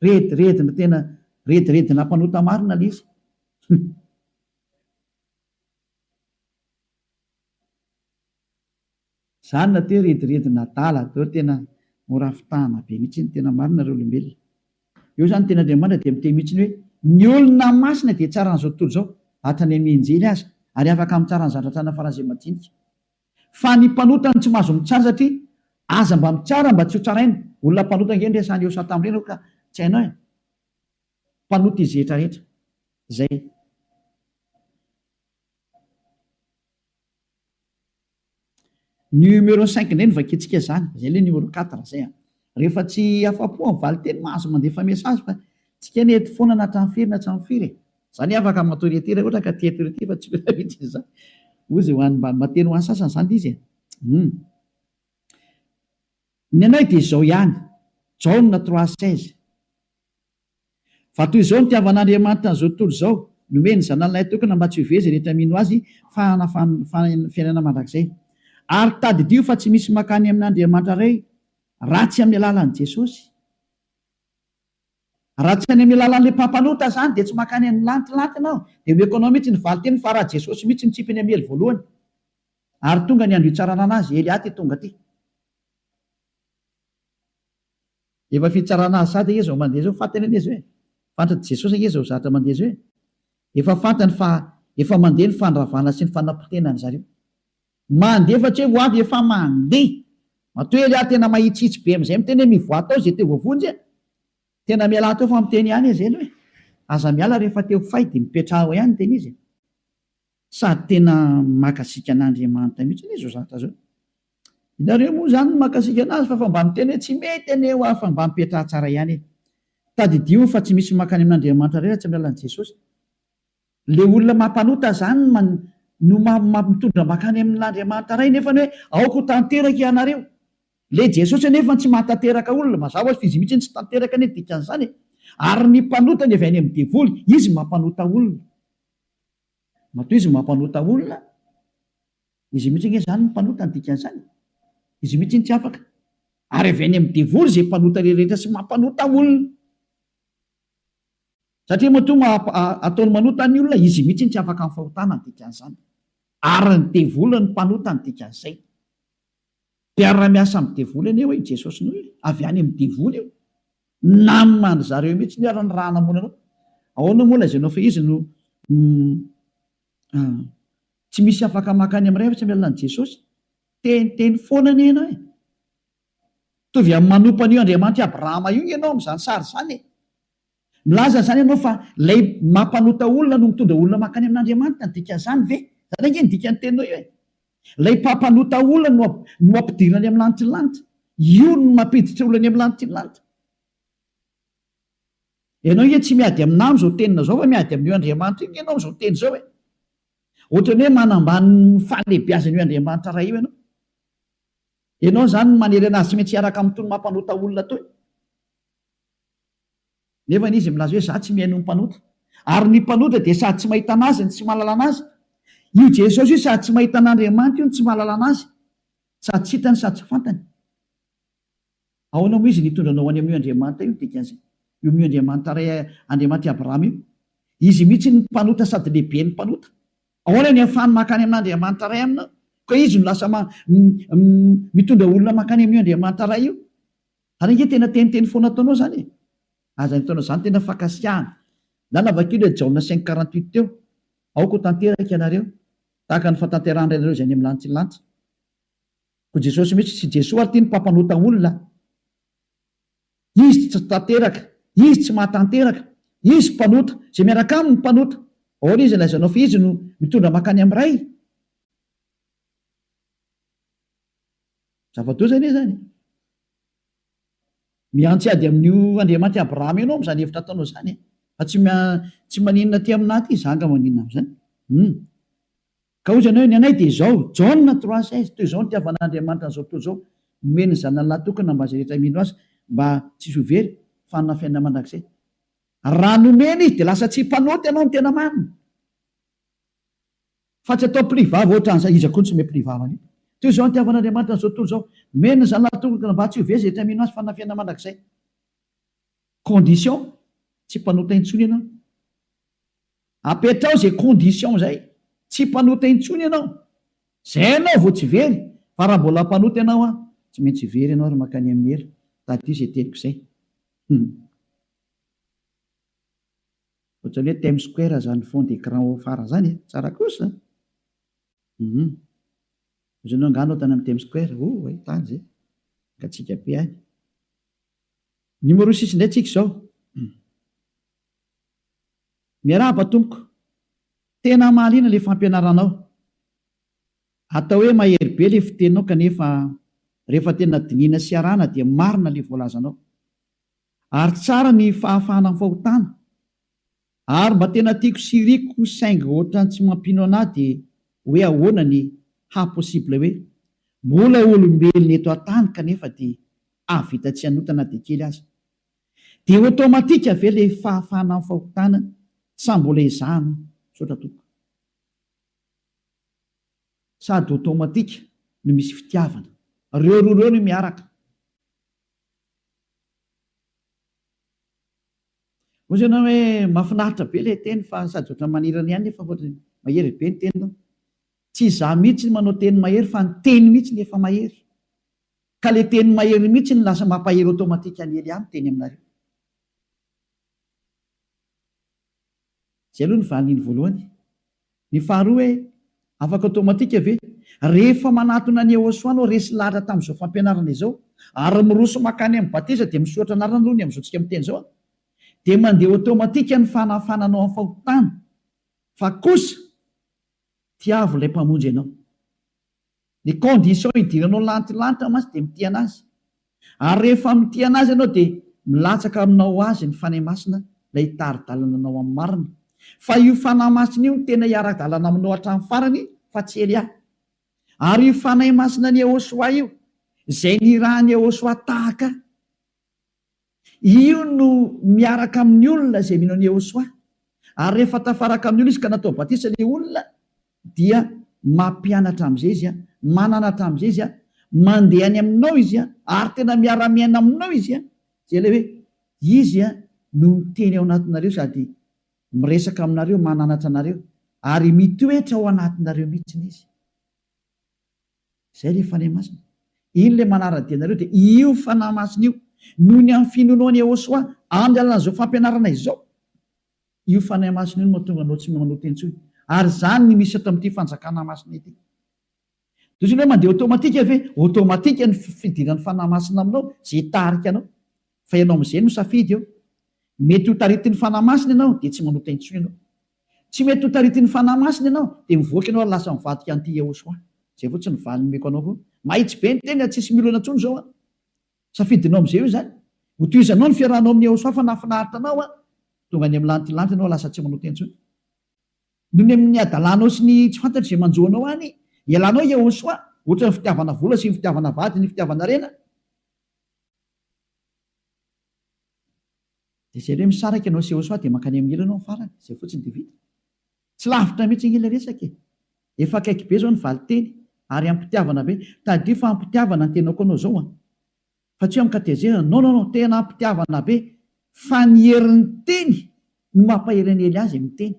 Rediredina tena rediredina mpanota marina le izy. Hum. Zany na te rediredina adala daholo tena mora fitahana be mihitsy iny tena marina ry olombelona. Eo zany tena Andriamanitra dia miteny mihitsy ny hoe ny olona masina dia tsara an'izao tontolo izao hatrany amin'ny anjely aza ary afaka mitsara ny zandra-trana faran'izay madinika. Fa ny mpanota no tsy mahazo mitsara satria. Aza mba mitsara mba tsy ho tsaraina. Olona mpanota ange ny resahan'i Yosua tamin'ireny ka tsy hainao e. Mpanota izy rehetra rehetra. Zay. Numéro cinq indray no vakintsika izany, izay ilay numéro quatre izay an. Rehefa tsy afa-po amin'ny valinteny mahazo mandefa message fa tsika anie eto foana na hatramin'ny firy na hatramin'ny firy e. Za anie afaka matory ety raha ohatra ka te hatory ety fa tsy mila mihitsy izany. Ozy ho an'ny mba mateny ho an'ny sasany izany ilay izy e. Hum. Ny anay dia izao ihany, Jaona trois seize. Fa toy izao nitiavan'Andriamanitra an'izao tontolo izao, nomeny ny Zanany lahitokana mba tsy ho very izay rehetra mino Azy fa hanana fiainana mandrakizay. Ary tadidio fa tsy misy mankany amin'Andriamanitra Ray raha tsy amin'ny alalan'i Jesosy. Raha tsy any amin'ny alalan'ilay mpampanota izany dia tsy mankany amin'ny lanitra lanitra ianao. Dia omeko anao mihitsy ny valinteny fa raha Jesosy mihitsy mitsipy eny amin'ny helo voalohany. Ary tonga ny andro hitsarana anazy, Elia ty tonga ty. Efa fitsarana azy sady ange zao mandeha zao, fantany anie zao e! Fantatr'i Jesosy ange zao zatra mandeha zao e! Efa fantany fa efa mandeha ny fandravana sy ny fanapotehana an-dry zareo. Mandeha fa tsy hoe ho avy, efa mandeha! Matoa ery aho tena mahitsihitsy be amin'izay miteny hoe mivoaha tao izay te voavonjy a! Tena mialà teo fa miteny ihany izy eny hoe aza miala rehefa te ho fay dia mipetraha ao ihany tena izy e! Sady tena makasika an'Andriamanitra mihitsy anie izao zavatra izao. Inareo moa izany no makasika anazy fa fa mba miteny hoe tsy mety anie hoa fa mba mipetraha tsara ihany e. Tadidio fa tsy misy makany amin'Andriamanitra irery raha tsy amin'ny alalan'i Jesosy. Le olona mampanota izany no mitondra makany amin'Andriamanitra Ray nefany hoe aoka ho tanteraka ianareo. Le Jesosy anefa tsy mahatanteraka olona, mazava ho azy fa izy mihitsy no tsy tanteraka anie ny dikan'izany e. Ary ny mpanota ny avy any amin'ny devoly, izy mampanota olona. Matoa izy mampanota olona, izy mihitsy ange izany no mpanota ny dikan'izany e. Izy mihitsy no tsy afaka. Ary avy any amin'ny devoly izay mpanota rehetra sy mampanota olona. Satria matoa ataony manota ny olona, izy mihitsy no tsy afaka amin'ny fahotana ny dikan'izany. Ary ny devoly no mpanota ny dikan'izay. Mpiara-miasa amin'ny devoly anie hoe i Jesosy no e! Avy any amin'ny devoly io. Naman-dry zareo mihitsy io ary ny raha namono anao. Ahoana moa lazainao fa izy no tsy misy afaka mankany amin'ny Ray afa-tsy amin'ny alalan'i Jesosy? Teniteny foana anie ianao e! Mitovy amin'ny manompo an'io Andriamanitr'i Abrahama io ianao amin'izany sary izany e! Milaza izany ianao fa ilay mampanota olona no mitondra olona mankany amin'Andriamanitra, ny dikan'izany ve? Izany ange ny dikan'ny teninao io e! Ilay mpampanota olona no no ampidirina any amin'ny lanitry ny lanitra. Io no mampiditra olona any amin'ny lanitry ny lanitra. Ianao ange tsy miady aminà amin'izao tenina izao fa miady amin'io Andriamanitra io ange ianao amin'izao teny izao e! Ohatran'ny hoe manambany ny fahalehibiazan'io Andriamanitra Ray io ianao. Ianao izany no manery an'azy tsy maintsy hiaraka amin'itony mampanota olona itony. Nefa izy milaza hoe za tsy mihaino ny mpanota. Ary ny mpanota dia sady tsy mahita an'Azy no tsy mahalala an'Azy. Io Jesosy io sady tsy mahita an'Andriamanitra io no tsy mahalala an'Azy. Sady tsy hitany sady tsy fantany. Ahoana moa izy nitondra anao any amin'io Andriamanitra io ny dikan'izay? Io amin'io Andriamanitra Ray Andriamanitr'i Abrahama io. Izy mihitsy no mpanota sady lehiben'ny mpanota. Ahoana ny ahafahany mankany amin'Andriamanitra Ray aminao? Ka izy no lasa mitondra olona mankany amin'io Andriamanitra Ray io. Ary ange tena teniteny foana ataonao zany e! Aza ny ataonao zany tena fankasiahana. Ndana vakio ilay Jaona cinq quarante huit teo, Aoka ho tanteraka ianareo, tahaka ny fahatanterahan'ny Rainareo izay any amin'ny lanitra lanitra. Koa Jesosy mihitsy, tsy Jesoa ary ity no mpampanota olona. Izy tsy tanteraka, Izy tsy mahatanteraka, Izy mpanota, izay miaraka aminy mpanota. Ahoana izy lazainao fa Izy no mitondra mankany amin'ny Ray? Zava-doza anie izany e! Mihantsy ady amin'io Andriamanitr'i Abrahama io ianao amin'izany hevitra ataonao izany e! Fa tsy tsy maninona aty aminà aty, izaho angaha maninona amin'izany? Hum. Ka hoy izy hoe, ny anay dia izao, Jaona trois seize, toy izao nitiavan'Andriamanitra an'izao tontolo izao, nomeny ny Zanany lahy tokana mba izay rehetra mino Azy mba tsy ho very fa hanana fiainana mandrakizay. Raha nomena Izy dia lasa tsy mpanota ianao ny tena marina. Fa tsy atao pli vava ohatran'izay, iza koa no tsy omey pli vava an'io? Toy izao nitiavan'Andriamanitra an'izao tontolo izao, nomeny ny Zanany tokana mba tsy ho very izay rehetra mino Azy fa hanana fiainana mandrakizay. Condition, tsy mpanota intsony ianao. Apetraho izay condition izay, tsy mpanota intsony ianao. Izay ianao vao tsy very, fa raha mbola mpanota ianao an, tsy maintsy very ianao ary mankany amin'ny helo. Tadidio izay teniko izay. Hum. Ohatran'ny hoe Times Square zany fond d'écran ao afara zany e! Tsara kosa a! Hum. Ohatran'ny hoe angaha anao tany amin'ny Times Square? Oh ay, tany zay. Gatsiaka be any. Numéro six indray tsika izao. Miarahaba tompoko. Tena mahaliana le fampianaranao. Atao hoe mahery be le fiteninao kanefa rehefa tena dinihina sy arahana dia marina le voalazanao. Ary tsara ny fahafahana amin'ny fahotana. Ary mba tena tiako sy iriko saingy ohatran'ny tsy mampino anah dia hoe ahoana ny haha possible hoe mbola olombelona eto an-tany kanefa dia hahavita tsy hanota na dia kely aza. Dia automatique ve le fahafahana amin'ny fahotana sa mbola ezahana? Misaotra tompoko. Sady automatique no misy fitiavana. Reo roa reo no miaraka. Hoy ianao hoe mahafinaritra be ilay teny fa sady ohatran'ny manirana ihany nefa ohatran'ny mahery be ny teninao. Tsy izaho mihitsy no manao teny mahery fa ny teny mihitsy no efa mahery. Ka ilay teny mahery mihitsy no lasa mampahery automatique an'i Elia miteny aminareo. Izay aloha ny valin'iny voalohany. Ny faharoa hoe, afaka automatique ve? Rehefa manatona an'i Yehosua anao resy lahatra tamin'izao fampianarana izao, ary miroso mankany amin'ny batisa dia misoratra anarana aloha ny amin'izao tsika miteny izao an! Dia mandeha automatique ny fanafana anao amin'ny fahotana. Fa kosa, tiavo ilay Mpamonjy anao. Ny condition hidiranao lantilanitra mantsy dia mitia an'Azy. Ary rehefa mitia an'Azy ianao dia milatsaka aminao ho azy ny Fanahy Masina ilay hitari-dalana anao amin'ny marina. Fa io Fanahy Masina io no tena hiara-dalana aminao hatramin'ny farany fa tsy Elia. Ary io Fanahy Masina an'i Yehosua io, izay nirahan'i Yehosua tahaka Io no miaraka amin'ny olona izay mino an'i Yehosua. Ary rehefa tafaraka amin'ny olona izy ka natao batisa ilay olona dia mampianatra amin'izay izy, mananatra amin'izay izy, mandeha any aminao izy ary tena miara-miaina aminao izy. Izay ilay hoe izy no miteny ao anatinareo sady miresaka aminareo, mananatra anareo ary mitoetra ao anatinareo mihitsy izy. Izay ilay Fanahy Masina. Iny ilay manara-dia anareo dia io Fanahy Masina io. Noho ny amin'ny finoanao an'i Yehosua, amin'ny alalan'izao fampianarana izao, io Fanahy Masina io no mahatonga anao tsy manota intsony. Ary izany ny misy ato amin'ity fanjakana masina ity. Toy izany hoe mandeha automatique ve? Automatique ny fidiran'ny Fanahy Masina aminao, izay hitarika anao. Fa ianao amin'izay no safidy eo. Mety ho taritin'ny Fanahy Masina ianao dia tsy manota intsony ianao. Tsy mety ho taritin'ny Fanahy Masina ianao dia mivoaka ianao ary lasa mivadika an'ity Yehosua. Izay fotsiny ny valiny omeko anao koa. Mahitsy be ny teny ary tsisy milona intsony izao an. Safidinao amin'izay io izany. Ho tohizanao ny fiarahanao amin'i Yehosua fa nahafinaritra anao an. Tonga any amin'ny lantilanty ianao lasa tsy manota intsony. Noho ny amin'ny hadalanao sy ny tsy fantatro izay manjo anao any, ialanao Yehosua, ohatra ny fitiavana vola sy ny fitiavana vady, ny fitiavana harena. Dia izay hoe misaraka ianao sy Yehosua dia mankany amin'ny helo ianao amin'ny farany. Izay fotsiny dia vita. Tsy lavitra mihitsy ange ilay resaka e. Efa akaiky be izao ny valinteny ary am-pitiavana be. Tadidio fa am-pitiavana ny tenako anao izao an. Fa tsy hoe amin-katezerana. Non non non, tena am-pitiavana be. Fa ny herin'ny teny no mampahery an'i Elia izay miteny.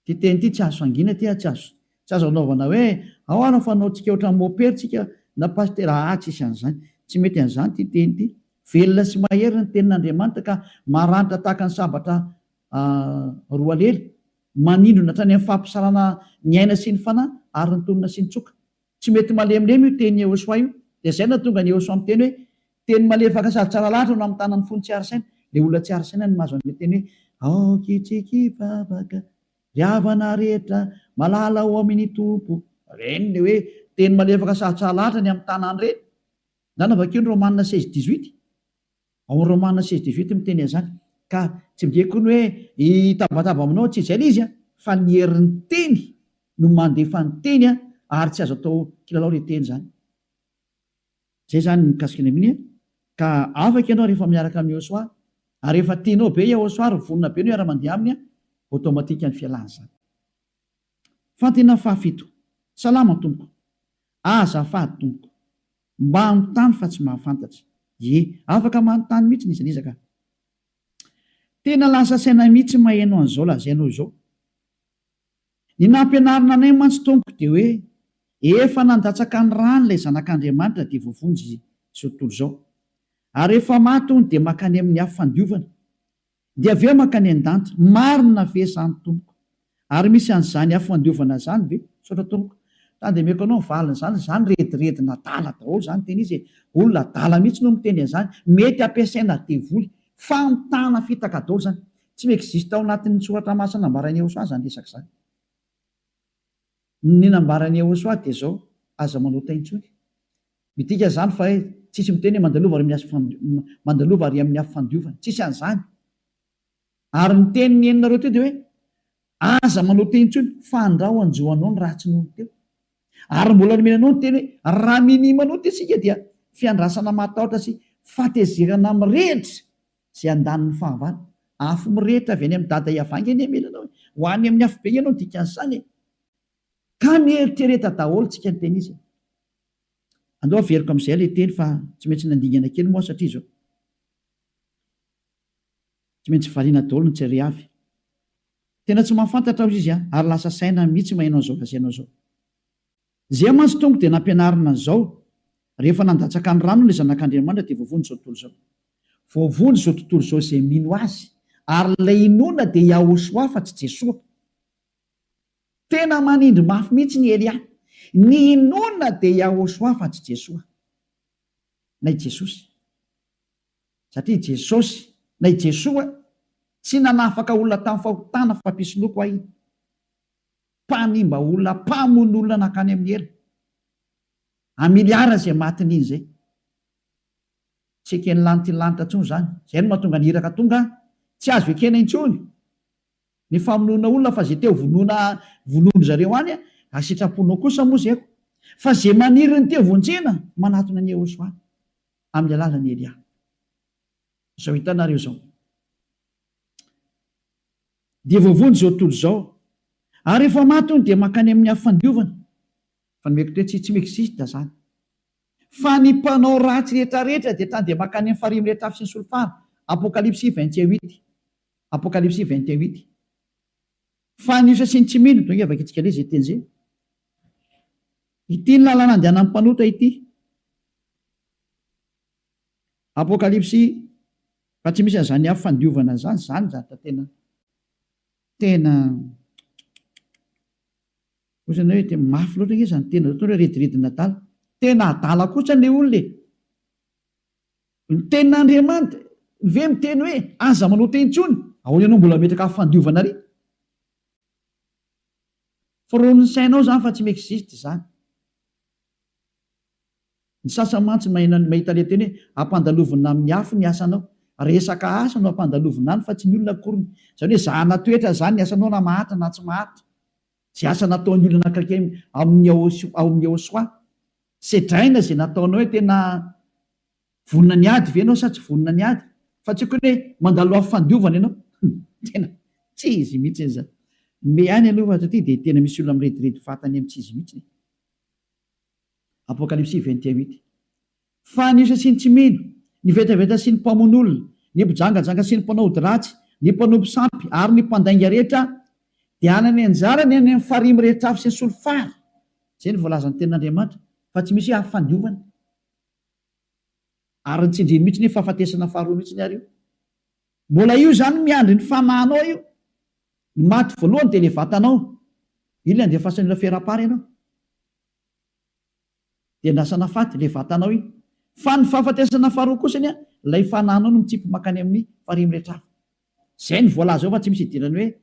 Ity teny ity tsy azo sangiana ity a, tsy azo tsy azo anaovana hoe ao ary ny fanaontsika ohatran'ny mopera tsika na pasitera aa tsisy an'izany, tsy mety an'izany ity teny ity. Velona sy mahery ny tenin'Andriamanitra ka maranitra tahaka ny sabatra roa lela, manindrona hatrany amin'ny fampisarahana ny aina sy ny fanahy ary ny tonona sy ny tsoka. Tsy mety malemilemy io tenin'i Yehosua io. Dia izay no nahatonga an'i Yehosua miteny hoe, Teny malefaka sady tsara lahatra no hamitana ny fony tsy ary saina. Ilay olona tsy ary saina no mahazo an'ilay teny hoe, Aoka isika hivavaka, ry havana rehetra, malala ao amin'ny Tompo. Ireny ilay hoe teny malefaka sady tsara lahatra ny hamitana an'ireny. Ndana vakio ny Romana 16 18. Ao amin'ny Romana 16 18 miteny an'izany. Ka tsy midika koa ny hoe hitabataba aminao, tsy izay ilay izy an, fa ny herin'ny teny no mandefa ny teny an, ary tsy azo atao kilalao ilay teny izany. Izay izany ny mikasika ny amin'iny an. Ka afaka ianao rehefa miaraka amin'i Yehosua, ary rehefa tianao be Yehosua ary vonona be ny hiara-mandeha aminy an, automatique ny fialana izany. Fantena fahafito. Salama tompoko. Azafady tompoko. Mba hanontany fa tsy mahafantatra. Ie, afaka manontany mihitsy n'iza n'iza ka. Tena lasa saina mihitsy maheno an'izao lazainao izao. Ny nampianarina anay mantsy tompoko dia hoe efa nandatsaka ny rany ilay zanak'Andriamanitra dia voavonjy izao tontolo izao. Ary rehefa maty hono dia makany amin'ny afo fandiovana. Dia avy eo mankany an-danitra. Marina ve izany tompoko? Ary misy an'izany afo andiovana izany ve? Misaotra tompoko. Tandemeko anao ny valin'izany, izany rediredina adala daholo izany tena izy e! Olona adala mihitsy no miteny an'izany, mety ampiasaina devoly, famitahana fitaka daholo izany. Tsy mi-existe ao anatin'ny soratra masina nambaran'i Yehosua izany resaka izany. Ny nambaran'i Yehosua dia izao, aza manota intsony. Midika izany fa hoe tsisy miteny hoe mandalova ary amin'ny mandalova ary amin'ny afo fandiovana. Tsisy an'izany. Ary ny teny nenonareo teo dia hoe, Aza manao teny intsony, fa andrao hanjo anao ny ratsy noho ny teo. Ary mbola nomena anao ny teny hoe, Raha minia manota isika dia fiandrasana mahatahotra sy fahatezerana mirehitra izay handany ny fahavalo. Afo mirehitra avy any amin'i Dada Iavanga anie hamela anao e! Ho any amin'ny afobe ianao ny dikan'izany e! Ka mieritrereta daholo tsika ny teny izy e! Andao averiko amin'izay ilay teny fa tsy maintsy nandingana kely moa aho satria izao. Tsy maintsy valiana daholo ny tsirairay avy. Tena tsy mahafantatra aho izy ary lasa saina mihitsy maheno an'izao lazainao izao. Zay mantsy tongo dia nampianarina an'izao, rehefa nandatsaka ny rano ilay zanak'Andriamanitra dia voavonjy izao tontolo izao. Voavonjy izao tontolo izao izay mino azy, ary ilay inoana dia Yahoshuah fa tsy Jesoa. Tena manindry mafy mihitsy ny Elia. Ny inoana dia Yahoshuah fa tsy Jesoa. Na i Jesosy. Satria i Jesosy, na i Jesoa, tsy nanafaka olona tamin'ny fahotana fa mpisoloky hoa iny. Mpanimba olona, mpamono olona nankany amin'ny helo. Amiliara izay matin'iny izay. Tsy eken'ny lanity lanitra intsony izany. Izay no mahatonga ny iraka tonga, tsy azo ekena intsony ny famonoana olona fa izay te ho vonoina vonoin-dry zareo any, raha sitraponao kosa moa zay ko. Fa izay maniry ny te ho vonjena, manatona an'i Yehosua. Amin'ny alalan'i Elia. Izao hitanareo izao. Dia voavonjy izao tontolo izao. Ary rehefa maty hono dia mankany amin'ny afo fandiovana. Fa nomeko teo tsy tsy mi-existe izany. Fa ny mpanao ratsy rehetra rehetra dia tany dia mankany amin'ny farihy mirehitra afo sy ny solifara. Apokalypsy 21. Apokalypsy 21. Fa ny osa sy ny tsy mino, tonga vakintsika indray izay teny izay. Ity ny lalana andehanan'ny mpanota ity. Apokalypsy, fa tsy misy an'izany afo fandiovana izany, izany zavatra tena, tena, ohatrany hoe tena mafy loatra ange izany tena izany, ohatra hoe rediredin'ny adala. Tena adala kosa ilay olona e! Ny tenin'Andriamanitra ve miteny hoe aza manota intsony? Ahoana ianao mbola hametraka afo fandiovana ary? Foronin'ny sainao izany fa tsy mi-existe izany. Ny sasany mantsy mahita ilay teny hoe ampandalovina amin'ny afo ny asanao. Resaka asa no ampandalovina any fa tsy ny olona akoriny. Izany hoe zahana toetra izany ny asanao na mahantra na tsy mahantra. Izay asa nataon'ny olona anakaiky amin'ny ao amin'ny Yehosua. Sedraina izay nataonao hoe tena vonona ny ady ve ianao sa tsy vonona ny ady. Fa tsy akory hoe mandalo afo fandiovana ianao. Tena tsy izy mihitsy izany. Me ihany aloha fa satria dia tena misy olona mirediredy fahatany amin'ny tsy izy mihitsy e. Apokalypsy 21. Fa ny osa sy ny tsy mino, ny vetaveta sy ny mpamono olona, ny mpijangajanga sy ny mpanao ody ratsy, ny mpanompo sampy ary ny mpandainga rehetra dia hanana ny anjarany any amin'ny farihy mirehitra afo sy ny solifara. Izay no voalazan'ny Tenin'Andriamanitra, fa tsy misy hoe afo fandiovana. Ary nitsindriany mihitsy ny hoe fahafatesana faharoa mihitsy ary io. Mbola io izany miandry ny fanahinao io. Ny maty voalohany dia ilay vatanao. Io ilay andefasan'ny olona ferapara ianao. Dia andrasana faty ilay vatanao iny. Fa ny fahafatesana faharoa kosa anie ilay fanahinao no mitsipy mankany amin'ny farihy mirehitra afo. Izay no voalaza eo fa tsy misy idirany hoe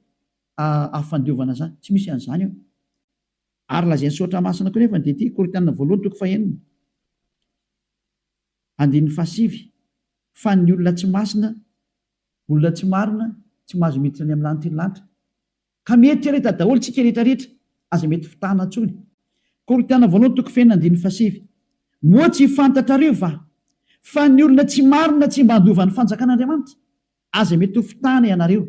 afo fandiovana izany. Tsy misy an'izany eo. Ary lazain'ny soratra masina koa nefa dia ity, Korintiana voalohany toko fahenina, andininy fahasivy, fa ny olona tsy masina, olona tsy marina, tsy mahazo miditra any amin'ny lanitry ny lanitra. Ka mieritrereta daholo tsika rehetra rehetra, aza mety fitahana intsony. Korintiana voalohany toko fahenina andininy fahasivy, Moa tsy fantatrareo va fa ny olona tsy marina tsy mba handova ny fanjakan'Andriamanitra? Aza mety ho fitahana ianareo.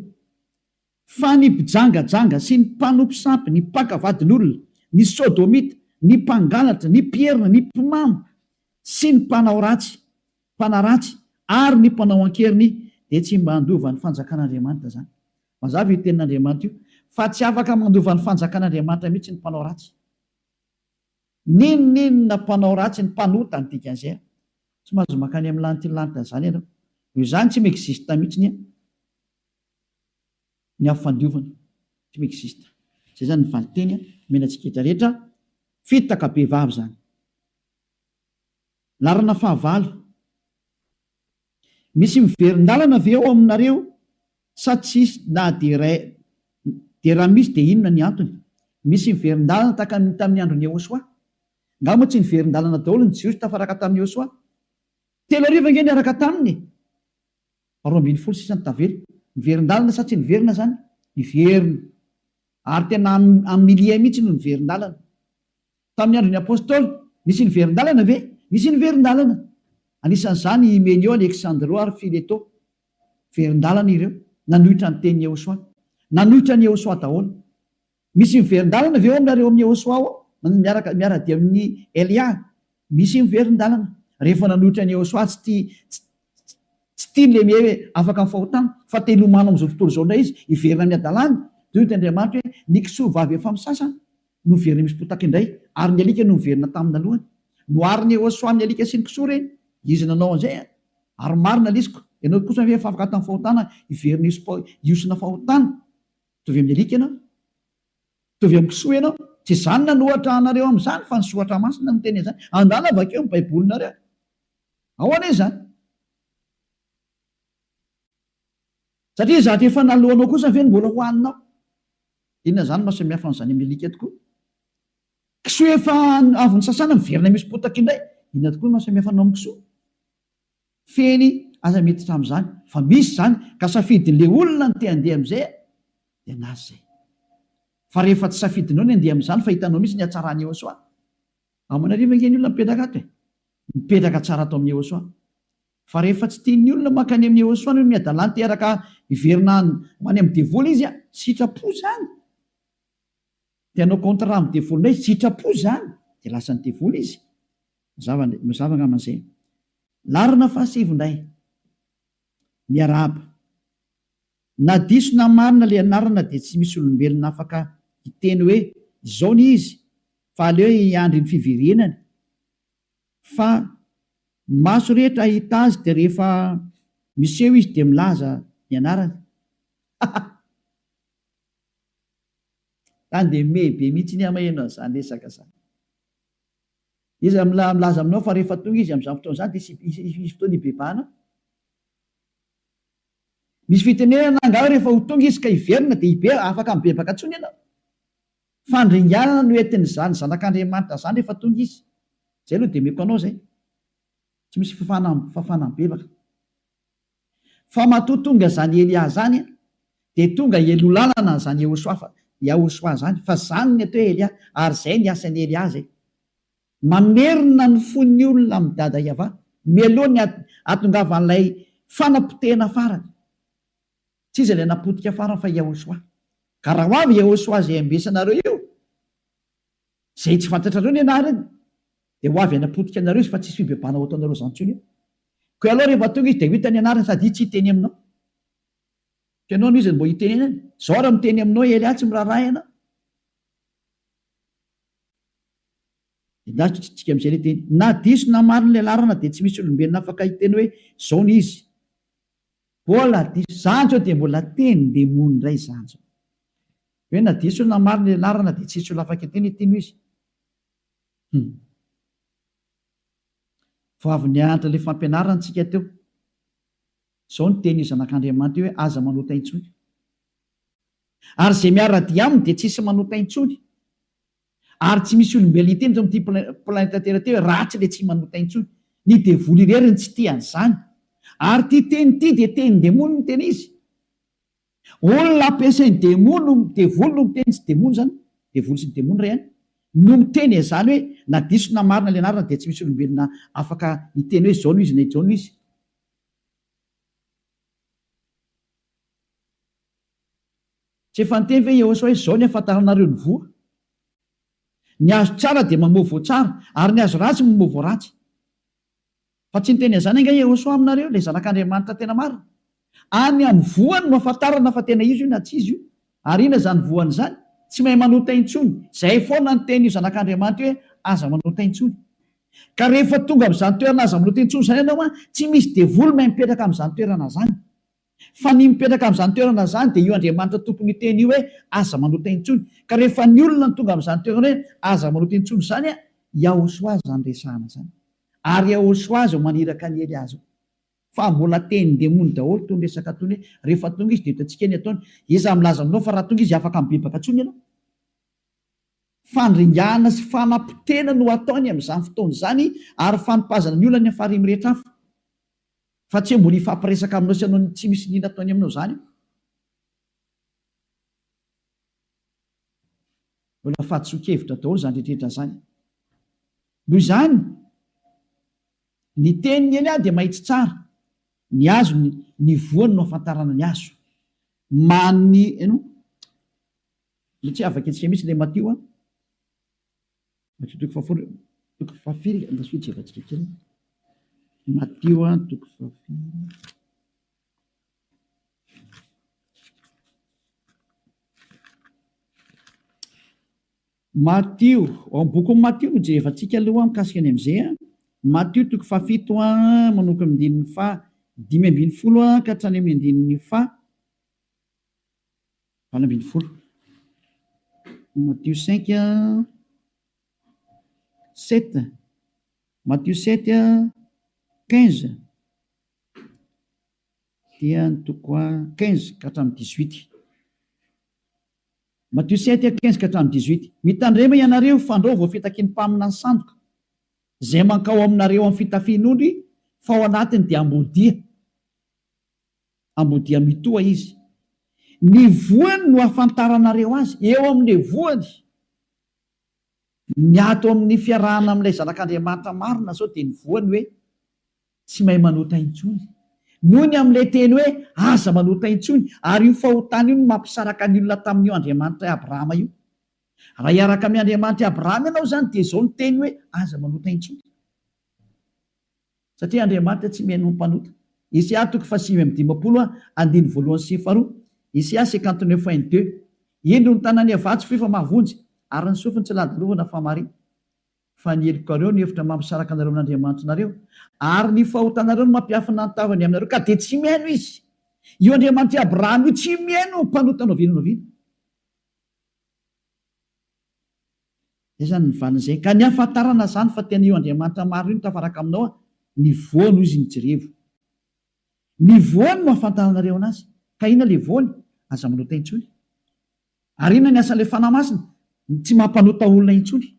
Fa ny mpijangajanga sy ny mpanompo sampy, ny mpaka vadin'olona, ny sodomita, ny mpangalatra, ny mpierina, ny mpimamo sy ny mpanao ratsy, mpanaratsy, ary ny mpanao an-keriny dia tsy mba handova ny fanjakan'Andriamanitra izany. Mazava io tenin'Andriamanitra io fa tsy afaka mandova ny fanjakan'Andriamanitra mihitsy ny mpanao ratsy. N'inon'inona mpanao ratsy, ny mpanota ny dikan'izay. Tsy mahazo mankany amin'ny lanity lanitra izany ianao. Noho izany tsy mi-existe mihitsy ny ny afo fandiovana. Tsy mi-existe. Izay izany ny valinteny omena antsika rehetra rehetra. Fitaka be vava izany. Laharana fahavalo. Misy miverin-dalana ve ao aminareo sa tsisy na dia iray dia raha misy dia inona ny antony? Misy miverin-dalana tahaka ny tamin'ny andron'i Yehosua? Nga moa tsy niverin-dalana daholo ny Jiosy tafaraka tamin'i Yehosua? 3000 ange niaraka taminy e! Fa 12 sisa no tavela. Niverin-dalana sa tsy niverina izany? Niverina. Ary tena en milliers mihitsy no niverin-dalana. Tamin'ny andron'ny Apostoly, nisy niverin-dalana ve? Nisy niverin-dalana. Anisan'izany i Hymenio, Aleksandro ary Fileto. Niverin-dalana ireo, nanohitra ny tenin'i Yehosua. Nanohitra an'i Yehosua daholo. Misy miverin-dalana ve ao aminareo amin'i Yehosua ao? Miaraka, miara-dia amin'i Elia? Misy miverin-dalana. Rehefa nanohitra an'i Yehosua, tsy tia, tsy, tsy tiany ilay hoe afaka amin'ny fahotana, fa te hilomano amin'izao tontolo izao indray izy, hiverina amin'ny hadalany. Dia hoy Andriamanitra hoe, Ny kisoa vavy efa misasa no miverina misy potaka indray, ary ny alika no miverina tamin'ny nalohany. Noharin'i Yehosua ny alika sy ny kisoa ireny. Izy nanao an'izay an! Ary marina lisiko, ianao kosa ve efa afaka tamin'ny fahotana hiverina hiosona fahotana? Mitovy amin'ny alika ianao. Mitovy amin'ny kisoa ianao. Tsy izaho no nanohatra anareo amin'izany fa ny soratra masina no miteny an'izany. Andana vakio ny baibolinareo. Ahoana izany? Satria zavatra efa naloanao kosa ve no mbola hohaninao? Inona izany no mahasamihafa an'izany amin'ny alika tokoa? Kisoa efa avy nisasana miverina misy potaka indray. Inona tokoa no mahasamihafa anao amin'ny kisoa? Fehiny aza miditra amin'izany fa misy izany ka safidin'ilay olona ny te handeha amin'izay dia an'azy izay. Fa rehefa tsy safidinao ny handeha amin'izany fa hitanao mihitsy ny hatsaran'i Yehosua. Aman'arivo ange ny olona mipetraka ato e! Mipetraka tsara ato amin'i Yehosua. Fa rehefa tsy tian'ny olona mankany amin'i Yehosua ny hoe miadalà niteraka hiverina ho any amin'ny devoly izy an! Sitrapo izany! Te hanao contrat amin'ny devoly indray izy, sitrapo izany! Dia lasan'ny devoly izy. Mazava, mazava angamba izay. Laharana fahasivy indray. Miarahaba. Na diso na marina ilay anarana dia tsy misy olombelona afaka hiteny hoe izao ny izy fa aleo hiandry ny fiverenany fa ny maso rehetra hahita azy dia rehefa miseho izy dia milaza ny anarany. Haha! Zany dia mehy be mihitsy ny aho maheno an'izany resaka zany. Iza milaza aminao fa rehefa tonga izy amin'izany fotoana izany dia hisy fotoana hibebahana? Misy fitenenana angaha hoe rehefa ho tonga izy ka hiverina dia hibe afaka mibebaka intsony ianao? Fandringanana no entin'izany zanak'Andriamanitra izany rehefa tonga izy. Izay aloha dia omeko anao izay. Tsy misy fafana fafana mibebaka. Fa matoa tonga izany Elia izany dia tonga hialoha lalana an'izany Yehosoa fa Yahosoa izany fa izany ny atao hoe Elia ary izay ny asan'i Elia izay. Mamerina ny fon'ny olona amin'i Dada Yavah mialoha ny hahatongavan'ilay fanapotehana farany. Tsy iza ilay napotika farany fa Yahosoa. Ka raha ho avy Yahosoa izay ambesanareo io, izay tsy fantatrareo ny anarany, dia ho avy hanapotika anareo izy fa tsy hisy fibebahana ho ataonareo izany intsony eo. Koa aloha rehefa tonga izy dia ho hita ny anarany sady izy tsy hiteny aminao. Fa ianao no iza no mbo hitenenany? Izao raha miteny aminao Elia tsy miraharaha ianao. Endasintsika amin'izay ilay teny. Na diso na marina ilay laharana dia tsy misy olombelona afaka hiteny hoe izao ny izy. Mbola diso. Izany izao dia mbola tenin-demony indray izany izao. Hoe na diso na marina ilay laharana dia tsy hisy olona afaka hiteny hoe ity no izy. Hum. Vao avy nianatra ilay fampianarana isika teo. Izao no tenin'io Zanak'Andriamanitra io hoe aza manota intsony. Ary izay miara-dia aminy dia tsy hisy manota intsony. Ary tsy misy olombelona hiteny eto amin'ity planeta Terre ity hoe ratsy ilay tsy manota intsony. Ny devoly irery no tsy tia an'izany. Ary ity teny ity dia tenin-demony no tena izy. Olona ampiasain'ny demony no, devoly no miteny, tsy demony izany, devoly sy ny demony iray ihany, no miteny an'izany hoe na diso na marina ilay anarana dia tsy misy olombelona afaka hiteny hoe izao no izy na izao no izy. Tsy efa niteny ve Yehosua hoe izao ny ahafantaranareo ny voa? Ny hazo tsara dia mamoa voa tsara, ary ny hazo ratsy mamoa voa ratsy. Fa tsy niteny an'izany angaha Yehosua aminareo, ilay Zanak'Andriamanitra tena marina? Any amin'ny voany no ahafantarana fa tena izy io na tsy izy io. Ary inona izany voany izany? Tsy mahay manota intsony. Izay foana ny tenin'io Zanak'Andriamanitra io hoe aza manota intsony. Ka rehefa tonga amin'izany toerana aza manota intsony izany ianao an, tsy misy devoly mahay mipetraka amin'izany toerana izany. Fa ny mipetraka amin'izany toerana izany dia io Andriamanitra tompon'io teny io hoe aza manota intsony. Ka rehefa ny olona no tonga amin'izany toerana hoe aza manota intsony izany, Yahoshua izany resahana izany. Ary Yahoshua izao maniraka an'i Elia izao. Fa mbola tenin-demony daholo itony resaka itony hoe rehefa tonga izy dia hitantsika ny ataony. Iza milaza aminao fa raha tonga izy afaka mibebaka intsony ianao? Fandringana sy fanapotehana no ataony amin'izany fotoana izany ary fanipazana ny olona any amin'ny farihy mirehitra afo. Fa tsy hoe mbola hifampiresaka aminao sy hanao ny tsy misy nina ataony aminao izany io. Mbola fahadisoan-kevitra daholo izany rehetrarehetra izany. Noho izany, ny tenin'i Elia dia mahitsy tsara. Ny hazo, ny voany no ahafantarana ny hazo. Mani, eno, tsy avakintsika mihitsy ilay Matio an. Matio toko fahafolo, toko fahafiry, andraso hijerentsika kely. Matio toko fahafiry. Matio, ao amin'ny bokin'i Matio no jerevantsika aloha mikasika ny amin'izay an. Matio toko fahafito manomboka amin'ny andininy faha 15 ka hatrany amin'ny andininy faha 18. Matio 5, 7, Matio 7, 15 dia ny toko 15 ka hatramin'ny 18. Matio 7, 15 ka hatramin'ny 18. Mitandrema ianareo, fandrao voafitaky ny mpaminany sandoka, izay mankao aminareo amin'ny fitafian'ondry, fa ao anatiny dia ambodia. Ambodia mitoha izy. Ny voany no ahafantaranareo azy. Eo amin'ilay voany. Ny ato amin'ny fiarahana amin'ilay Zanak'Andriamanitra marina izao dia ny voany hoe tsy mahay manota intsony. Noho ny amin'ilay teny hoe aza manota intsony. Ary io fahotana io no mampisaraka ny olona tamin'io Andriamanitr'i Abrahama io. Raha hiaraka amin'ny Andriamanitr'i Abrahama ianao izany dia izao ny teny hoe aza manota intsony. Satria Andriamanitra tsy mihaino ny mpanota. Isaia toko faha-59 andininy voalohany sy faharoa, Isaia 59 un deux, Indro ny tanany havia tsy fohy fa mahavonjy, ary ny sofiny tsy ladilovana fa mahare. Fa ny helokareo no efitra mampisaraka anareo amin'Andriamanitrareo, ary ny fahotanareo no mampiafina ny tavany aminareo, ka dia tsy mihaino Izy. Io Andriamanitr'i Abrahama io tsy mihaino ny mpanota n'oviana n'oviana. Izay izany ny valin'izay. Ka ny ahafantarana izany fa tena io Andriamanitra marina io no tafaraka aminao an, ny voany hoy izy ny jerevo. Ny voany no ahafantaranareo anazy. Ka inona ilay voany? Aza manota intsony. Ary inona ny asan'ilay Fanahy Masina? Ny tsy mampanota olona intsony.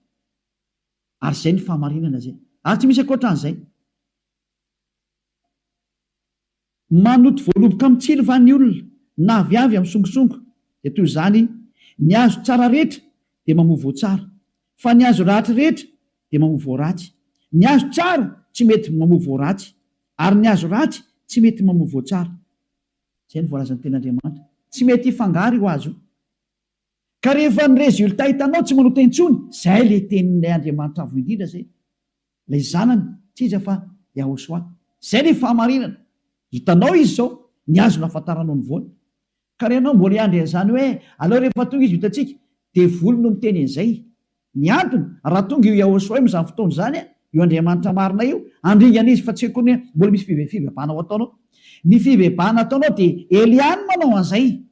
Ary izay ny fahamarinana izay. Ary tsy misy ankoatran'izay. Manoto voaloboka mitsilo va ny olona, na aviavy amin'ny songosongo? Dia toy izany, ny hazo tsara rehetra dia mamoa voa tsara, fa ny hazo ratsy rehetra dia mamoa voa ratsy. Ny hazo tsara tsy mety mamoa voa ratsy, ary ny hazo ratsy tsy mety mamoa voa tsara. Izay no voalazan'ny Tenin'Andriamanitra. Tsy mety hifangaro io hazo io. Ka rehefa ny résultat hitanao tsy manota intsony, zay le tenin'ilay Andriamanitra Avo Indrindra zay, ilay Zanany, tsy iza fa Yahoshuah. Zay le fahamarinana. Hitanao izy zao, ny hazo nahafantaranao ny voany. Ka raha ianao mbola hiandry an'izany hoe aleo rehefa tonga izy ho hitantsika, devoly no miteny an'izay. Ny antony, raha tonga io Yahoshuah io amin'izany fotoana izany, io Andriamanitra marina io, handringana izy fa tsy akory ny hoe mbola misy fibebahana ho ataonao. Ny fibebahana ataonao dia Elia no manao an'izay.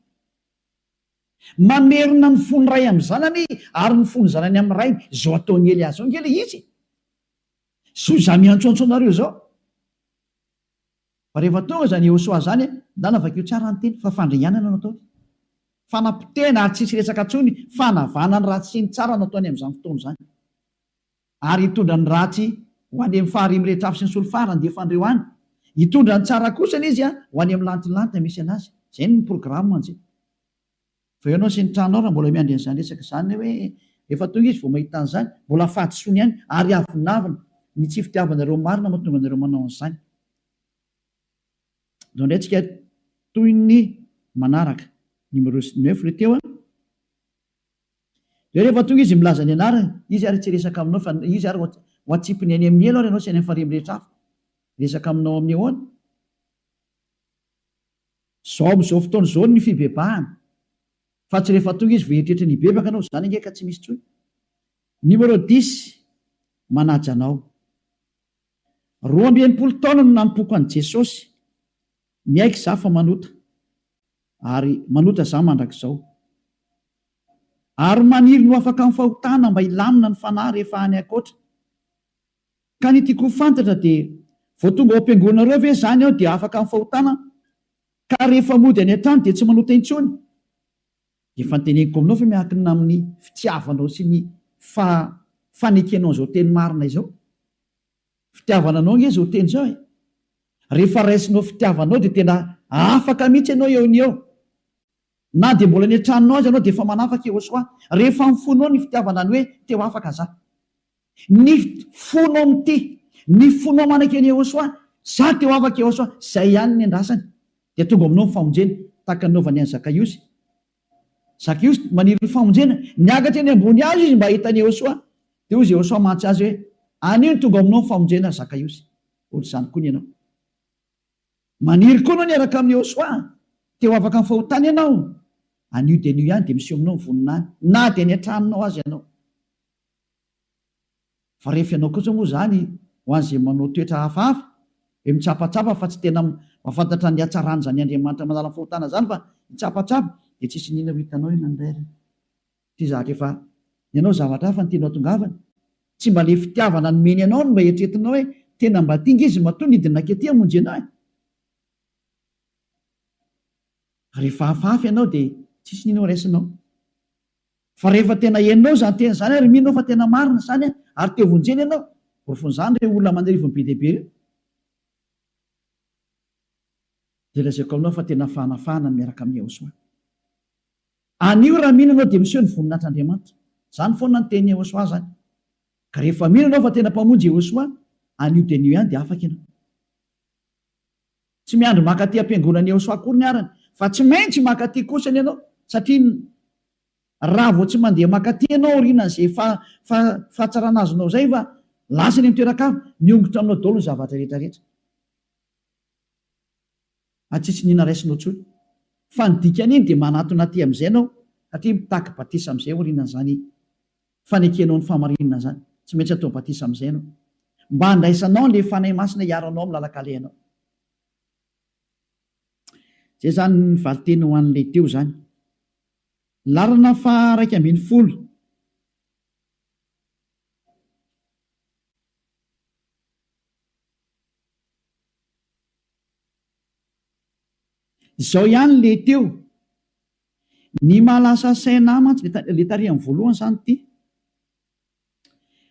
Mamerina ny fon'ny ray amin'ny zanany ary ny fon'ny zanany amin'ny rainy. Izao ataon'i Elia izao ange ilay izy e! Izao izaho miantsoantso anareo izao. Fa rehefa tonga izany Yehosoa izany, ndana vakio tsara ny teny, fa fandringanana no ataony. Fanapotehana ary tsisy resaka intsony, fanavahana ny ratsy sy ny tsara no ataony amin'izany fotoana izany. Ary hitondra ny ratsy ho any amin'ny farihy miretrafo sy ny solifara handefa an'ireo any. Hitondra ny tsara kosa izy ho any amin'ny lantilanty misy anazy. Izay no programme njy. Fa ianao sy ny tranonao raha mbola miandry an'izany resaka izany hoe rehefa tonga izy vao mahita an'izany, mbola fahadisoany ihany ary avonavona ny tsy fitiavanareo marina mahatonga anareo manao an'izany. Ndao indray tsika toy ny manaraka. Numéro neuf le teo an. Dia rehefa tonga izy milaza ny anarany, izy ary tsy hiresaka aminao fa izy ary ho atsipiny any amin'ny helo ary ianao sy any amin'ny farihy mirehitra afo. Hiresaka aminao amin'ny ahoana? Izao amin'izao fotoana izao ny fibebahana. Fa tsy rehefa tonga izy vao hieritreritra ny hibebaka anao, izany ange ka tsy misy intsony. Numéro dix, manaja anao. 62 taona no nanompoako an'i Jesosy. Miaiky izaho fa manota. Ary manota za mandrakizao. Ary maniry ny ho afaka amin'ny fahotana mba hilamina ny fanahy rehefa any ankoatra. Ka ny tiako ho fantatra dia vao tonga ao am-piangonanareo ve izany aho dia afaka amin'ny fahotana ka rehefa mody any an-trano dia tsy manota intsony? Efa noteneniko aminao fa miankina amin'ny fitiavanao sy ny fa fanekenao an'izao teny marina izao. Fitiavana anao ange izao teny izao e! Rehefa raisinao fitiavanao dia tena afaka mihitsy ianao eo ny eo. Na dia mbola any an-tranonao aza ianao dia efa manafaka Yehosua. Rehefa amin'ny fonao ny fitiavana ny hoe te ho afaka za. Ny fonao mitia, ny fonao manaiky an'i Yehosua, za te ho afaka Yehosua, izay ihany ny andrasany. Dia tonga ao aminao ny famonjena, tahaka ny nanaovany an'i Zakaiosy. Zakaiosy maniry ny famonjena, niakatra eny ambony hazo izy mba hahita an'i Yehosua. Dia hoy Yehosua mantsy azy hoe, Anio no tonga ao aminao ny famonjena, Zakaiosy. Ohatr'izany koa ny anao. Maniry koa anao niaraka amin'i Yehosua, te ho afaka amin'ny fahotana ianao. Anio dia anio ihany dia miseho aminao ny voninahiny, na dia any an-tranonao aza ianao. Fa rehefa ianao kosa moa izany ho an'izay manao toetra hafahafa, hoe mitsapatsapa fa tsy tena mahafantatra ny hatsaran'izany Andriamanitra manala ny fahotana izany fa hitsapatsapa, dia tsisy iniana ho hitanao ianao indray ry. Ty zavatra efa ny anao zavatra hafa no tianao atongavana. Tsy mba le fitiavana nomeny anao no mba eritreretinao hoe tena mba tia nge izy matoa nidina nankety hamonjy anao e. Rehefa hafahafa ianao dia tsisy n'inona ho raisinao. Fa rehefa tena henonao izany teny izany ary mino ianao fa tena marina izany ary te hovonjena ianao, porofon'izany ireo olona aman'arivony be dia be ireo, dia lazaiko aminao fa tena fanafahana ny miaraka amin'i Yahoshuah. Anio raha mino ianao dia miseho ny voninahitr'Andriamanitra. Izany foana ny tenin'i Yahoshuah izany. Ka rehefa mino ianao fa tena Mpamonjy Yahoshuah, anio dia anio ihany dia afaka ianao. Tsy miandry maka aty am-piangonan'i Yahoshuah akory ny arany, fa tsy maintsy maka aty kosany ianao, satria raha vao tsy mandeha maka aty ianao aorianan'izay fahatsarana azonao izay fa lasa any amin'ny toeran-kafa, miongotra aminao daholo ny zavatra rehetra rehetra. Ary tsisy nina raisinao intsony. Fa ny dikan'iny dia manatona aty amin'izay ianao, satria mitaky batisa amin'izay aorianan'izany fanekenao ny fahamarinana izany. Tsy maintsy atao batisa amin'izay ianao. Mba handraisanao an'ilay Fanahy Masina hiaro anao amin'ny lalan-kalehanao. Izay izany ny valinteny ho an'ilay teo izany. Laharana faha 11. Izao ihany ilay teo. Ny mahalasa saina ahy mantsy, ilay tary amin'ny voalohany izany ity.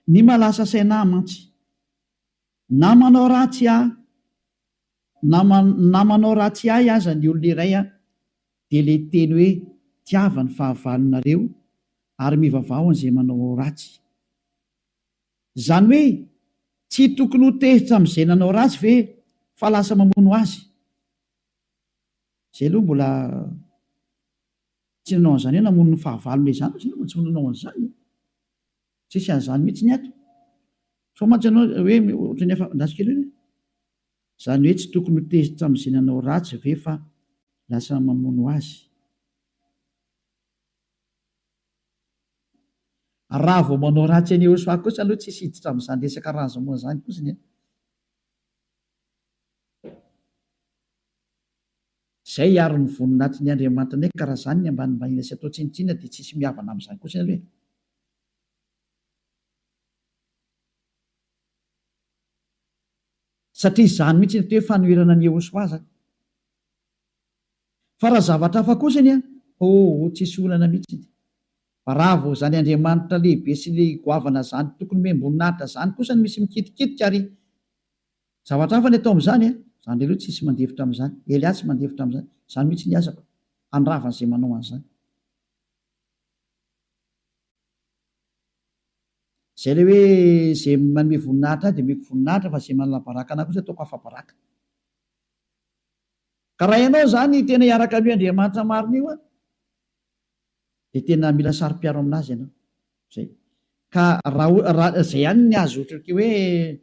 Ny mahalasa saina ahy mantsy, na manao ratsy ahy, na na manao ratsy ahy aza ny olona iray dia ilay teny hoe tiava ny fahavalonareo ary mivavaha ho an'izay manao ratsy. Izany hoe tsy tokony ho tezitra amin'izay nanao ratsy ve fa lasa mamono azy? Zay aloha mbola tsy nanao an'izany hoe namono ny fahavalony izany zay aloha mbola tsy nanao an'izany e. Tsisy an'izany mihitsy ny ato. Sao mantsy ianao hoe ohatran'ny efa, andraso kely hoe. Izany hoe tsy tokony ho tezitra amin'izay nanao ratsy ve fa lasa mamono azy? Raha vao manao ratsy an'i Yehosua kosa aloha tsisy hiditra amin'izany resaka razmo izany kosiny e. Zay hiaro ny voninahitry ny Andriamanitranay ka raha zany ny ambanimbaniana sy atao tsinontsinona dia tsisy mihavana amin'izany kosa aloha e. Satria izany mihitsy ny atao hoe fanoherana an'i Yehosua zany. Fa raha zavatra hafa kosa anie an, oh tsisy olana mihitsy. Fa raha vao izany Andriamanitra lehibe sy le goavana zany tokony omem-boninahitra zany kosa no misy mikitikitika ary Zavatra hafa ny atao amin'izany e! Zany indray aloha tsisy mandefitra amin'izany. Elia tsy mandefitra amin'izany. Izany mihitsy ny asako. Handrava an'izay manao an'izany. Izay ilay hoe izay manome voninahitra ahy dia omeko voninahitra fa izay manala baraka anah kosa ataoko afa-baraka. Ka raha ianao izany tena hiaraka amin'io Andriamanitra marina io an, dia tena mila saro-piaro aminazy ianao. Zay. Ka raha raha zay ihany ny azo ohatran'ny hoe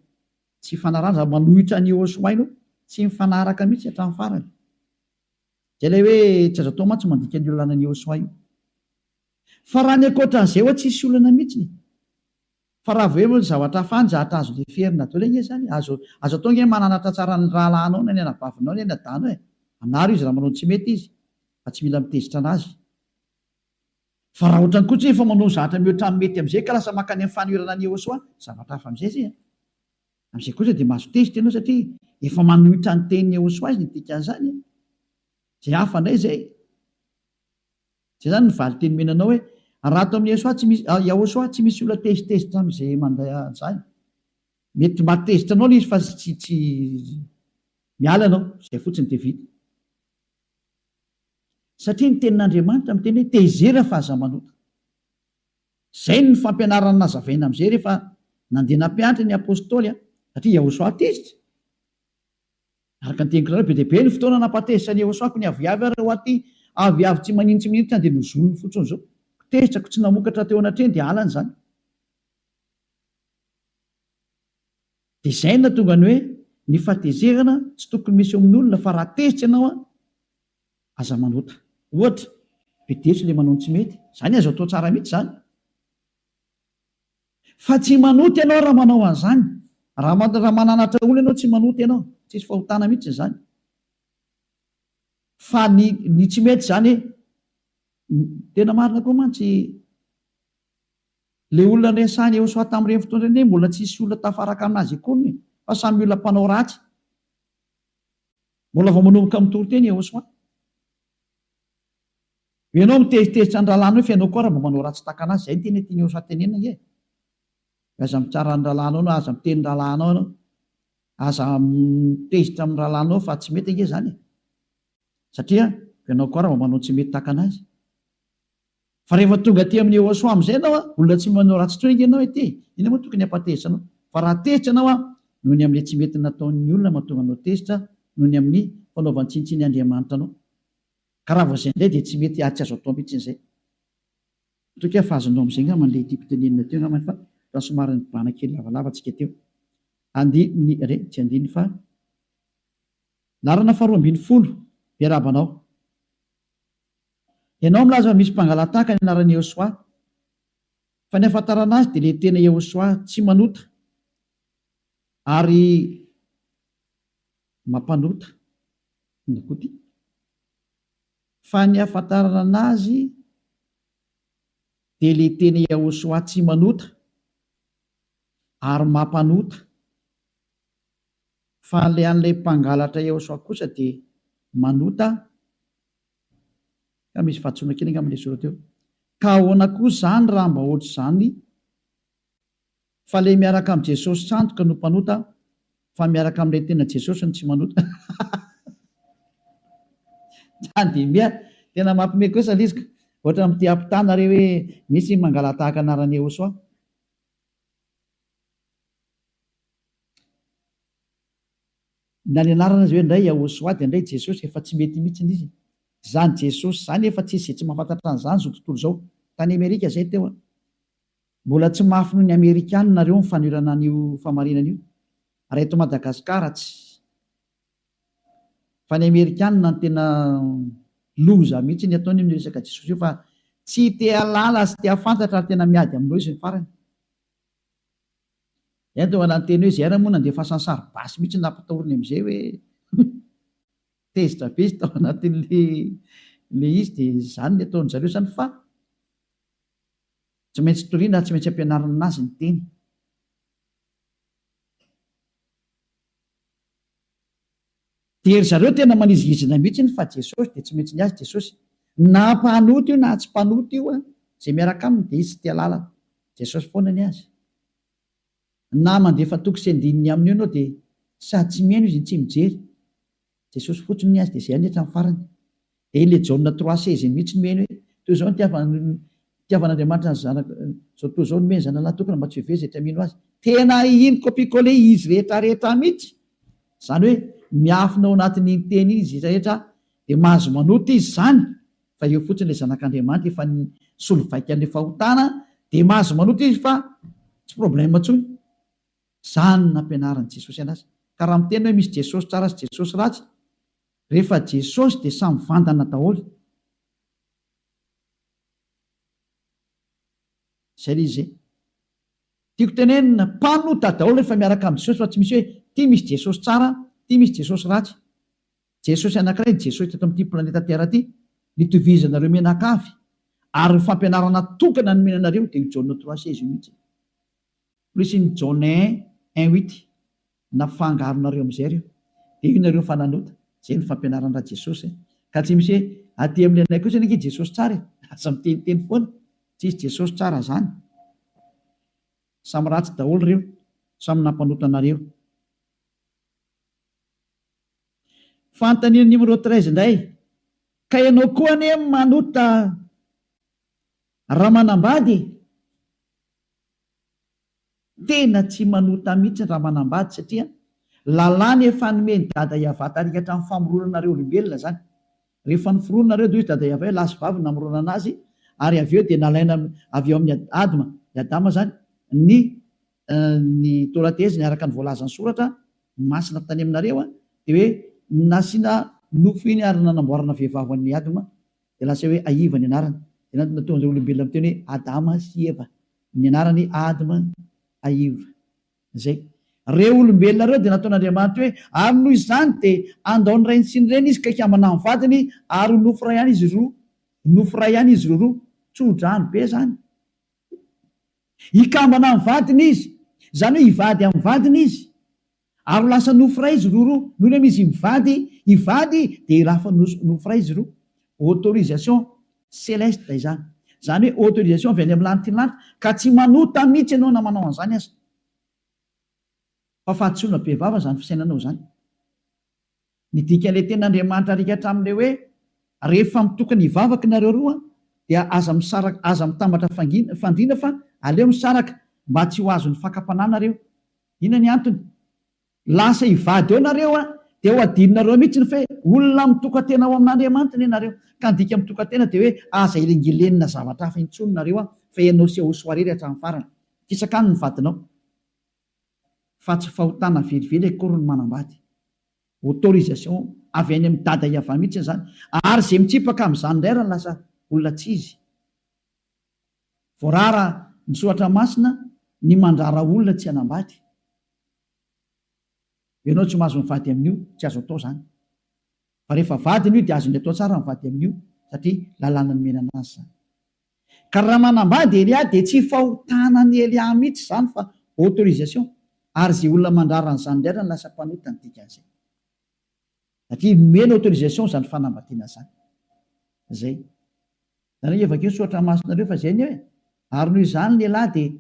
tsy ifanarahana, raha manohitra an'i Yehoshuah ianao, tsy mifanaraka mihitsy hatramin'ny farany. Zay ilay hoe tsy azo atao mantsy mandika an'io lalànan'i Yehoshuah io. Fa raha ny ankoatran'izay ho'a tsisy olana mihitsy e. Fa raha vao hoe zavatra hafa any zatra azo leferina daholo ange izany e. Azo azo atao ange ny mananatra tsara ny rahalahinao na ny anabavinao na ny adahinao e. Anaro izy raha manao ny tsy mety izy. Fa tsy mila mitezitra anazy. Fa raha ohatrany koa tsy efa manao zatra mihoatra ny mety amizay ka lasa makany amin'ny fanoherana an'i Yehosua, zavatra hafa amizay zay an. Amizay kosa dia mahazo tezitra ianao satria efa manohitra ny tenin'i Yehosua izy ny dikan'izany an. Zay hafa indray zay. Zay zany ny valinteny omena anao hoe raha ato amin'i Yehosua tsy misy, Yahosua tsy misy olona tezitezitra amizay mandeha an'izany. Mety mahatezitra anao ilay izy fa tsy tsy miala ianao, zay fotsiny dia vita. Satria ny tenin'Andriamanitra miteny hoe tezera fa aza manota. Izay no fampianarana nazavaina amin'izay rehefa nandeha nampianatra ny Apostoly, satria Yahoshuah tezitra. Araka ny teniko nareo, be dia be ny fotoana nampatezitra an'i Yahoshuah, ko ny aviavy ary ho aty, aviavy tsy maninona tsy maninona dia nozoniny fotsiny izao. Ko tezitra, ko tsy namokatra teo anatrehany dia halany izany. Dia izay no nahatonga ny hoe ny fahatezerana tsy tokony misy eo amin'olona fa raha tezitra ianao an, aza manota. Ohatra, bedeso ilay manao ny tsy mety, izany azo atao tsara mihitsy izany. Fa tsy manota ianao raha manao an'izany. Raha raha mananatra olona ianao tsy manota ianao, tsisy fahotana mihitsy izany. Fa ny ny tsy mety izany, tena marina koa mantsy Ilay olona niresahan'i Yehosua tamin'ireny fotoana ireny anie mbola tsisy olona tafaraka aminazy akoriny e, fa samy olona mpanao ratsy. Mbola vao manomboka mitory teny Yehosua. Ianao mitezitezitra ny rahalahinao fa ianao koa ary mba manao ratsy tahaka anazy, izay no tena tian'i Yehosua tenenina ange e. Aza mitsara ny rahalahinao na aza miteny ny rahalahinao ianao. Aza mitezitra amin'ny rahalahinao fa tsy mety ange izany e. Satria ianao koa ary mba manao tsy mety tahaka anazy. Fa rehefa tonga aty amin'i Yehosua amin'izay ianao an, olona tsy manao ratsy intsony ange ianao ety e! Inona moa tokony hampatezitra anao? Fa raha tezitra ianao an, noho ny amin'ilay tsy mety nataon'ny olona mahatonga anao tezitra, noho ny amin'ny fanaovan-tsinontsin'ny Andriamanitra anao. Ka raha vao izay indray dia tsy mety ary tsy azo atao mihitsy izay. Matoky aho fa azonao amin'izay angamba ilay tiako tenenina teo angambany fa raha somary nibahana kely lavalava tsika teo. Andininy, re, tsy andininy fa laharana faharoa ambinifolo, miarahaba anao. Ianao milaza fa misy mpangala-tahaka ny anaran'i Yehosua. Fa ny ahafantarana azy dia ilay tena Yehosua tsy manota ary mampanota. Inona koa ity? Fa ny ahafantarana anazy dia ilay tena Yehosua tsy manota ary mampanota. Fa ilay an'ilay mpangalatra Yehosua kosa dia manota Ka misy fahadisoana kely angamba ilay soratra eo. Ka ahoana koa izany raha mba ohatr'izany fa ilay miaraka amin'i Jesosy sandoka no mpanota fa miaraka amin'ilay tena Jesosy no tsy manota? Tandimia, tena mampime kosa ilay izy ka. Ohatra amin'ity ampitana re hoe misy mangala-tahaka anaran'i Yehosua. Na ny anarana aza hoe ndray Yahoshuah dia ndray Jesosy efa tsy mety mihitsy izy. Zany Jesosy zany efa tsisy izay tsy mahafantatra an'izany zao tontolo izao. Tany Amerika zay teo an. Mbola tsy mafy noho ny Amerikana nareo ny fanoherana an'io famarinana io. Raha eto Madagascar tsy. Fa ny Amerikana no tena loza mihitsy ny ataony amin'io resaka Jesosy io fa tsy te hahalala sy te hahafantatra ary tena miady aminao izy ny farany. Zay no tonga nanteny hoe zay ary moa nandefasany sary basy mihitsy nampitahoriny amizay hoe tezitra be izy tao anatin'le le izy de zany ny ataon-dry zareo zany fa tsy maintsy toriana ary tsy maintsy ampianarina anazy ny teny. Dia ry zareo tena manizingizina mihitsy fa Jesosy dia tsy maintsy ny azy Jesosy. Na mpanota io na tsy mpanota io an, izay miaraka aminy dia izy tsy tia lalana. Jesosy foana ny azy. Na mandefa toko sy andininy aminy eo ianao dia sady tsy mihaino izy no tsy mijery. Jesosy fotsiny ny azy dia izay ihany hatramin'ny farany. Dia ilay Jaona 3 16 iny mihitsy no heno hoe toy izao ny nitiavan'Andriamanitra ny zanaka, izao toy izao nomeny ny zanalahy tokana mba tsy ho very izay tsy mino azy. Tena iny copie coller izy rehetra rehetra mihitsy. Izany hoe miafina ao anatin'iny teny iny izy rehetra dia mahazo manota izy izany fa eo fotsiny ilay zanak'Andriamanitra efa nisolo vaika an'ilay fahotana dia mahazo manota izy fa tsy problème intsony. Izany no nampianarin'i Jesosy anazy. Ka raha miteny hoe misy Jesosy tsara sy Jesosy ratsy, Rehefa Jesosy dia samy vandana daholo. Zay le izy e. Tiako tenenina, mpanota daholo rehefa miaraka amin'i Jesosy fa tsy misy hoe ty misy Jesosy tsara, ty misy Jesosy ratsy. Jesosy anankiray ny Jesosy teto amin'ity planeta Terre ty. nitovizanareo mianakavy ary ny fampianarana tokana nomena anareo dia io Jaona 3,16 io mihitsy. Plus ny Jaona 1,1,8 nafangaronareo amin'izay ireo dia io nareo fa nanota. Izay no fampianaran-dRajesosy e. Ka tsy misy hoe aty amin'ny anay kosa anie Jesosy tsara e. Aza miteniteny foana. Tsisy Jesosy tsara zany. Samy ratsy daholo ireo, samy nampanota anareo. Fanontaniana numéro 13 indray, ka ianao koa anie manota raha manambady e! Tena tsy manota mihitsy raha manambady satria lalàna efa nomen'i Dada Yavah tarika hatramin'ny famoronana anareo olombelona zany. Rehefa noforonina nareo dia hoy izy Dada Yavah hoe lahy sy vavy no namoronana azy ary avy eo dia nalaina avy eo amin'i Adma, i Adama zany, ny ny torateziny araka ny voalazan'ny soratra masina tany aminareo dia hoe nasiana nofo iny ary nanamboarana vehivavy ho an'i Adma dia lasa hoe Aiva ny anarany. Dia natonga an'ireo olombelona miteny hoe Adama sy Eva. Ny anarany Adma, Aiva. Izay. Ireo olombelona ireo dia nataon'Andriamanitra hoe, ary noho izany dia handao ny rainy sy ny reniny izy ka hikambana amin'ny vadiny, ary ho nofo iray ihany izy roa. Nofo iray ihany izy roroa. Tso-drano be izany. Hikambana amin'ny vadiny izy. Izany hoe hivady amin'ny vadiny izy. Ary ho lasa nofo iray izy roroa. Nony amy izy mivady, hivady dia hilafa nofo iray izy roa. Autorisation celeste izany. Izany hoe autorisation avy any amin'ny lanitry ny lanitra. Ka tsy manota mihitsy ianao na manao an'izany aza. Fa fahadisoana be vava izany fisainanao izany. Ny dikan'ilay tenin'Andriamanitra arika hatramin'ilay hoe rehefa mitokana hivavaka nareo roa dia aza misaraka aza mitambatra fangina fandriana fa aleo misaraka mba tsy ho azon'ny fakam-panahy nareo. Inona ny antony? Lasa hivady eo nareo a dia ho adinonareo mihitsy ny fe olona mitoka-tena ao amin'Andriamanitra anie nareo. Ka ny dika mitoka-tena dia hoe aza elingelenina zavatra hafa intsony nareo a fa ianao sy Yahoshuah irery hatramin'ny farany. Kisaka any ny vadinao. Fa tsy fahotana velively akory ny manambady. Autorisation avy any amin'i Dada Yavah mihitsy izany. Ary izay mitsipaka amin'izany indray ary lasa olona tsy izy. Voarara ny soratra masina ny mandrara olona tsy hanambady. Ianao tsy mahazo mivady amin'io, tsy azo atao izany. Fa rehefa vadiny io dia azony atao tsara mivady amin'io satria lalàna nomena anazy izany. Ka raha manambady Elia dia tsy fahotana an'i Elia mihitsy izany fa autorisation ary izay olona mandrara an'izany indray ary no lasa mpanota ny dikan'izay. Satria nomena autorisation izany fanambadiana izany. Izay. Izany hoe vakio ny soratra masinareo fa izay anie e. Ary noho izany ny lehilahy dia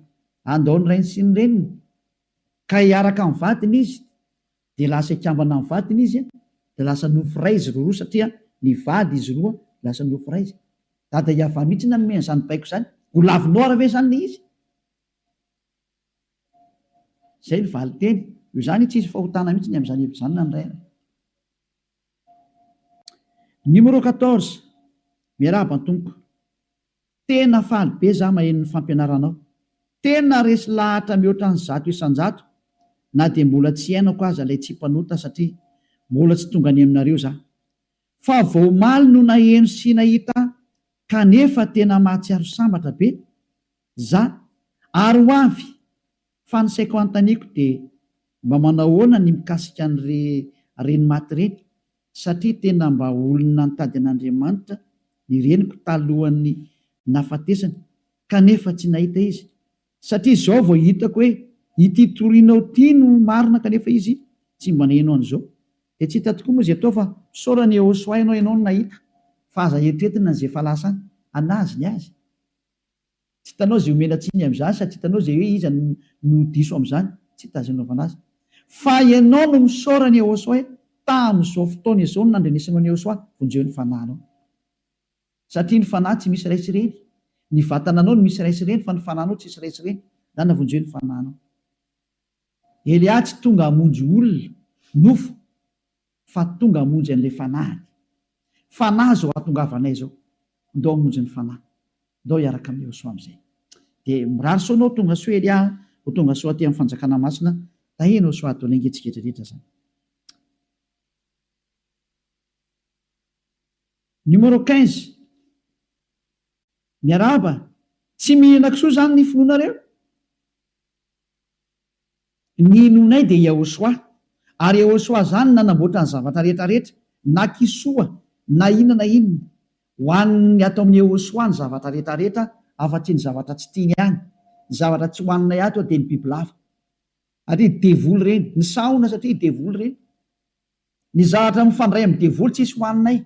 handao ny rainy sy ny reniny ka hiaraka amin'ny vadiny izy dia lasa hikambana amin'ny vadiny izy dia lasa nofo iray izy roroa satria nivady izy roa lasa nofo iray izy. Dada Yavah mihitsy nanome an'izany baiko izany. Ho lavinao ary ve izany ilay izy? Izay ny valinteny. Io izany tsisy fahotana mihitsy ny amin'izany hevitra izany na ny iray ary. Numéro 14. Miarahaba tompoko. Tena faly be za maheno ny fampianaranao. Tena resy lahatra mihoatra ny 100% na dia mbola tsy iainako aza ilay tsy mpanota satria mbola tsy tonga any aminareo za. Fa vao omaly no naheno sy nahita kanefa tena mahatsiaro sambatra be za ary ho avy fa ny saiko anontaniako dia mba manahoana ny mikasika an'ire reny maty ireny satria tena mba olona nitady an'Andriamanitra ny reniko talohan'ny nahafatesany kanefa tsy nahita izy satria izao vao hitako hoe ity torinao ity no marina kanefa izy tsy mba naheno an'izao dia tsy hita tokoa moa izay atao fa misaora an'i Yehosua ianao ianao no nahita fa aza eritretina an'izay efa lasa any anazy ny azy Tsy hitanao izay omena tsiny amin'izany sady tsy hitanao izay hoe iza no diso amin'izany. Tsy hita izay anaovana azy. Fa ianao no misaora an'i Yehosua hoe tamin'izao fotoana izao no nandrenesanao an'i Yehosua, vonjeo ny fanahinao. Satria ny fanahy tsy misy ray sy reny. Ny vatananao no misy ray sy reny fa ny fanahinao tsisy ray sy reny. Ndana vonjeo ny fanahinao. Elia tsy tonga hamonjy olona, nofo, fa tonga hamonjy an'ilay fanahiny. Fanahy izao hahatongavanay izao. Ndao hamonjy ny fanahy. Ndao hiaraka amin'i Yehosua amin'izay. Dia mirary soa anao tonga soa Elia a, ho tonga soa aty amin'ny fanjakana masina. Tahian'i Yehosua Adonai ange tsika rehetra izany. Numéro 15. Miarahaba, tsy mihinana kisoa izany ny finoanareo? Ny inoanay dia Yahoshuah. Ary Yahoshuah izany nanamboatra ny zavatra rehetra rehetra, na kisoa, na inona na inona. Hohanin'ny ato amin'ny Ehosoa ny zavatra rehetrarehetra afa-tsy ny zavatra tsy tiany ihany. Ny zavatra tsy hohaninay ato dia ny bibilava. Satria devoly ireny. Ny sahona satria devoly ireny. Ny zavatra mifandray amin'ny devoly tsisy hohaninay.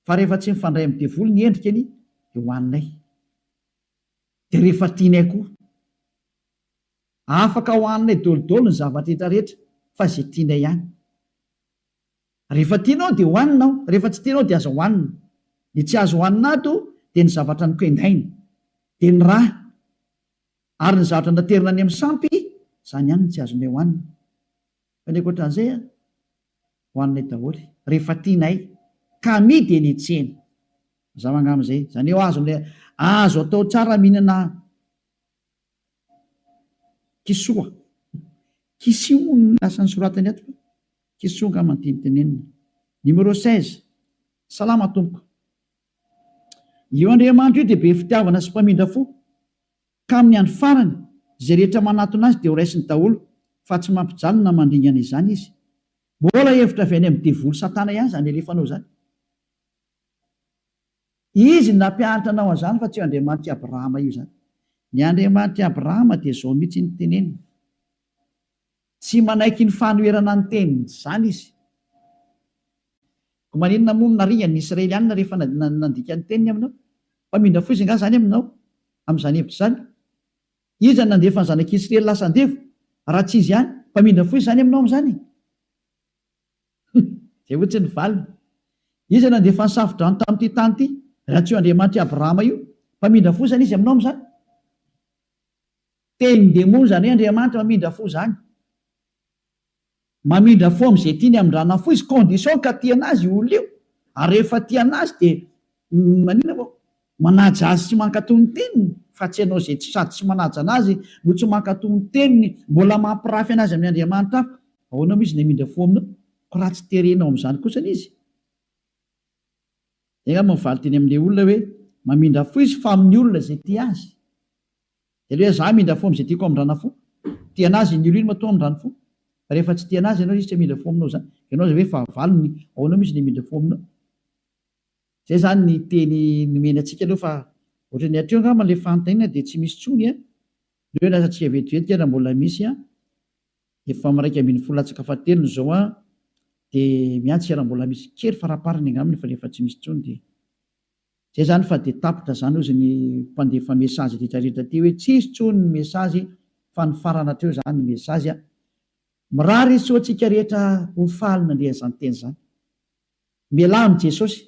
Fa rehefa tsy mifandray amin'ny devoly ny endrika anie dia hohaninay. Dia rehefa tianay koa. Afaka hohaninay dolidoly ny zavatra rehetrarehetra fa izay tianay ihany. Rehefa tianao dia hohanina ao, rehefa tsy tianao dia aza hohanina. Ny tsy azo hohanina ato dia ny zavatra nokendaina, dia ny ra, ary ny zavatra naterina any amin'ny sampy, izany ihany no tsy azonay hohanina. Fa ny ankoatran'izay an, hohaninay daholo, rehefa tianay, ka amidy eny an-tsena. Mazava angamba izay. Izany hoe azonay, azo atao tsara mihinana Kisoa. Kisio moa no lasa nosoratany ato fa kisoa angamba no tiany tenenina. Numéro 16. Salama tompoko. Io Andriamanitra io dia be fitiavana sy mpamindra fo, ka amin'ny andro farany, izay rehetra manatona azy dia ho raisiny daholo, fa tsy mampijaly na mandringana izany izy. Mbola hevitra avy any amin'ny devoly satana ihany izany alefanao izany. Izy no nampianatra anao an'izany fa tsy io Andriamanitr'i Abrahama io izany. Ny Andriamanitr'i Abrahama dia izao mihitsy no teneniny. Tsy manaiky ny fanoherana ny teniny izany izy. Koa maninona moa no naringany ny Israelianina rehefa nandika ny teniny aminao? Mpamindra fo izy angaha izany aminao amin'izany hevitra izany? Iza no nandefa ny zanak'Israely lasa andevo raha tsy izy ihany? Mpamindra fo izy izany aminao amin'izany? Izay hoy tsy ny valiny. Iza no nandefa ny safo-drano tamin'ity tany ity, raha tsy io Andriamanitr'i Abrahama io? Mpamindra fo izany izy aminao amin'izany? Tenin-demony izany hoe Andriamanitra mamindra fo izany. Mamindra fo amin'izay tiany hamindrana fo izy, condition ka tia an'azy io olona io. Ary rehefa tia an'azy dia maninona moa? Manaja azy sy mankatò ny teniny, fa tsy ianao izay tsy sady tsy manaja an'azy no tsy mankatò ny teniny, mbola mampirafy an'azy amin'ny andriamanitra hafa. Ahoana moa izy no hamindra fo aminao? Ko raha tsy terenao amin'izany kosa anie izy. Izay angamba ny valinteny amin'ilay olona hoe mamindra fo izy fa amin'ny olona izay tia azy. Dia ilay hoe za hamindra fo amin'izay tiako hamindrana fo. Tia an'azy iny olona iny matoa hamindrany fo. Fa rehefa tsy tia an'azy ianao izy tsy hamindra fo aminao izany. Ianao izay hoe fahavalony, ahoana moa izy no hamindra fo aminao? Zay zany ny teny nomeny antsika aloha fa ohatran'ny hatreo angamba ilay fanontaniana dia tsy misy intsony an! Aleo lasa tsika vetivety raha mbola misy an! Efa am 11 latsaka fahatelony izao an! Dia miantsika raha mbola misy kely faraparany angambany fa rehefa tsy misy intsony dia zay zany fa dia tapitra zany ozy ny mpandefa message rehetra rehetra aty hoe tsisy intsony ny message fa nifarana hatreo zany ny message an! Mirary soa antsika rehetra ho faly nandre an'izany teny izany. Mialà amin'i Jesosy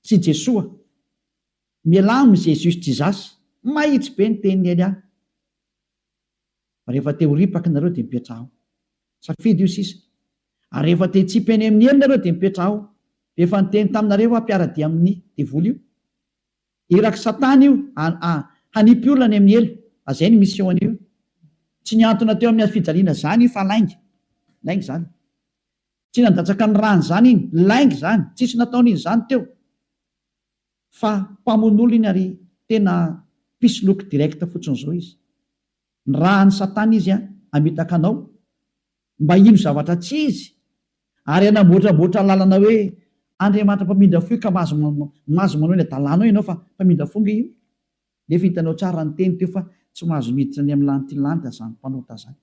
sy Jesoa. Mialà amin'i Jesus Jesus. Mahitsy be ny tenin'i Elia. Fa rehefa te ho ripaka nareo dia mipetraha ao. Safidy io sisa. Ary rehefa te hitsipy any amin'ny helo nareo dia mipetraha ao. Efa niteny taminareo aho mpiara-dia amin'ny devoly io. Irak'i satana io hanipy olona any amin'ny helo. Azay ny mission an'io. Tsy nihantona teo amin'ny hazofijaliana zany io fa lainga. Lainga izany. Tsy nandatsaka ny rany zany iny, lainga izany, tsisy nataony iny zany teo fa mpamono olona iny ary tena mpisoloky direct fotsiny zao izy. Nirahan'i satana izy hamitaka anao mba hino zavatra tsy izy ary hanamboatramboatra lalana hoe Andriamanitra mpamindra fo io ka mahazo mahazo manao ny adalanao ianao fa mpamindra fo nge io nefa hitanao tsara ny teny teo fa tsy mahazo miditra any amin'ny lanitry ny lanitra zany mpanota zany.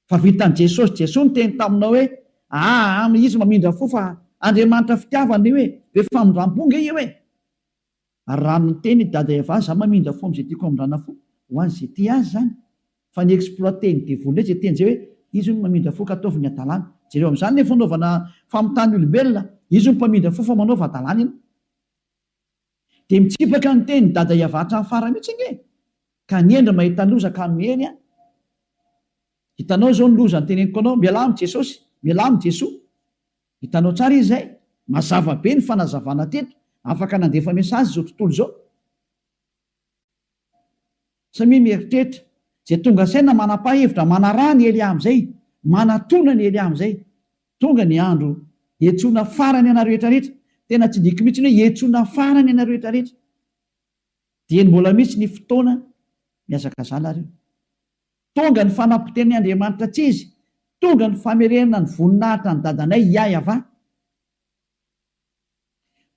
Fa vitan'i Jesosy, Jesoa niteny taminao hoe aa izy mamindra fo fa Andriamanitra fitiavana io e, be famindrampo nge io e. Ary raha niteny i Dada Eva za mamindra fo amin'izay tiako hamindrana fo, ho an'izay tia azy zany. Fa ny exploiter ny devoly ndray zay teny zay hoe izy hono mamindra fo ka ataovy ny hadalana. Jereo amin'izany ny fanaovana famitahana olombelona, izy hono mpamindra fo fa manaova hadalana ianao. Dia mitsipaka ny teny Dada Eva hatramin'ny farany mihitsy ange e. Ka ny hendry mahita loza ka miheny an! Hitanao izao ny loza noteneniko anao, mialà amin'i Jesosy, mialà amin'i Jesoa. Hitanao tsara izy izay? Mazava be ny fanazavana teto, afaka nandefa message izao tontolo izao. Samia mieritreritra, izay tonga saina manam-pahevitra hevitra manaraha ny Elia amin'izay, manatona ny Elia amin'izay. Tonga ny andro hiantsoana farany anareo rehetra rehetra, tena tsindriako mihitsy ny hoe hiantsoana farany anareo rehetra rehetra. Dieny mbola misy ny fotoana mihazakazaha nareo. Tonga ny fanapotehan'ny Andriamanitra tsy izy, tonga ny famerenana ny voninahitra ny dadanay Yah Yavah.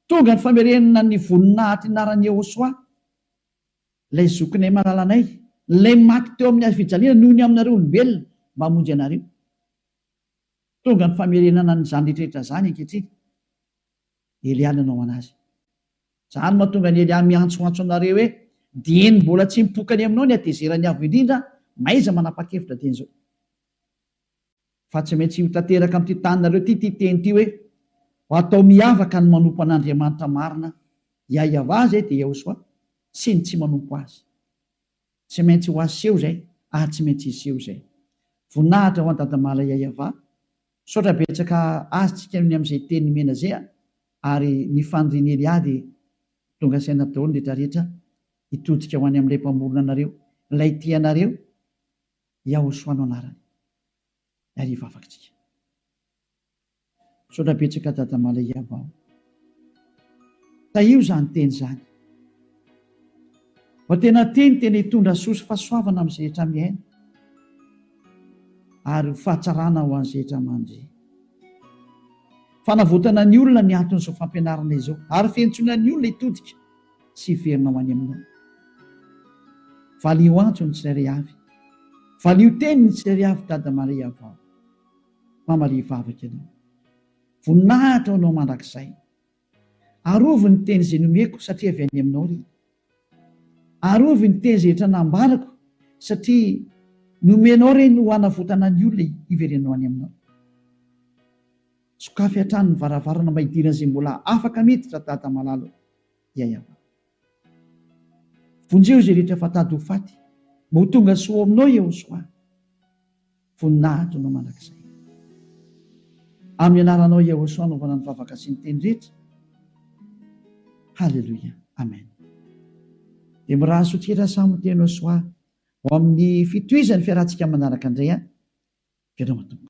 Tonga ny famerenana ny voninahitry ny anaran'i Yehosua, ilay zokinay malalanay, ilay maty teo amin'ny hazofijaliana noho ny aminareo olombelona mba hamonjy anareo. Tonga ny famerenana an'izany rehetra rehetra izany ankehitriny. Elia nanao anazy. Izany mahatonga an'i Elia miantsoantso anareo hoe, Dieny mbola tsy mipoka any aminao ny hatezeran'ny Avo Indrindra, mahaiza manapa-kevitra dieny izao. Fa tsy maintsy ho tanteraka amin'ity taninareo ity ity teny ity hoe, Ho atao miavaka ny manompo an'Andriamanitra marina, Yahweh izay dia Yahoshuah, sy ny tsy manompo Azy. Tsy maintsy ho aseho izay ary tsy maintsy hiseho izay. Voninahitra ho an'i Dadamala Yahweh. Misaotra betsaka azy tsika noho ny amin'izay teny nomena zay a! Ary ny fanirian'i Elia dia tonga saina daholo ny rehetra rehetra hitodika ho any amin'ilay Mpamorona anareo, ilay tia anareo, Yahoshua no anarany. Ary hivavaka tsika. Misaotra betsaka Dada Malaiava o. Tahio izany teny izany. Mba tena teny tena hitondra soa sy fahasoavana amin'izay rehetra mihaino ary ho fahatsarana ho an'izay rehetra mandre. Fanavotana ny olona ny anton'izao fampianarana izao ary fiantsoana ny olona hitodika sy hiverina ho any aminao. Valio antso ny tsirairay avy. Valio teny ny tsirairay avy Dada Maria vao. Mamalia vavaka ianao. Voninahitra ho anao mandrakizay. Arovy ny teny izay nomeko satria avy any aminao ireny. Arovy ny teny izay rehetra nambarako satria nomenao ireny ho hanavotana ny olona hiverenao any aminao. Sokafy hatrany ny varavarana mba hidiran'izay mbola afaka miditra Dada malala o. Yayava. Vonjeo izay rehetra efa tady ho faty mba ho tonga soa ao aminao Yehosua. Voninahitra anao mandrakizay. Amin'ny anaranao Yehosua anaovana ny vavaka sy ny teny rehetra. Haleloia. Amen. Dia mirary soa tsika samy ho teny Yehosua ho amin'ny fitohizan'ny fiarahantsika manaraka indray an. Veloma tompoko.